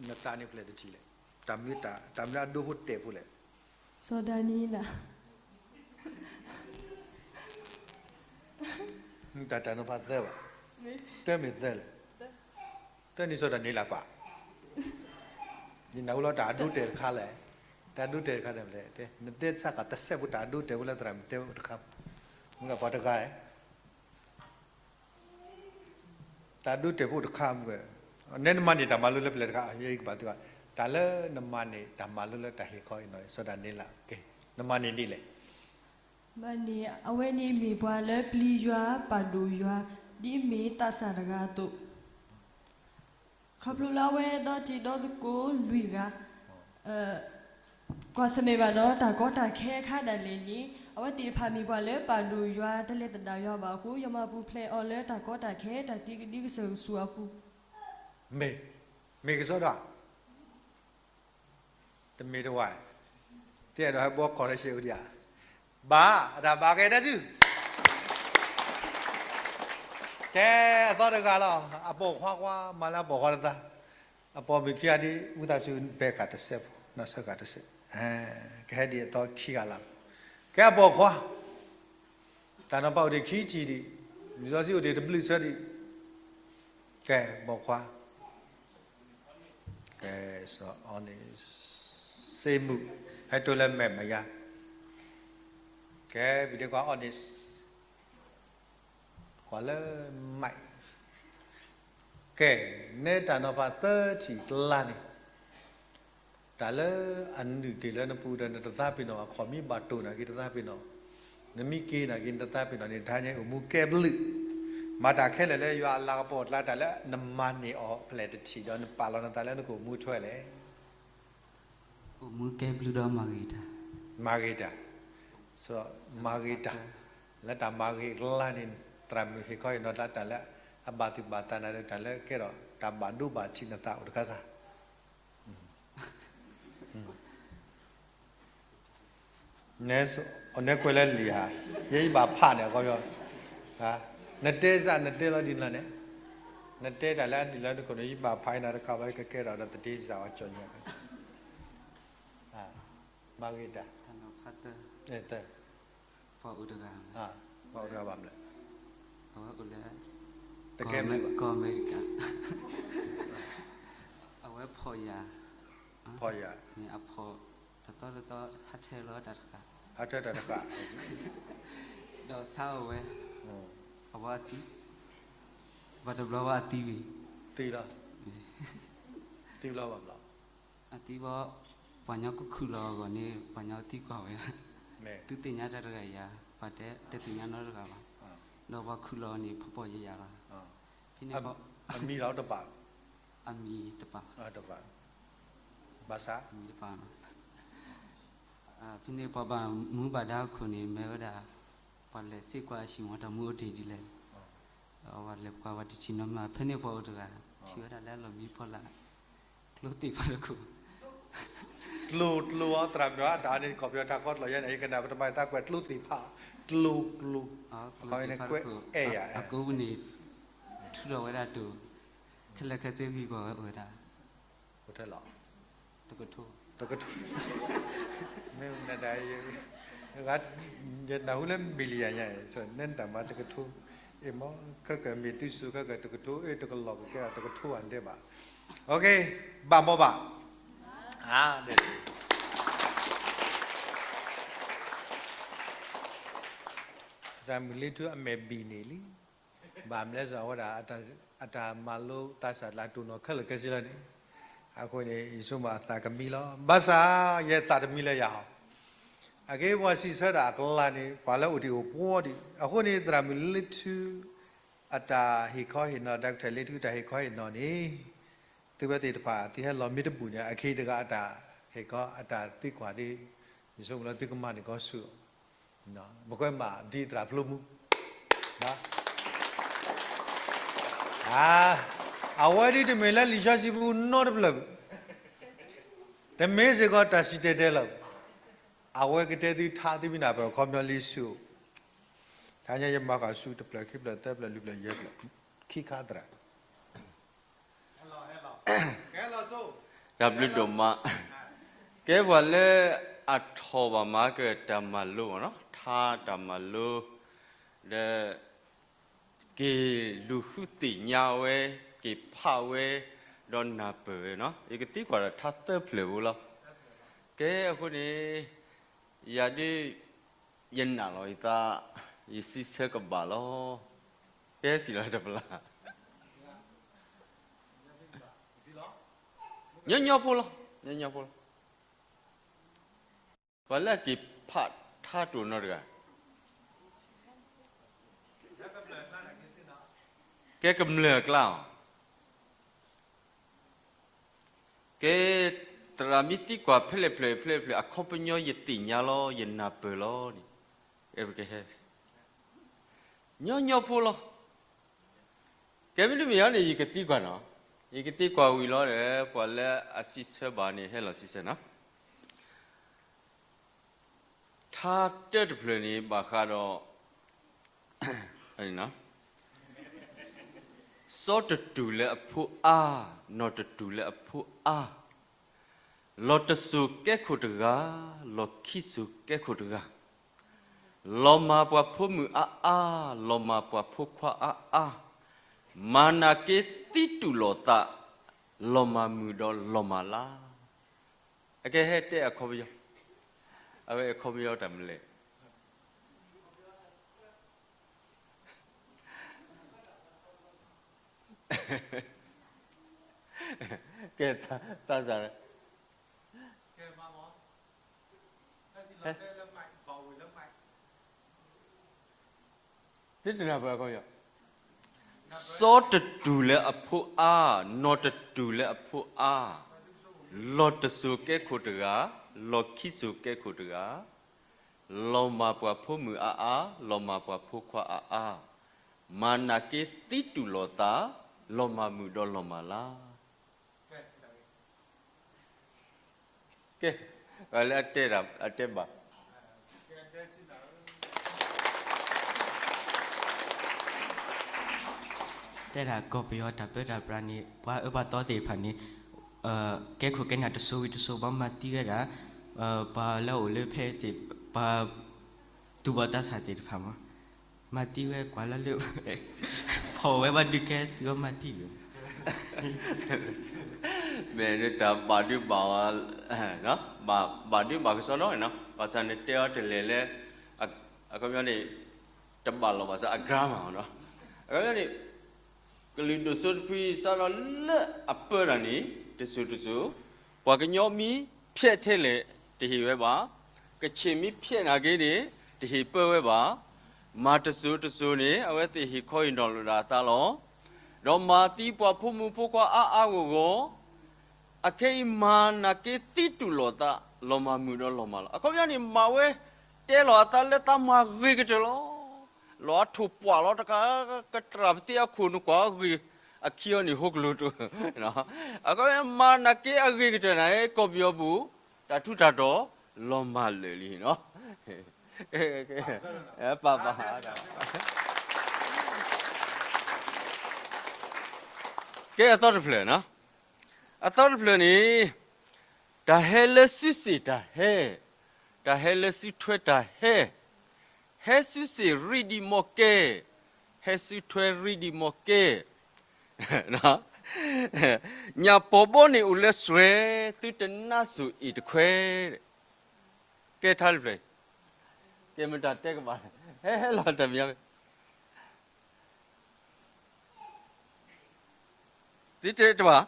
နသးန့ၣ်ဖျဲၣ်တထံၣ်လဲၣ်, တၢ်မနုၤအဒိဖိတဲာ်ဖိလဲၣ်, စီၤဒၤနံးယ့လး တၢ်တၢ်နီၤဖးသၢဘၣ်, တမ့ၢ်သၢလဲၣ်, တၢ်န့ၣ်စီၤဒၤနံးယ့လးပာ်, ယနၢ်ဟူလီၤတၢ်အဒိတဲာ်တခါလဲၣ်, တၢ်အဒိတဲာ်တခါန့ၣ်လဲၣ်, နတဲဆၢကတီၢ်တစဲးဖိတၢ်အဒိတဲာ်ဖိလၢသရၣ်မုၣ်တဲဖိတခါ, မ့ၢ်ပှၤတဂၤ တၢ်ဒိတဲာ်ဖိတခါမ့ၢ်, နဲနမၤန့ၢ်တၢ်မၤလိလၢပျဲၢ်တခါ ယဲအံၤကဘၣ်သ့ၣ်, တၢ်လၢနမၤန့ၢ်တၢ်မၤလိလၢတၢ်ဟ့ၣ်ခီအံၤနီၤ စီၤဒၤနံးယ့လး, နမၤန့ၢ်ဒ်လဲၣ်, မၤန့ၢ် အဝဲန့ၣ်မ့ၢ်ပှၤလၢပျံၤယွၤပာ်ဒိၣ်ယွၤ ဒ်အမ့ၢ်သးစၢ်တဂၤအသိး ခီဖျိလၢအဝဲဒီတံၤဒီသကိးလွံၢ်ဂၤ, ကွၢ်ဆၢၣ်မဲာ်ဘၣ်ဒီးတၢ်ကီတၢ်ခဲအခါဒၣ်လဲာ်န့ၣ် အဝဲသ့ၣ်တဖၣ်မ့ၢ်ပှၤလၢပာ်ဒိၣ်ယွၤတလဲၤသဒၣ်ယွၤဘၣ်အဃိ ယွၤမၤပူၤဖျဲးအီၤလၢတၢ်ကီတၢ်ခဲတၢ်သံကဒံကစၢၢ်ကဆူးအပူၤ, မ့ၢ်, မ့ၢ်ကစီဒီဧါ တမ့ၢ်တဝဲ, သ့ၣ်အဲၣ်ဒိးဟဲဘှီ correction အိၣ်ဒံးဧါ, ဘၣ်, အတၢ်ဘၣ်ကဲဒၣ်စု, ကဲ, အသီတဂၤလီၤ, အပိာ်ခွါခွါ မၤလၢအပိာ်ခွါတသး, အပိာ်မုၣ်ခံဂၤဒ် ဝံသးစူၤ ဘဲဃာ်တစဲးဖိ, နီၢ်ဆၢဃာ်တစဲး, ကဟဲဒ်အသီခံဂၤလီၤ, ကဲအပိာ်ခွါ တၢ်နီၤဖးအိၣ်ဒံးခံထံၣ်ဒံး, လံာ်စီဆှံအိၣ်ဒံးတဘျုးဆၢဒံး, ကဲ, ပိာ်ခွါ, ကဲ, စီၤ Honest, စ့မုၣ်, ဟဲတိၢ်လၢမဲာ်မယါ, ကဲ, ပဒ့ကွၢ် Honest, ကွၢ်လၢ mic, ကဲ, နဲတၢ်နီၤဖးသၢထံၣ်ကျါန့ၣ် တၢ်လၢအနုာ်တ့ၢ်လၢနပူၤဒီးနတသးပ့ၤနီၣ် အခီၣ်မ့ၢ်ဘၣ်တိၢ်နာ်က့ၤနတသးပ့ၤနီၣ်, နမ့ၢ်က့ၤနာ်က့ၤနတသးပ့ၤနီၣ်န့ၣ် တဟါညါအံၤအိၣ်မူကဲဘျုး, မၤတၢ်ခဲလၢာ်လၢယွၤအလၤကပီၤအကျါ တၢ်လၢနမၤန့ၢ်အီၤဖျဲၣ်တထံၣ်ဒီးနပာ်လီၤနသးလၢနကအိၣ်မူထွဲလဲၣ်, အိၣ်မူကဲဘျုးဒီးမၤဂ့ၤတၢ်, မၤဂ့ၤတၢ်, မၤဂ့ၤတၢ်, လၢတၢ်မၤဂ့ၤအကျါန့ၣ် သရၣ်မုၣ်ဟ့ၣ်ခီဟ့ၣ်နီၤတၢ်လၢ အဘၣ်သူၣ်ဘၣ်သးနၤဒီး တၢ်လၢကဲထီၣ်တၢ်ဘၣ်ဒိဘၣ်ထံးနသးအိၣ်တခါခါ နဲကွဲးလၢလံာ်ဧါ, ယဲယဘၣ်ဖးန့ၣ် အခီပညီ, နတဲစ့ၢ်နတဲလီၤဒ်န့ၣ်, နတဲတၢ်လၢအဒ်လၢနခိၣ်န့ၣ် ယဘၣ်ဖးအံၤနၤတခါဘၣ် ယကကဲထီၣ်ဒီးသတ့စ့ၢ်အီၤကၠီၣ်ညါ, မၤဂ့ၤတၢ်, ပှၤအိၣ်တဂၤ, ပှၤအိၣ်တဂၤဘၣ်မလဲၣ်, အဝဲအိၣ်လၢ တကဲမလဲၣ်ဘၣ်, ကီၢ်အမဲရကၤ, အဝဲဖီၣ်ယၤ, ဖီၣ်ယၤ, န့ၣ်အဖီၣ်, တသီတသီ ဟးထၢလီၤတၢ်တဃာ်, ဟးထၢတၢ်တဃာ်, ဒီးဆါအဝဲ, အဝဲအသံ, ဘၣ်တဘျီဘၣ်အသံဝံၤ, သံလီၤ, သံလီၤဘၣ်ဘျီ အသံဘီ, ပှၤညီကခုၣ်လီၤအဂီၢ်န့ၣ် ပှၤညီသံကွၢ်ဝဲဒၣ်, သုသ့ၣ်ညါတၢ်တဂၤယၤ, ပှၤတဲတသ့ၣ်ညါနီတဂၤဘၣ်, ဒီးပှၤခုၣ်လီၤန့ၣ် ဖီၣ်ဖီၣ်ယာ်ယာ်လီၤ, ဖဲန့ၣ်, အမံၤလီၤတပာ်, အမံၤတပာ်, ဘၣ်ဆၣ်, အမံၤတပာ်, ဖဲန့ၣ်ပှၤဘၣ်မူဘၣ်ဒါအခိၣ်န့ၣ် မ့ၢ်ဝဲဒၣ်, ပှၤလဲၤစ့ၢ်ကွၢ်အဟံၣ်ဝါတၢ်မူအိၣ်တ့ၢ်ဒ်လဲၣ်, ပှၤလဲၤကွၢ်ဝဲတဆံနီတမံၤ ဖဲန့ၣ်ပှၤအိၣ်တဂၤ, ထံၣ်ဝဲဒၣ်လၢအလီၢ်မံဖီလာ်, ကျိသ့ၣ်ဖးတခိၣ်, ကျိ ကျိ သရၣ်မုၣ်အတၢ်န့ၣ် ကီၢ်ပယီၤတၢ်ခီတလီၤယဲန့ၣ် ယကနၣ်ပတမၤသးကွဲးကျိသ့ၣ်ဖး, ကျိ ကျိ, ကျိသ့ၣ်ဖးတခိၣ်, အကိးပူၤန့ၣ်, ထုးထီၣ်ဝဲဒၣ်တိၢ်, ခဲလၢာ်ခဲဆ့ဂံၢ်ဂီၢ်ဝဲအိၣ်ဝဲဒၣ်, အိၣ်ထဲလီၤ, တကထိ, တကထိ, မ့ၢ်နတၢ် ယနၢ်ဟူလၢ million ညါအံၤ နဲတၢ်မၤတကထိ, အ့ၣ်မ့ၢ် ခဲကမ့ၢ်သုစူၤ ခဲကတကထိ အ့ၣ်တကလီၢ်ကကဲအီၤတကထိအဒဲးဘၣ်, ဘၣ်မ့ၢ်ဘၣ်, သရၣ်မုၣ်လ့ထူအမဲာ်ဘံၣ်န့ၣ်လံ ဘၣ်မလဲၣ်စ့ၢ်အဝဲဒၣ် အတၢ်မၤလိသးစၢ်လၢအတိၢ်နီၣ်ခဲလၢာ်ခဲဆ့လီၤန့ၣ်, အဃိန့ၣ် ယဆိကမိၣ်အသးကမံလီၤ. ဘၣ်ဆၣ် ယဲသးတမံလၢယၤဟီ, အက့ၢ်ပှၤစံးဆၢတၢ်အကျါန့ၣ် ပှၤလၢအိၣ်တ့ၢ်အိၣ်ပှီၢ်ဒံး, အဃိန့ၣ် သရၣ်မုၣ်လ့ထူ အတၢ်ဟ့ၣ်ခီဟ့ၣ်နီၤ ဒီကထၢၣ်လ့ထူတၢ်ဟ့ၣ်ခီဟ့ၣ်နီၤန့ၣ်, သုဝဲသ့ၣ်တဖၣ် သုဟဲလီၤမ့ၢ်တဘူၣ်န့ၣ် အခ့တဂၤအတၢ်ဟ့ၣ်ခီအတၢ်သံကွၢ်ဒ်, ယဆိကမိၣ်လၢသုကမၤန့ၢ်ကီဆူၣ် ပကွဲမးဒ်သရၣ်ဖျိမူ, အဝဲဒ်တမ့ၢ်လၢလံာ်စီဆှံပူၤနီတဖျၢၣ်, တမ့ၢ်စ့ၢ်ကီးတၢ်စံၣ်တဲၤတဲလီၤ, အဝဲကတဲသုထါသုမ့ၢ်နၢ်ပၢၢ်အခီပညီလံဆူၣ်, တဟါညါယမၤဃာ်ဆူတဖျၢၣ်ခံဖျၢၣ်သၢဖျၢၣ်လွံၢ်ဖျၢၣ်ယဲၢ်ဖျၢၣ်, ခံခါသရၣ် တၢ်ဘျုးဒိၣ်မး, ကဲပှၤလၢအထီၣ်ဘၣ်မၤကတၢၢ်တၢ်မၤလိအီၤနီၤ, ထါတၢ်မၤလိ, ဒီး က့ၤလူၤဃုသ့ၣ်ညါဝဲ, က့ၤဖးဝဲ, ဒီးနၢ်ပၢၢ်ဝဲနီၤ, ယကသံကွၢ်ဒီးထါသၢဖျၢၣ်ဖိလီၤ. ကဲအဃိန့ၣ်, ယၤဒ်, ယနာ်လီၤယသး, ယစံးဆၢကဘၣ်လီၤ. ကဲစံးလီၤတပျၢ် ညီညီဖိလီၤ, ညီညီဖိလီၤ. ပှၤလၢအက့ၤဖးထါတိၢ်နီတဂၤ, ကဲကမျၢၢ်အကျါအီၤ, ကဲ, သရၣ်မ့ၢ်သံကွၢ်ဖဲလဲၣ်ဖျၢၣ်ဖဲလဲၣ်ဖျၢၣ် အခီပညီယသ့ၣ်ညါလီၤ, ယနၢ်ပၢၢ်လီၤန့ၣ်, ကဲပကဟဲ, ညီညီဖိလီၤ. ကဲမ့တမ့ၢ်အီၤန့ၣ် ယကသံကွၢ်နီၤ, ယကသံကွၢ်ဝံၤလီၤဒီး ပှၤလၢအစံးဆၢဘၣ်န့ၣ် ဟဲလီၤစံးဆၢနီၤ. ထါတၢတဖျၢၣ်န့ၣ် ဘၣ်ဃးဒီး, စီၤတတူၢ်လၢအဖိအါ, နီၢ်တတူၢ်လၢအဖိအါ, လီၤတစိၤကဲခိၣ်တဂၤ, လီၤခံစိၤကဲခိၣ်တဂၤ, လီၤမၢ်ပှၤဖိမုၣ်အါအါ, လီၤမၢ်ပှၤဖိခွါအါအါ, မၤနာ်က့သံတူၢ်လိာ်သး, လီၤမၢ်မုၢ်ဒီးလီၤမၢ်လါ. အကဲဟဲတဲအခီပညီ, အဝဲအခီပညီတၢ်မနုၤလဲၣ်. ကဲ, သးစၢ်, သ့တနၢ်ပၢၢ်အခီပညီ, စီၤတတူၢ်လၢအဖိအါ, နီၢ်တတူၢ်လၢအဖိအါ, လီၤတစိၤကဲခိၣ်တဂၤ, လီၤခံစိၤကဲခိၣ်တဂၤ, လီၤမၢ်ပှၤဖိမုၣ်အါအါ, လီၤမၢ်ပှၤဖိခွါအါအါ, မၤနာ်က့သံတူာ်လိာ်သး, လီၤမၢ်မုာ်ဒီးလီၤမၢ်လၢ်. ကဲ, လၢအတဲတၢ် အတဲဘၣ် တဲဒၣ်ကီၢ်ပယီၤတၢ်ပၢတၢ်ပြးန့ၣ် ပှၤအၢပှၤသီသ့ၣ်တဖၣ်န့ၣ် ကဲခိၣ်ကဲနၢ်တစိၤဝံၤတစိၤ ဘၣ်မၤသံဝဲဒၣ် ပှၤလၢအအိၣ်လၢဖဲသ့ၣ် ပှၤ သူၣ်ဘီၣ်သးစၢ်သ့ၣ်တဖၣ်မး မၤသံဝဲကွၢ်လၢလၢ ဖီၣ်ဝဲဘၣ်ဒုးကဲသုအီၤမၤသံလၢ မ့ၢ်တၢ်ဘၣ်ဒုးဘၣ် ဘၣ်ဒုးဘၣ်ကစီဒီနီၤ ဘၣ်ဆၣ်န့ၣ်တဲအီၤတလဲၤလၢ အခီပညီန့ၣ် တဘၣ်လီၤဘၣ်ဆၣ်အ grammar နီၤ အခီပညီန့ၣ် ကလုာ်ဒိၣ်စိတဖုစးထီၣ်လၢအပၢတၢ်န့ၣ် တစိၤတစိၤ ပှၤကညီမ့ၢ်ဖျဲးထဲလဲၣ် တဟ့ၣ်ဝဲဘၣ်, ကခ့ၣ်မ့ၢ်ဖျဲးနာ်က့န့ၣ် တဟ့ၣ်ပၢဝဲဘၣ်, မၤတစိၤတစိၤန့ၣ် အဝဲသ့ၣ်ဟ့ၣ်ခီဟ့ၣ်နီၤလိာ်ဒၣ်အသးလီၤ. ဒီးမၤသံပှၤဖိမုၣ်ဖိခွါအါအါဂီၢ်ဂီၢ် အခဲအံၤမၤနာ်က့သံတူာ်လိာ်သး လီၤမၢ်မုာ်ဒီးလီၤမၢ်လီၤ. အခီပညီန့ၣ် မၤဝဲတဲလီၤအသးလၢသးမၤဂ့ၤကတၢၢ်လီၤ. လီၤအထိၣ်ပှၢ်လီၤတကး ကတြၢ်ပသ့အခိၣ်နကွၢ်ဂ့ၤ အခံအီၤန့ၣ်ဟိကလိၤတိၤ အခီပညီမၤနာ်က့အဂ့ၤကတၢၢ်န့ၣ် ကီၢ်ပယီၤပူၤ တၢ်ထူးတၢ်တီၤ လီၤမၢ်လၢာ်လံနီၤ ပၢ်ပၢ် ကဲအသီတဖျၢၣ်နီၤ အသီတဖျၢၣ်န့ၣ် တၢ်ဟဲလၢစုစ့ၣ်တၢ်ဟဲ, တၢ်ဟဲလၢစုထွဲတၢ်ဟဲ, ဟဲစုစ့ၣ်ရံဒံးမီၢ်ကဲ, ဟဲစုထွဲရံဒံးမီၢ်ကဲ, ညၣ်ပီၤဘီန့ၣ်အိၣ်လၢစွဲ, သုတနါစိၤအ့ၣ်တခွဲ, ကဲထါတဖျၢၣ်, ကဲမတၤတဲကဘၣ်, ဟဲဟဲလီၤတၢ်မံၤ သုတဲတဘၣ်,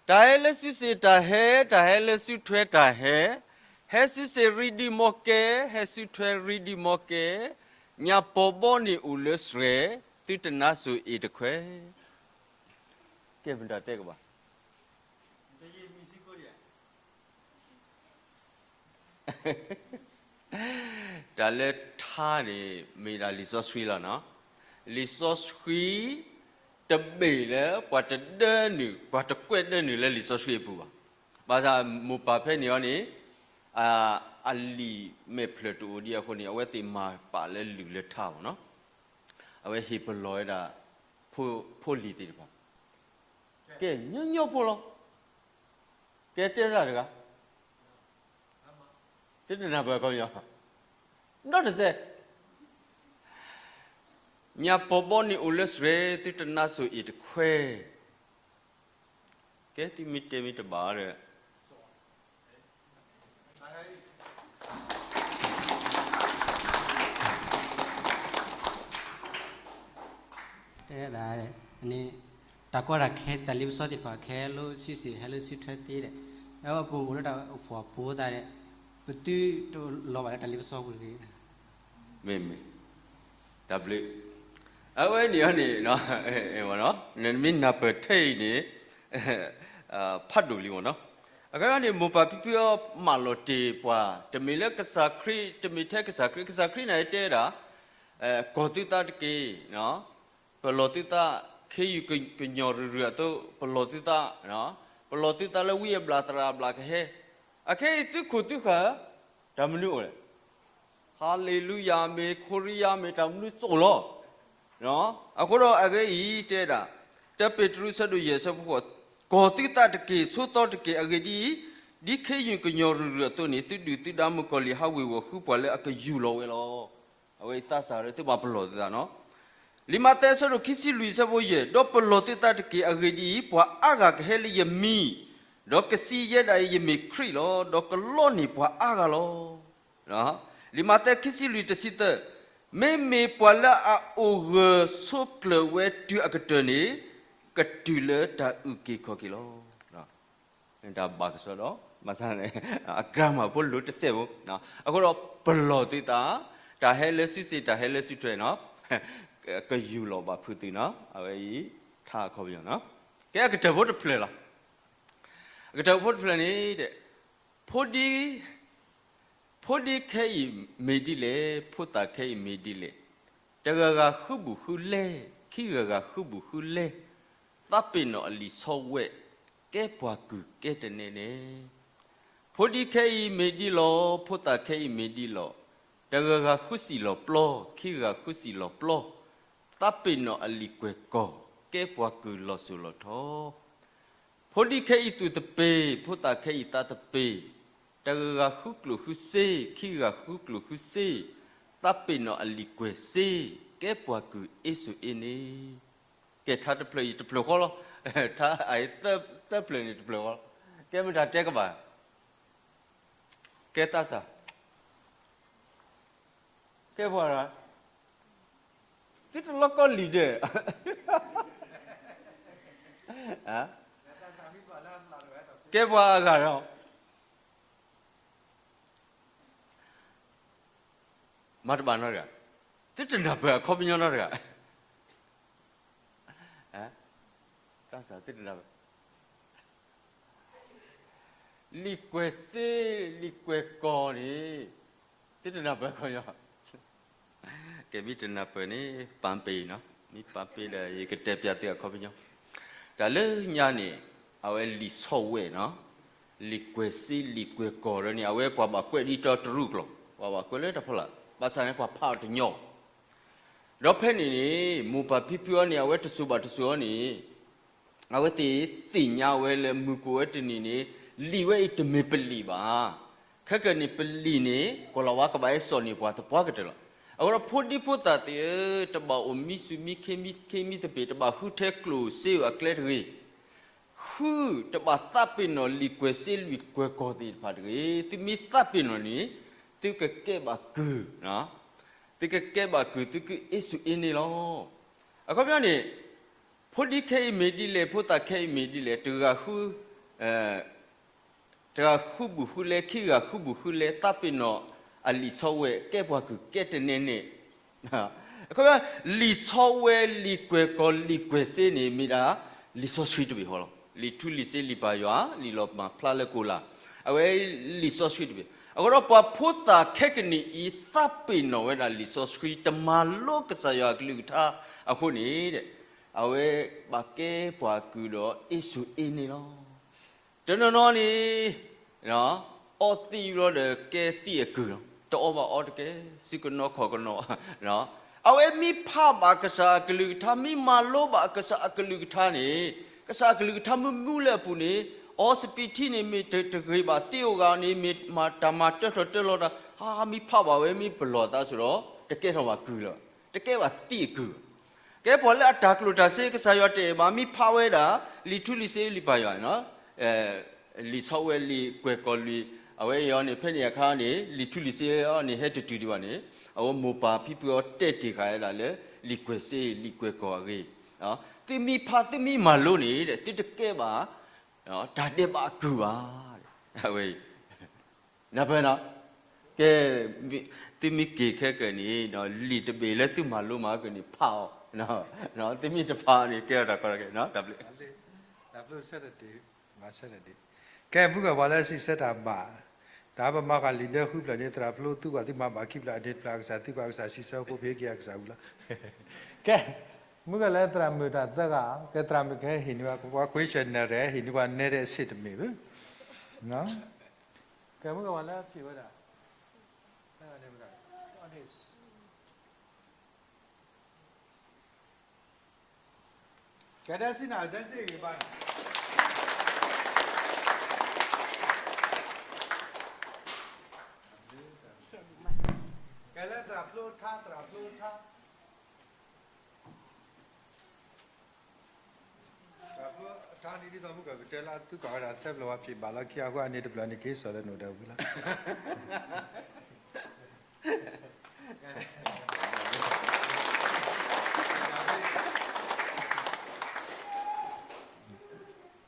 တၢ်ဟဲလၢစုစ့ၣ်တၢ်ဟဲ, တၢ်ဟဲလၢစုထွဲတၢ်ဟဲ, ဟဲစုစ့ၣ်ရံဒံးမီၢ်ကဲ, ဟဲစုထွဲရံဒံးမီၢ်ကဲ, ညၣ်ပီၤဘီန့ၣ်အိၣ်လၢစွဲ, သုတနါစိၤအ့ၣ်တခွဲ, ကဲမတၤတဲကဘၣ် တၢ်လၢထါန့ၣ် မ့ၢ်ဒၣ်လံာ်စီဆှံလီၤနီၤ. လံာ်စီဆှံ တဘ့ၣ်လၢပှၤတဒၢနုာ် ပှၤတကွဲးဒၢနုာ်လၢလံာ်စီဆှံအပူၤဘၣ်. ဘၣ်ဆၣ်မိၢ်ပၢ်ဖဲန့ၣ်အီၤန့ၣ် အလံာ်မဲာ်ဖျၢၣ်တအိၣ်ဒံးအဃိန့ၣ် အဝဲသ့ၣ်မၤပာ်လၢလုၢ်လၢထါမ့ၢ်နီၤ. အဝဲဟ့ၣ်ပလီၢ်ဝဲဒၣ် ဖိလံၤသ့ၣ်တဖၣ် ကဲညီညီဖိလီၤ. ကဲတဲသးတဂၤ သုတနၢ်ပၢၢ်ခီပညီ ဒီတစဲး ညၣ်ပီၤဘီန့ၣ်အိၣ်လၢစွဲ သုတနါစိၤအ့ၣ်တခွဲ, ကဲသုမ့ၢ်တဲမ့ၢ်တဘၣ်ဒီး တဲဒၣ် တၢ်ကီတၢ်ခဲ တၢ်လ့ပစီသ့ၣ်တဖၣ် ကဟဲလၢစုစ့ၣ် ဟဲလၢစုထွဲသ့ဒီး အဝဲပအိၣ်လၢတၢ်အိၣ်ဖှိၣ်အပူၤသတးဒီး ပသုတလီၤဘၣ်လၢတၢ်လ့ပစီပူၤတဂ့ၤ. မ့ၢ်မ့ၢ် တၢ်ဘျုး အဝဲန့ၣ်န့ၣ် နမ့ၢ်နၢ်ပၢၢ်ထဲအံၤန့ၣ် ဖးဒိၣ်လံမ့ၢ်နီၤ. အခါန့ၣ် မိၢ်ပၢ်ဖံဖုအီၤမၢလီၤတ့ၢ်ပှၤ တမ့ၢ်လၢကစၢ်ခရံာ် တမ့ၢ်ထဲကစၢ်ခရံာ် ကစၢ်ခရံာ်န့ၣ်တဲဒၣ် ကီၢ်သုသးတက့ၢ် ပလီၢ်သုသး ခ့ယုၢ်ကညီၢ်ရုၢ်ရုၢ်အသိး ပလီၢ်သုသး ပလီၢ်သုသးလၢဝံအဘျၣ်သရၣ်အဘျၣ်ကဟဲ အခဲအံၤသုခိၣ်သုဃၢ် တၢ်မနုၤအိၣ်လဲၣ် ဟၤလ့လူယၤမ့ၢ် ခိရံယါမ့ၢ် တၢ်မနုၤအိၣ်လီၤ. အဃိဒီးအဂ့ၢ်အံၤတဲဒၣ် တၢပ့းတရူးဆၢဒိၣ်ယဲၢ်ဆၢဖိဃိး ကီၢ်သုသးတက့ၢ် ဆိသီတက့ၢ် အဂ့ၢ်ဒ်အံၤ, ဒ်ခ့ယုၢ်ကညီၢ်ရုၢ်ရုၢ်အသိးန့ၣ် သုဒုၣ်သုဒါမုၣ်ကီၤလံၢ်ဟးဝ့ၤဝီၤဃုပှၤလၢအကယူၢ်လီၤဝဲလီၤ. အဝဲအံၤသးစၢ်ဒီးသုဘၣ်ပလီၢ်သုသးနီၤ လံာ်မးသဲအဆၢဒိၣ်ခံဆံလွံၢ်အဆၢဖိယဲၢ် ဒီးပလီၢ်သုသးတက့ၢ် အဂ့ၢ်ဒ်အံၤ, ပှၤအါဂၤကဟဲလၢယမံၤ, ဒီးကစံးယဲဒၣ်အံၤ ယမ့ၢ်ခရံာ်လီၤ. ဒီးကလီန့ၢ်ပှၤအါဂၤလီၤ. လံာ်မးသဲခံဆံလွံၢ်တဆံသၢ, မ့မ့ၢ်ပှၤလၢအအိၣ်ဂၢၢ်ဆိးကျၢၤဝဲတုၤအကတၢၢ်န့ၣ်, ကတုၤလၢတၢ်အုၣ်က့ၤခီၣ်က့ၤလီၤ. တၢ်ဘၣ်ကစီဒီ, ဘၣ်ဆၣ်န့ၣ် အ grammar ဖိလိၤတစဲးဖိ, အဃိဒီးပလီၢ်သုသး, တၢ်ဟဲလၢစုစ့ၣ် တၢ်ဟဲလၢစုထွဲနီၤ, ကယူၢ်လီၤဘၣ်ဖုးသုနီၤ, အဝဲအံၤ ထါအခီပညီနီၤ, ကဲအကတၢၢ်ဖိတဖျၢၣ်လီၤ. အကတၢၢ်ဖိတဖျၢၣ်န့ၣ်, ဖိဒံ, ဖိ ဖိဒံခဲအံၤမ့ၢ်ဒ်လဲၣ်, ဖိသၣ်ခဲအံၤမ့ၢ်ဒ်လဲၣ်, တဂၤဂၤဃုဘူးဃုလဲ, ခံဂၤဂၤဃုဘူးဃုလဲ, သးပ့ၤနီၣ်အလံာ်ဆီဝဲ, ကဲပှၤကုၢ်ကဲတနဲနဲ, ဖိဒံခဲအံၤမ့ၢ်ဒ်လီၤ, ဖိသၣ်ခဲအံၤမ့ၢ်ဒ်လီၤ, တဂၤဂၤဃုစံၣ်လီၤပျီ, ခံဂၤဃုစံၣ်လီၤပျီ, သးပ့ၤနီၣ်အလံာ်ကွဲၢ်ကီၢ်, ကဲပှၤကုၢ်လီၤစိၤလီၤထီ, ဖိဒံခဲအံၤသူၣ်တပ့ၤ, ဖိသၣ်ခဲအံၤသးတပ့ၤ, တဂၤဂၤဃုကျိၣ်ဃုစ့, ခံဂၤဃုကျိၣ်ဃုစ့, သးပ့ၤနီၣ်အလံာ်ကွဲၢ်စ့, ကဲပှၤကုၢ်အ့စိၤအ့န့ၣ်, ကဲထါတဖျၢၣ်အံၤတဖျၢၣ်ဃီလီၤ, ထါအံၤသၢဖျၢၣ်န့ၣ်တဖျၢၣ်ဃီလီၤ, ကဲမတၤတဲကဘၣ်, ကဲသးစၢ် ကဲပှၤဂၤ, သုတလီကီလံာ်ဒဲး, ကဲပှၤအဂၤဒီး, မၤတဘၣ်နီတဂၤ, သုတနၢ်ပၢၢ်အခီပညီနီတဂၤ, သုတနၢ်ပၢၢ် လံာ်ကွဲၢ်စ့, လံာ်ကွဲၢ်ကီၢ်န့ၣ်, သုတနၢ်ပၢၢ်ခီညီ, ကဲမ့ၢ်တနၢ်ပၢၢ်န့ၣ် ပာ်ပ့ၤနီၤ, မ့ၢ်ပာ်ပ့ၤဒီး ယကတဲပျးသုအခီပညီ, တၢ်လၢညါန့ၣ်, အဝဲလံာ်ဆီဝဲနီၤ, လံာ်ကွဲၢ်စ့လံာ်ကွဲၢ်ကီၢ်ဒီးန့ၣ် အဝဲပှၤဘၣ်ကွဲးဒ်တီတရူးကျိာ်, ပှၤဘၣ်ကွဲးလၢတၢ်ဖီလာ်, ဘၣ်ဆၣ်န့ၣ်ပှၤဖးအီၤတညီဘၣ် ဒီးဖဲန့ၣ်န့ၣ် မိၢ်ပၢ်ဖံဖုအီၤန့ၣ် အဝဲတစိၤဘၣ်တစိၤအီၤန့ၣ်, အဝဲသ့ၣ်သ့ၣ်ညါဝဲလၢမုၢ်ကအိၣ်ဝဲတနံၤန့ၣ်, လံာ်ဝဲအံၤတမ့ၢ်ပလံာ်ဘၣ်. ခဲကနံၣ်ပလံာ်န့ၣ် ကီၤလၤဝါကဘၣ်ဟဲစိာ်န့ၢ်ပှၤသပှၢ်ကတၢၢ်လီၤ. အဃိဒီးဖိဒံဖိသၣ်သ့ၣ်ဧၢ, တဘၣ်အိၣ်မံစူၣ်မံခ့မံခ့မံသပ့ၤ, တဘၣ်ဃုထဲကျိၣ်စ့အကျဲတဂ့ၤ ဃု, တဘၣ်သးပ့ၤနီၣ်လံာ်ကွဲၢ်စ့လံာ်ကွဲၢ်ကီၢ်သ့ၣ်တဖၣ်တဂ့ၤ. သုမ့ၢ်သးပ့ၤနီၣ်န့ၣ်, သုကကဲဘၣ်ကုၢ်, သုကကဲဘၣ်ကုၢ်, သုကအ့စူၢ်အ့န့ၣ်လီၤ. အခီပညီန့ၣ်, ဖိဒံခဲအံၤမ့ၢ်ဒ်လဲၣ်, ဖိသၣ်ခဲအံၤမ့ၢ်ဒ်လဲၣ်, တဂၤဃု, တဂၤဃုဘူးဃုလဲ, ခံဂၤဃုဘူးဃုလဲ, သးပ့ၤနီၣ်အလံာ်ဆီဝဲ, ကဲပှၤကုၢ်ကဲတနဲနဲ. အခီပညီ, လံာ်ဆီဝဲ, လံာ်ကွဲၢ်ကီၢ်, လံာ်ကွဲၢ်စ့န့ၣ် မ့ၢ်ဒၣ်လံာ်စီဆှံတဘ့ၣ်ဃီလီၤ. လံာ်ထူလံာ်စ့လံာ်ပၢ်ယွၤ, လံာ်လီၤမၢ်ဖျါလၢကိလၢ်, အဝဲလံာ်စီဆှံတဘ့ၣ်. အဃိဒီးပှၤဖိသၣ်ခဲကနံၣ်အံၤ သးပ့ၤနီၣ်ဝဲဒၣ်လံာ်စီဆှံ, တမၤလိကစၢ်ယွၤအကလုၢ်ကထါအဃိန့ၣ်, အဝဲဘၣ်ကဲပှၤကုၢ်ဒီးအ့စူၢ်အ့န့ၣ်လီၤ. တနီၤနီၤန့ၣ်, အီသံးဘျီဒီးကဲသံးအကုၢ်လီၤ. တအီဘၣ်အီတကဲ, စုကနိခီၣ်ကနိ, အဝဲမ့ၢ်ဖးဘၣ်ကစၢ်အကလုၢ်ကထါ, မ့ၢ်မၤလိဘၣ်ကစၢ်အကလုၢ်ကထါန့ၣ်, ကစၢ်အကလုၢ်ကထါမ့ၢ်မူလၢအပူၤန့ၣ်, အီစပံးထံန့ၣ်မ့ၢ်တဂ့ၤဘၣ်သ့အိၣ်ဂၤန့ၣ်, မ့ၢ်တၢ်မၤတၢထီၣ်တၢလီၤတၢ်, ဟးမ့ၢ်ဖးဘၣ်ဝဲမ့ၢ်ပလီၢ်သးစ့ၢ်ဒီး, တကဲထီၣ်ဘၣ်ကုၢ်လီၤ. တကဲဘၣ်သံးအကုၢ် ကဲပှၤလၢအတၢ်ကျိၣ်တၢ်စ့ကစၢ်ယွၤတအဲၣ်ဘၣ်, မ့ၢ်ဖးဝဲဒၣ်, လံာ်ထူလံာ်စ့လံာ်ပၢ်ယွၤ, လံာ်ဆီဝဲလံာ်ကွဲၢ်ကီၢ်လံာ်, အဝဲအံၤအီၤန့ၣ် ဖဲန့ၣ်အခါန့ၣ် လံာ်ထူလံာ်စ့အီၤန့ၣ် ဟဲတတုၤဒံးဘၣ်န့ၣ်, အဝဲမိၢ်ပၢ်ဖံဖုအီၤတဲတ့ၢ်ဃာ်ဝဲဒၣ်လၢ, လံာ်ကွဲၢ်စ့လံာ်ကွဲၢ်ကီၢ်အဂ့ၢ်, သုမ့ၢ်ဖးသုမ့ၢ်မၤလိန့ၣ် သုတကဲဘၣ်, တၢ်ဒဲးဘးအကုၢ်ဘၣ်, အဝဲ နၢ်ပၢၢ်နီၤ, ကဲ, သုမ့ၢ်က့ၤခဲကနံၣ်, လံာ်တဘ့ၣ်လၢသုမၤလိမၤကနံၣ်ဖးအီၤ, သုမ့ၢ်တဖးအီၤန့ၣ် ကဲထီၣ်တၢ်ကီတၢ်ခဲ, တၢ်ဘျုး, တၢ်ဘျုးဆၢတဒ့, မၤဆၢတဒ့, ကဲမုၢ်ကီၢ်ပှၤလၢစံးဆၢတၢ်ဘၣ်, တၢ်ပမၤဃာ်လံာ်ဒၢဃုဖျၢၣ်န့ၣ် သရၣ်ဖျိသူကွၢ်သုမၤဘၣ်ခံဖျၢၣ်အန့ၣ်တဖျၢၣ်အကစၢ်သံကွၢ်အကစၢ်စံးဆၢဖိဖ့က့ၤအကစၢ်ဝံၤလီၤ. ကဲ, မုၢ်ကီၢ်လၢသရၣ်မုၣ်တၢ်သၢဂၤ, ကဲသရၣ်မုၣ်ကဟဲဟ့ၣ်န့ၢ်ပှၤ question နဲၣ်ရဲၣ် ဟ့ၣ်န့ၢ်ပှၤနဲဒဲးအဆ့ၣ်တမ့ၢ်ဘၣ် ကဲမုၢ်ကီၢ်ပှၤလၢဖံးဝဲဒၣ်, ကဲဒဲစံနၤ ဒဲစံဂ့ၤဘၣ်န့ၣ်, ကဲလၢသရၣ်ဖျိထါ သရၣ်ဖျိထါ တၢ်ဖျိထါန့ၣ်ဒ်သိးမုၢ်ကီၢ်ကတဲလၢသုကွၢ်ဝဲဒၣ်သၢဖျၢၣ်ဝဲဖံးဘၣ်လီၤခံအဃိအန့ၣ်တဖျၢၣ်န့ၣ်က့ၤစိာ်လၢနအိၣ်ဒီးဝံၤလီၤ.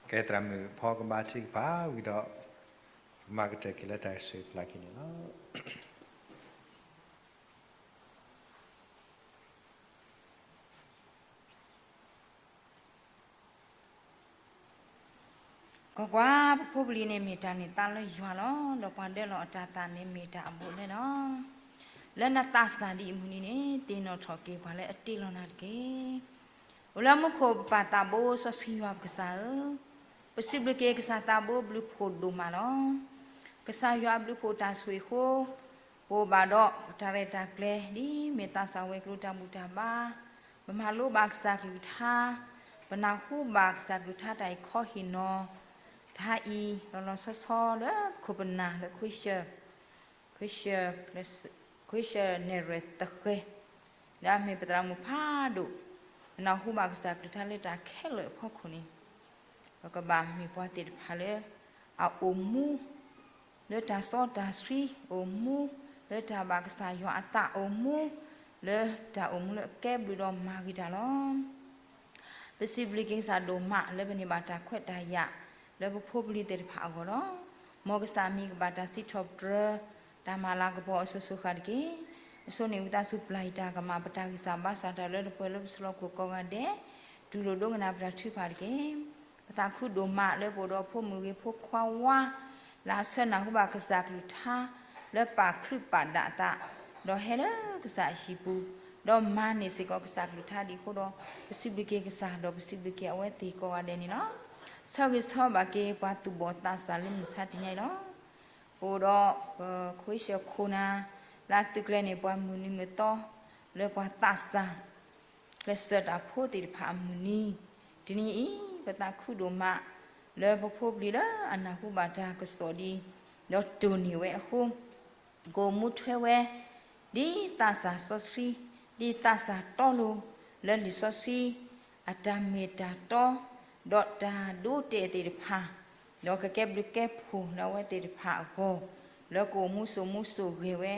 ကဲသရၣ်မုၣ်ဖီကမၤထံကဖၣ်ဝံၤဒီး, ပမၤကတၢၢ်က့ၤလၢတၢ်ဆိၣ်ဂ့ၤပျၢ်က့ၤန့ၣ်လီၤ. ကွၢ်ကွၢ်, ပဖိပလံၤန့ၣ်မ့ၢ်တၢ်န့ၢ်သါလၢယွၤလီၤ. ဒီးပှၤဒၢလီၤအတၤသၣ်န့ၣ်မ့ၢ်တၢ်အဘူးအလဲလီၤ. လၢနသးစၢ်ဒ်အမုၢ်နံၤန့ၣ် သ့ၣ်နီၣ်ထီၣ်က့ၤပှၤလၢအတ့လီၤနၤတက့ၢ်. အိၣ်လၢမူခိၣ်ပပၢ်သးဘိစီဆှံယွၤပကစၢ်ဧၢ, ပစံးဘျုးက့ၤကစၢ်သးဘိဘျုးဖှိၣ်ဒိၣ်မးလီၤ. ကစၢ်ယွၤအဘျုးဖှိၣ်တၢ်ဆိၣ်ဂ့ၤအဃိ, ပအိၣ်ဘၣ်ဒီးပတၢ်ရဲၣ်တၢ်ကျဲၤ ဒ်မ့ၢ်သးစၢ်ဝဲၤကျိၤတၢ်ဘူၣ်တၢ်ဘါ, ပမၤလိဘၣ်ကစၢ်ကလုၢ်ကထါ, ပနၢ်ဟူဘၣ်ကစၢ်ကလုၢ်ကထါတၢ်အံၤခီဟ့ၣ်နီၤ, တၢ်အံၤလီၤလီၤဆီဆီလၢပခိၣ်ပနၢ်လၢ ခွ့ၡၢၣ် ခွ့ၡၢၣ် ခွ့ၡၢၣ်နဲၣ်ရွဲၣ်သဃဲၤ, လၢအမ့ၢ်ပသရၣ်မုၣ်ဖးဒိၣ်, ပနၢ်ဟူဘၣ်ကစၢ်ကလုၢ်ကထါလၢတၢ်ခဲလၢာ်အဖီခိၣ်န့ၣ်, ပကဘၣ်မ့ၢ်ပှၤသ့ၣ်တဖၣ်လၢ အအိၣ်မူ လၢတၢ်စီတၢ်ဆှံ, အိၣ်မူလၢတၢ်ဘၣ်ကစၢ်ယွၤအသး, အိၣ်မူလၢတၢ်အိၣ်မူလၢအကဲဘျုးဒီးမၤဂ့ၤတၢ်လီၤ. ပစံးဘျုးက့ၤကစၢ်ဒိၣ်မးလၢပန့ၢ်ဘၣ်တၢ်ခွဲးတၢ်ယာ် လၢပဖိပလံၤသ့ၣ်တဖၣ်အဂီၢ်လီၤ. မ်ကစၢ်အမံၤကဘၣ်တၢ်စံးထီၣ်ပတြၢၤ တၢ်မၤလၤကပီၤအစိၤစိၤဃၣ်တက့ၢ်. အဆိန့ၣ်ဝံသးစူၤပျၢ်ယတၢ်ကမၣ် ပတၢ်ဂံၢ်စၢ်ဘါစၢ်တၢ်လၢတပှဲၤလၢပဆၢလီၤခိၣ်ကိးဂၤဒဲး, တူၢ်လိာ်ဒိကနၣ်ပတၢ်ထုကဖၣ်တက့ၢ်. ပသးခုဒိၣ်မးလၢပအိၣ်ဒီးဖိမုၣ်ဂ့ၤဖိခွါဝါ လၢအဆၢနၢ်ဟူဘၣ်ကစၢ်ကလုၢ်ကထါ လၢပာ်ချုးပာ်ဒၣ်အသး, ဒီးဟဲလၢကစၢ်အဟံၣ်ပူၤ, ဒီးမၤန့ၢ်စ့ၢ်ကီးကစၢ်ကလုၢ်ကထါဒ်အံၤအဃိဒီး, ပစံးဘျုးက့ၤကစၢ် ဒီးပစံးဘျုးက့ၤအဝဲသ့ၣ်ကိးဂၤဒဲးန့ၣ်လီၤ. ဆၢဂ့ၤဆၢဝါဘၣ်က့ၤပှၤသူၣ်ဘီၣ်သးစၢ်လၢမုၢ်ဆါတနံၤညါအံၤလီၤ. ပအိၣ်ဒီးပခွ့ၡၢၣ်ခိၣ်နၢ် လၢအသုးကျဲၤန့ၢ်ပှၤမုၢ်နံၤမုၢ်သီ လၢပှၤသးစၢ် ကျဲးစၢးတၢ်ဖိသ့ၣ်တဖၣ်အမုၢ်နံၤ, တနံၤအံၤ ပသးခုဒိၣ်မး လၢပဖိပလံၤလၢအနၢ်ဟူဘၣ်တၢ်ကစီၣ်ဒ်အံၤ, ဒီးတိၢ်န့ၢ်ဝဲအဃိ, ကအိၣ်မူထွဲဝဲ ဒ်သးစၢ်စီဆှံ, ဒ်သးစၢ်တီလိၤ လၢလံာ်စီဆှံ အတၢ်မ့ၢ်တၢ်တီ ဒီးတၢ်ဒိတဲာ်သ့ၣ်တဖၣ်, ဒီးကကဲဘျုးကဲဖှိၣ်လၢအဝဲသ့ၣ်တဖၣ်အဂီၢ်, လၢကအိၣ်မူစိာ်မူစိာ်ဂဲၤဝဲ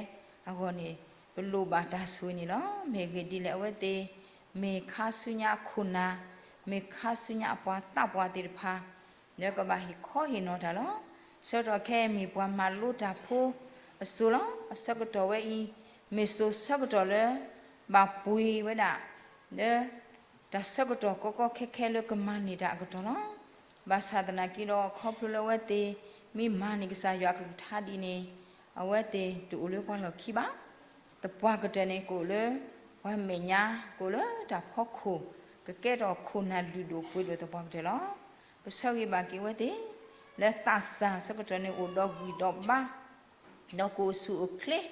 အဂီၢ်န့ၣ်, ပလိၣ်ဘၣ်တၢ်ဆိၣ်ဂ့ၤန့ၣ်လီၤ. မ့ၢ်ဂ့ၢ်ဒ်လဲၣ် အဝဲသ့ၣ် မ့ၢ်ခါဆူညါအခိၣ်နၢ်, မ့ၢ်ခါဆူညါအပှၤသးပှၢ်သ့ၣ်တဖၣ် လၢကဘၣ်ဟ့ၣ်ခီဟ့ၣ်နီၤတၢ်လီၤ. ဆၢကတီၢ်ခဲအံၤမ့ၢ်ပှၤမၤလိတၢ်ဖိအစိၤလီၤ. အဆၢကတီၢ်ဝဲအံၤ မ့ၢ်စိၤဆၢကတီၢ်လၢ ဘၣ်ပှ့ၤဝဲဒၣ် လၢ တၢ်ဆၢကတီၢ်ကီကီခဲခဲလၢကမၤန့ၢ်တၢ်အကတီၢ်လီၤ. ဘၣ်ဆၣ်သနာ်က့ဒီး ခီဖျိလၢအဝဲသ့ၣ် မ့ၢ်မၤန့ၢ်ကစၢ်ယွၤအကလုၢ်ကထါဒ်န့ၣ် အဝဲသ့ၣ်တအိၣ်လၢပှၤလီၢ်ခံဘၣ်. သပှၢ်ကတၢၢ်န့ၣ် ကအိၣ်လၢ ပှၤမဲာ်ညါ ကအိၣ်လၢတၢ်ဖီခိၣ် ကကဲထီၣ်ခိၣ်နၢ်လုၢ်ဒိၣ်ပှ့ၤဒိၣ်သပှၢ်ကတၢၢ်လီၤ. ပဆၢဂ့ၤဘၣ်က့ၤအဝဲသ့ၣ် လၢသးစၢ်ဆၢကတီၢ်န့ၣ်အိၣ်ဒီးဂံၢ်ဒီးဘါ ဒီးကအိၣ်ဆူၣ်အိၣ်ချ့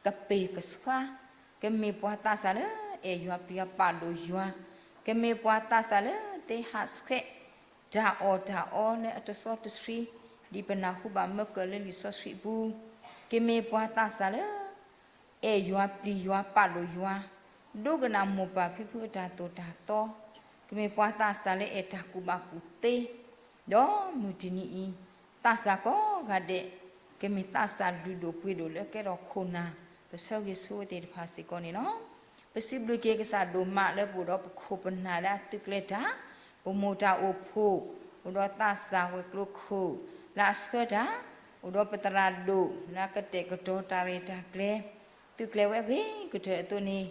ကပ့ၢ်ကဆှါ, ကမ့ၢ်ပှၤသးစၢ်လၢအဲၣ်ယွၤပျံၤယွၤပာ်ဒိၣ်ယွၤ, ကမ့ၢ်ပှၤသးစၢ်လၢသ့ဟးဆှဲး တၢ်အီၣ်တၢ်အီလၢအတစီတဆှံ, ဒ်ပနၢ်ဟူဘၣ်မၢကၢၢ်လၢလံာ်စီဆှံအပူၤ, ကမ့ၢ်ပှၤသးစၢ်လၢ အဲၣ်ယွၤပျံၤယွၤပာ်ဒိၣ်ယွၤ, ဒိကနၣ်မိၢ်ပၢ်ဖံဖုအတၢ်သိၣ်တၢ်သီ, ကမ့ၢ်ပှၤသးစၢ်လၢအဲၣ်တၢ်ကူၣ်ဘၣ်ကူၣ်သ့, ဒီးမုၢ်တနံၤအံၤ သးစၢ်ကိးဂၤဒဲး ကမ့ၢ်သးစၢ်လုၢ်ဒိၣ်ပှ့ၤဒိၣ်လၢကဲထီၣ်ခိၣ်နၢ်, ပဆၢဂ့ၤဆူဝဲသ့ၣ်တဖၣ်စ့ၢ်ကီးန့ၣ်လီၤ. ပစံးဘျုးက့ၤကစၢ်ဒိၣ်မးလၢပအိၣ်ဒီးပခိၣ်ပနၢ်လၢအသုးကျဲၤတၢ်, ပမိၢ်တၢ်အိၣ်ဖှိၣ်, အိၣ်ဒီးသးစၢ်ဝဲၤကျိၤခိၣ် လၢအဆှၢတၢ်, အိၣ်ဒီးပသရၣ်ဒိၣ်လၢအကတဲာ်ကတီၤတၢ်ရဲၣ်တၢ်ကျဲၤ သုးကျဲၤဝဲအဂ့ၤကတၢၢ်အသိးန့ၣ်,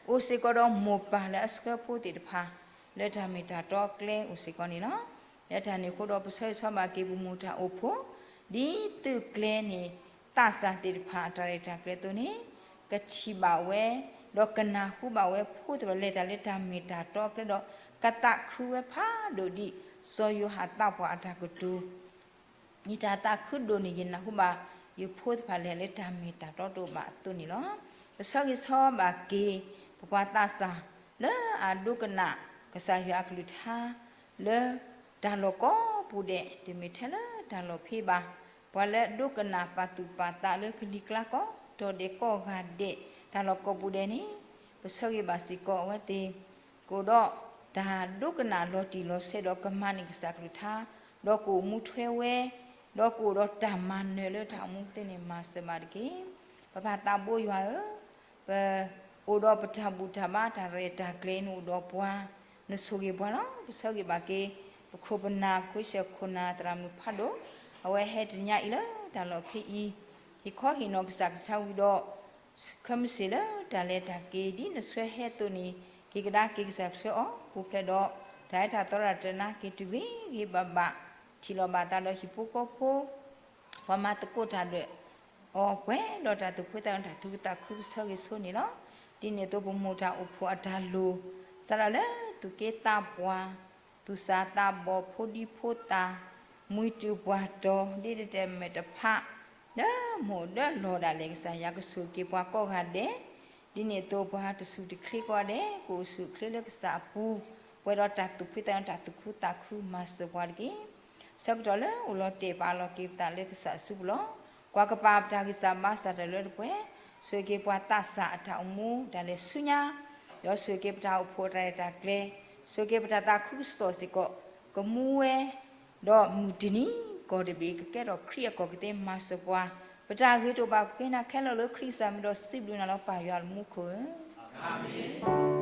အိၣ်စ့ၢ်ကီးဒီးမိၢ်ပၢ်လၢအဆှၢဖိသ့ၣ်တဖၣ် လၢတၢ်မ့ၢ်တၢ်တီအကျဲအိၣ်စ့ၢ်ကီးန့ၣ်လီၤ. လၢတၢ်န့ၣ်အဃိဒီးပဆၢဂ့ၤဆၢဝါဘၣ်က့ၤပမိၢ်တၢ်အိၣ်ဖှိၣ်, ဒ်သုးကျဲၤန့ၢ် သးစၢ်သ့ၣ်တဖၣ်အတၢ်ရဲၣ်တၢ်ကျဲၤအသိးန့ၣ်, ကထံၣ်ဘၣ်ဝဲ, ဒီးကနၢ်ဟူဘၣ်ဝဲဖိသ့ၣ်တဖၣ်လဲၤတၢ်လၢတၢ်မ့ၢ်တၢ်တီအကျဲဒီး ကသးခုဝဲဖးဒိၣ်ဒ် စီၤယိၤဟၣ်သးပှၢ်အတၢ်ကတိၤ ယတၢ်သးခုဒိၣ်န့ၢ် ယနၢ်ဟူဘၣ် ယဖိသ့ၣ်တဖၣ်လဲၤလၢတၢ်မ့ၢ်တၢ်တီတအိၣ်ဘၣ်အသိးန့ၣ်လီၤ. ပဆၢဂ့ၤဆၢဝါဘၣ်က့ၤ ပပှၤသးစၢ် လၢအဒိကနၣ် ကစၢ်ယွၤအကလုၢ်ကထါ လၢတၢ်လီၢ်ကိးပူၤဒဲး, တမ့ၢ်ထဲလၢတၢ်လီၢ်ဖံးဘၣ်, ပှၤလၢအဒိကနၣ်ပာ်သူၣ်ပာ်သးလၢကလံၤကျါကိးတီၤဒဲးကိးဂၤဒဲး, တၢ်လီၢ်ကိးပူၤဒဲးန့ၣ်, ပဆၢဂ့ၤဘၣ်စ့ၢ်ကီးအဝဲသ့ၣ် ကအိၣ်ဒီးတၢ်ဒိကနၣ်လီၤတံၢ်လီၤဆဲးဒီးကမၤန့ၢ်ကစၢ်ကလုၢ်ကထါ, ဒီးကအိၣ်မူထွဲဝဲ, ဒီးကအိၣ်ဒီးတၢ်မၤနၢၤလၢတၢ်အိၣ်မူပူၤသ့ၣ်န့ၣ် မၤစၢၤဘၣ်တက့ၢ်. ပပၢ်သးဘိယွၤဧၢ, ပအိၣ်ဒီးပတၢ်ဘူၣ်တၢ်ဘါတၢ်ရဲၣ်တၢ်ကျဲၤန့ၣ် အိၣ်ဒီးပှၤ, နဆိၣ်ဂ့ၤပှၤလီၤ. ပဆၢဂ့ၤဘၣ်က့ၤ ပခိၣ်ပနၢ် ပခွ့ၡၢၣ်ခိၣ်နၢ်သရၣ်မုၣ်ဖးဒိၣ်, အဝဲဟဲတနံၤညါအံၤလၢတၢ်လီၢ်ဖံးအံၤ, ဟ့ၣ်ခီဟ့ၣ်နီၤကစၢ်ကလုၢ်ကထါဝံၤဒီး ဆှၢမုၢ်ဆ့ၣ်လၢတၢ်လဲၤတၢ်က့ၤ ဒ်နဆှၢဟဲအသိးန့ၣ်, က့ၤကဒါက့ၤကစၢ်ဆှၢအီၤ ပူၤဖျဲးဒီး တၢ်ဟဲတၢ်သီတၢ်တနါက့ၤတုၤဂ့ၤဂ့ၤဘၣ်ဘၣ် ထံၣ်လိာ်ဘၣ်သးဒီးဟံၣ်ဖိဃီဖိ, ပှၤမၤသကိးတၢ်ဒီးအီၤ ပှဲၤဒီးတၢ်သူၣ်ဖှံသးညီ တၢ်သူၣ်ခုသးခု ကဆၢဂ့ၤဆၢဝါန့ၣ်လီၤ. ဒ်န့ၣ်အသိး ပမိၢ်တၢ်အိၣ်ဖှိၣ်အတၢ်လိၣ်, စးထီၣ်လၢသူၣ်က့သးပှၢ်, သူၣ်စၢ်သးဘီၣ်, ဖိဒံဖိသၣ်, မှံတုၤပှၢ်တီၤ, ဒ်တၢ်တဲမဲာ်တဖၣ်, လၢမိၢ်ဒီးလီၤဒၣ်လဲာ် ကစၢ်ယွၤကဆိၣ်ဂ့ၤက့ၤပှၤကိးဂၤဒဲး, ဒ်န့ၣ်အသိး ပှၤတစူၢ်တချ့ကိးဂၤဒဲး ကအိၣ်ဆူၣ်အိၣ်ချ့လၢကစၢ်အပူၤ, ပှဲၤဒီးတၢ်သူၣ်ဖှံသးညီ တၢ်သူၣ်ခုသးခု မၤစၢၤပှၤတက့ၢ်. ဆၢကတီၢ်လၢအိၣ်လီၤတဲာ် ပာ်လီၤက့ၤပသးလၢကစၢ်အစုပူၤလီၤ. ကွၢ်ကပၤပတၢ်ဂံၢ်စၢ်ဘါစၢ်တၢ်လၢတပှဲၤ, ဆိၣ်ဂ့ၤက့ၤပှၤသးစၢ်အတၢ်အိၣ်မူ တၢ်လဲၤဆူညါ, ဒီးဆိၣ်ဂ့ၤက့ၤပတၢ်အိၣ်ဖှိၣ်အတၢ်ရဲၣ်တၢ်ကျဲၤ, ဆိၣ်ဂ့ၤက့ၤပတၢ်သးခုကစီၣ်စ့ၢ်ကီး, ကမူဝဲ ဒီးမုၢ်တနံၤကီၢ်တဘ့ၣ် ကကဲထီၣ်ခရံာ်အကီၢ်ကသ့ မၤစၢၤပှၤ, ပတၢ်ဂ့ၤတအိၣ်ဘၣ်ပှဲၤနၤခဲလၢာ်လၢခရံာ်ကစၢ်မံၤဒီး စံးဘျုးနၤလီၤ ပၢ်ယွၤလၢမူခိၣ်ဧၢ.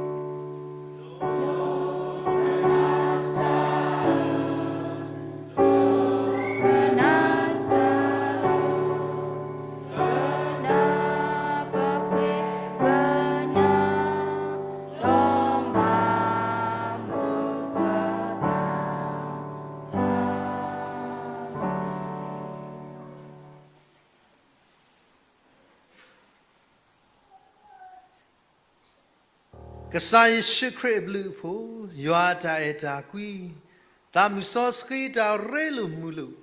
ကစၢ်ယ့ၣ်ၡူးခရံာ်အဘျုးအဖှိၣ်, ယွၤအတၢ်အဲၣ်တၢ်ကွံ, သးမုၢ်စီဆှံတၢ်ရ့လိာ်မုာ်လိာ်,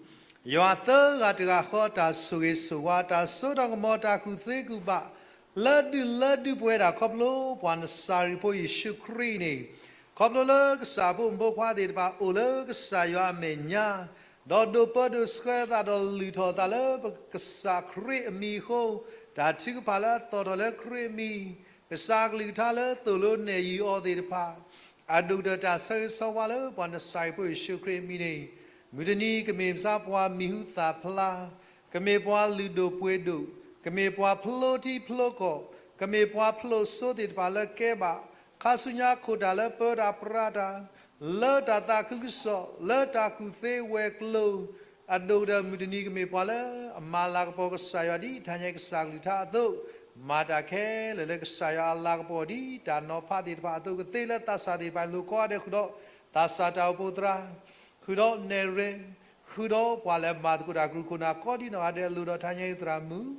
ယွၤသၢဂၤတဂၤဃီ တၢ်ဆိၣ်ဂ့ၤဆိၣ်ဝါ, တၢ်စိတၢ်ကမီၤ, တၢ်ကူၣ်သ့ကူၣ်ဘၣ်, လၢဒုၣ်လၢဒုၣ်ပဝဲဒၣ် ခီဖျိပှၤနစၤရ့းဖိယ့ၣ်ၡူးခရံာ်န့ၣ်, ခီဖျိလၢကစၢ်အဖိမုၣ်ဖိခွါသ့ၣ်တဖၣ် အိၣ်လၢကစၢ်ယွၤအမဲာ်ညါ, ဒီးဒိးပၢဒိးဆှၢသးဒီးလုၢ်ထီၣ်သးလၢပကစၢ်ခရံာ်အမံၤအဃိ, တၢ်ထုကဖၣ်လၢအသီၣ်ထီၣ်လၢခရံာ်အမံၤ, ကစၢ်အကလုၢ်ကထါလၢသိၣ်လိနဲၣ်ယုာ်အီၤသ့ၣ်တဖၣ်, အဒိၣ်ကတၢၢ်တၢ်ဆၢဂ့ၤဆၢဝါလၢပှၤနစၤရ့းဖိယ့ၣ်ၡူးခရံာ်အမံၤန့ၣ်, မုၢ်တနံၤကမ့ၢ်ပသးပှၤမံၤဟူသၣ်ဖျါ, ကမ့ၢ်ပှၤလုၢ်ဒိၣ်ပှ့ၤဒိၣ်, ကမ့ၢ်ပှၤဖျိထံဖျိကီၢ်, ကမ့ၢ်ပှၤဖျိစိသ့ၣ်တဖၣ်လၢကဲဘၣ်, ခါဆူညါခိၣ်တၢ်လၢပၢတၢ်ပြးတၢ်, လၢတၢ်သးခုကစီၣ်, လၢတၢ်ကူၣ်သ့ဝဲၤကျိၤ, အဒိၣ်ကတၢၢ်မုၢ်တနံၤကမ့ၢ်ပှၤလၢအမၤလၤကပီၤကစၢ်ယွၤ ဒ်တၢ်ညါကစၢ်ကလုၢ်ကထါအသိး, မၤတၢ်ခဲလၢာ်လၢကစၢ်ယွၤအလၤကပီၤ ဒ်တၢ်နီၤဖးသ့ၣ်တဖၣ်အသိးကသ့ လၢသးစၢ်သ့ၣ်တဖၣ်လိၤကိးဂၤဒဲးဃုာ်ဒီး, သးစၢ်တၢ်အိၣ်ဖှိၣ်သရၣ်, ဃုာ်ဒီးနဲၣ်ရွဲၣ်, ဃုာ်ဒီးပှၤလၢမၤသကိးတၢ်ကရူၢ်ခိၣ်နၢ်ကိးဒံနီၢ်ဂၤဒဲး လိၣ်ဒီးတၢ်ညါအံၤသရၣ်မုၣ်,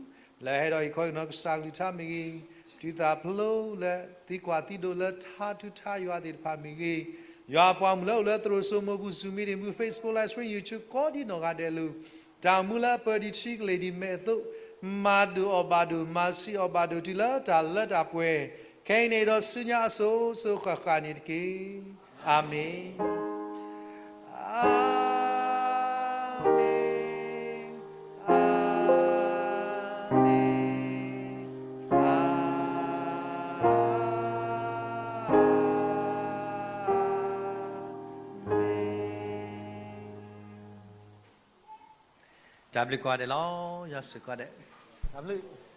လၢဟဲဒီးဟ့ၣ်ခီဟ့ၣ်နီၤကစၢ်ကလုၢ်ကထါမ့ၢ်ဂ့ၤ, တုၤသးဖျိလၢသံကွၢ်သံဒိးလၢထါထူထါယွၤသ့ၣ်တဖၣ်မ့ၢ်ဂ့ၤ, ယွၤပှၤမုၣ်လၢအိၣ်လၢသရိာ်စိမိၤပူၤ Zoom meeting ပူၤ Facebook Live Stream YouTube ကိးဒံနီၢ်ဂၤဒဲးလိၤ, တၢ်မူလၢအပၢဒံးထံကလ့ၢ်ဒံးမဲာ်အသိး, မၤဒိၣ်အီၣ်ဘၣ်ဒိၣ် မၤဆံးအီၣ်ဘၣ်ဒိၣ် တုၤလၢတၢ်လၢတၢ်ပှဲၤ, ခဲအံၤန့ၣ်ဒီးဆူညါအစိၤစိၤဃၣ်ဃၣ်န့ၣ်တက့ၢ်. အၤမ့ၣ်. အၤမ့ၣ်, အၤမ့ၣ်, အၤမ့ၣ်. တၢ်ဘျုးကိးဂၤဒဲးလီၤ, ယွၤဆိၣ်ဂ့ၤကိးဂၤဒဲး, တၢ်ဘျုး.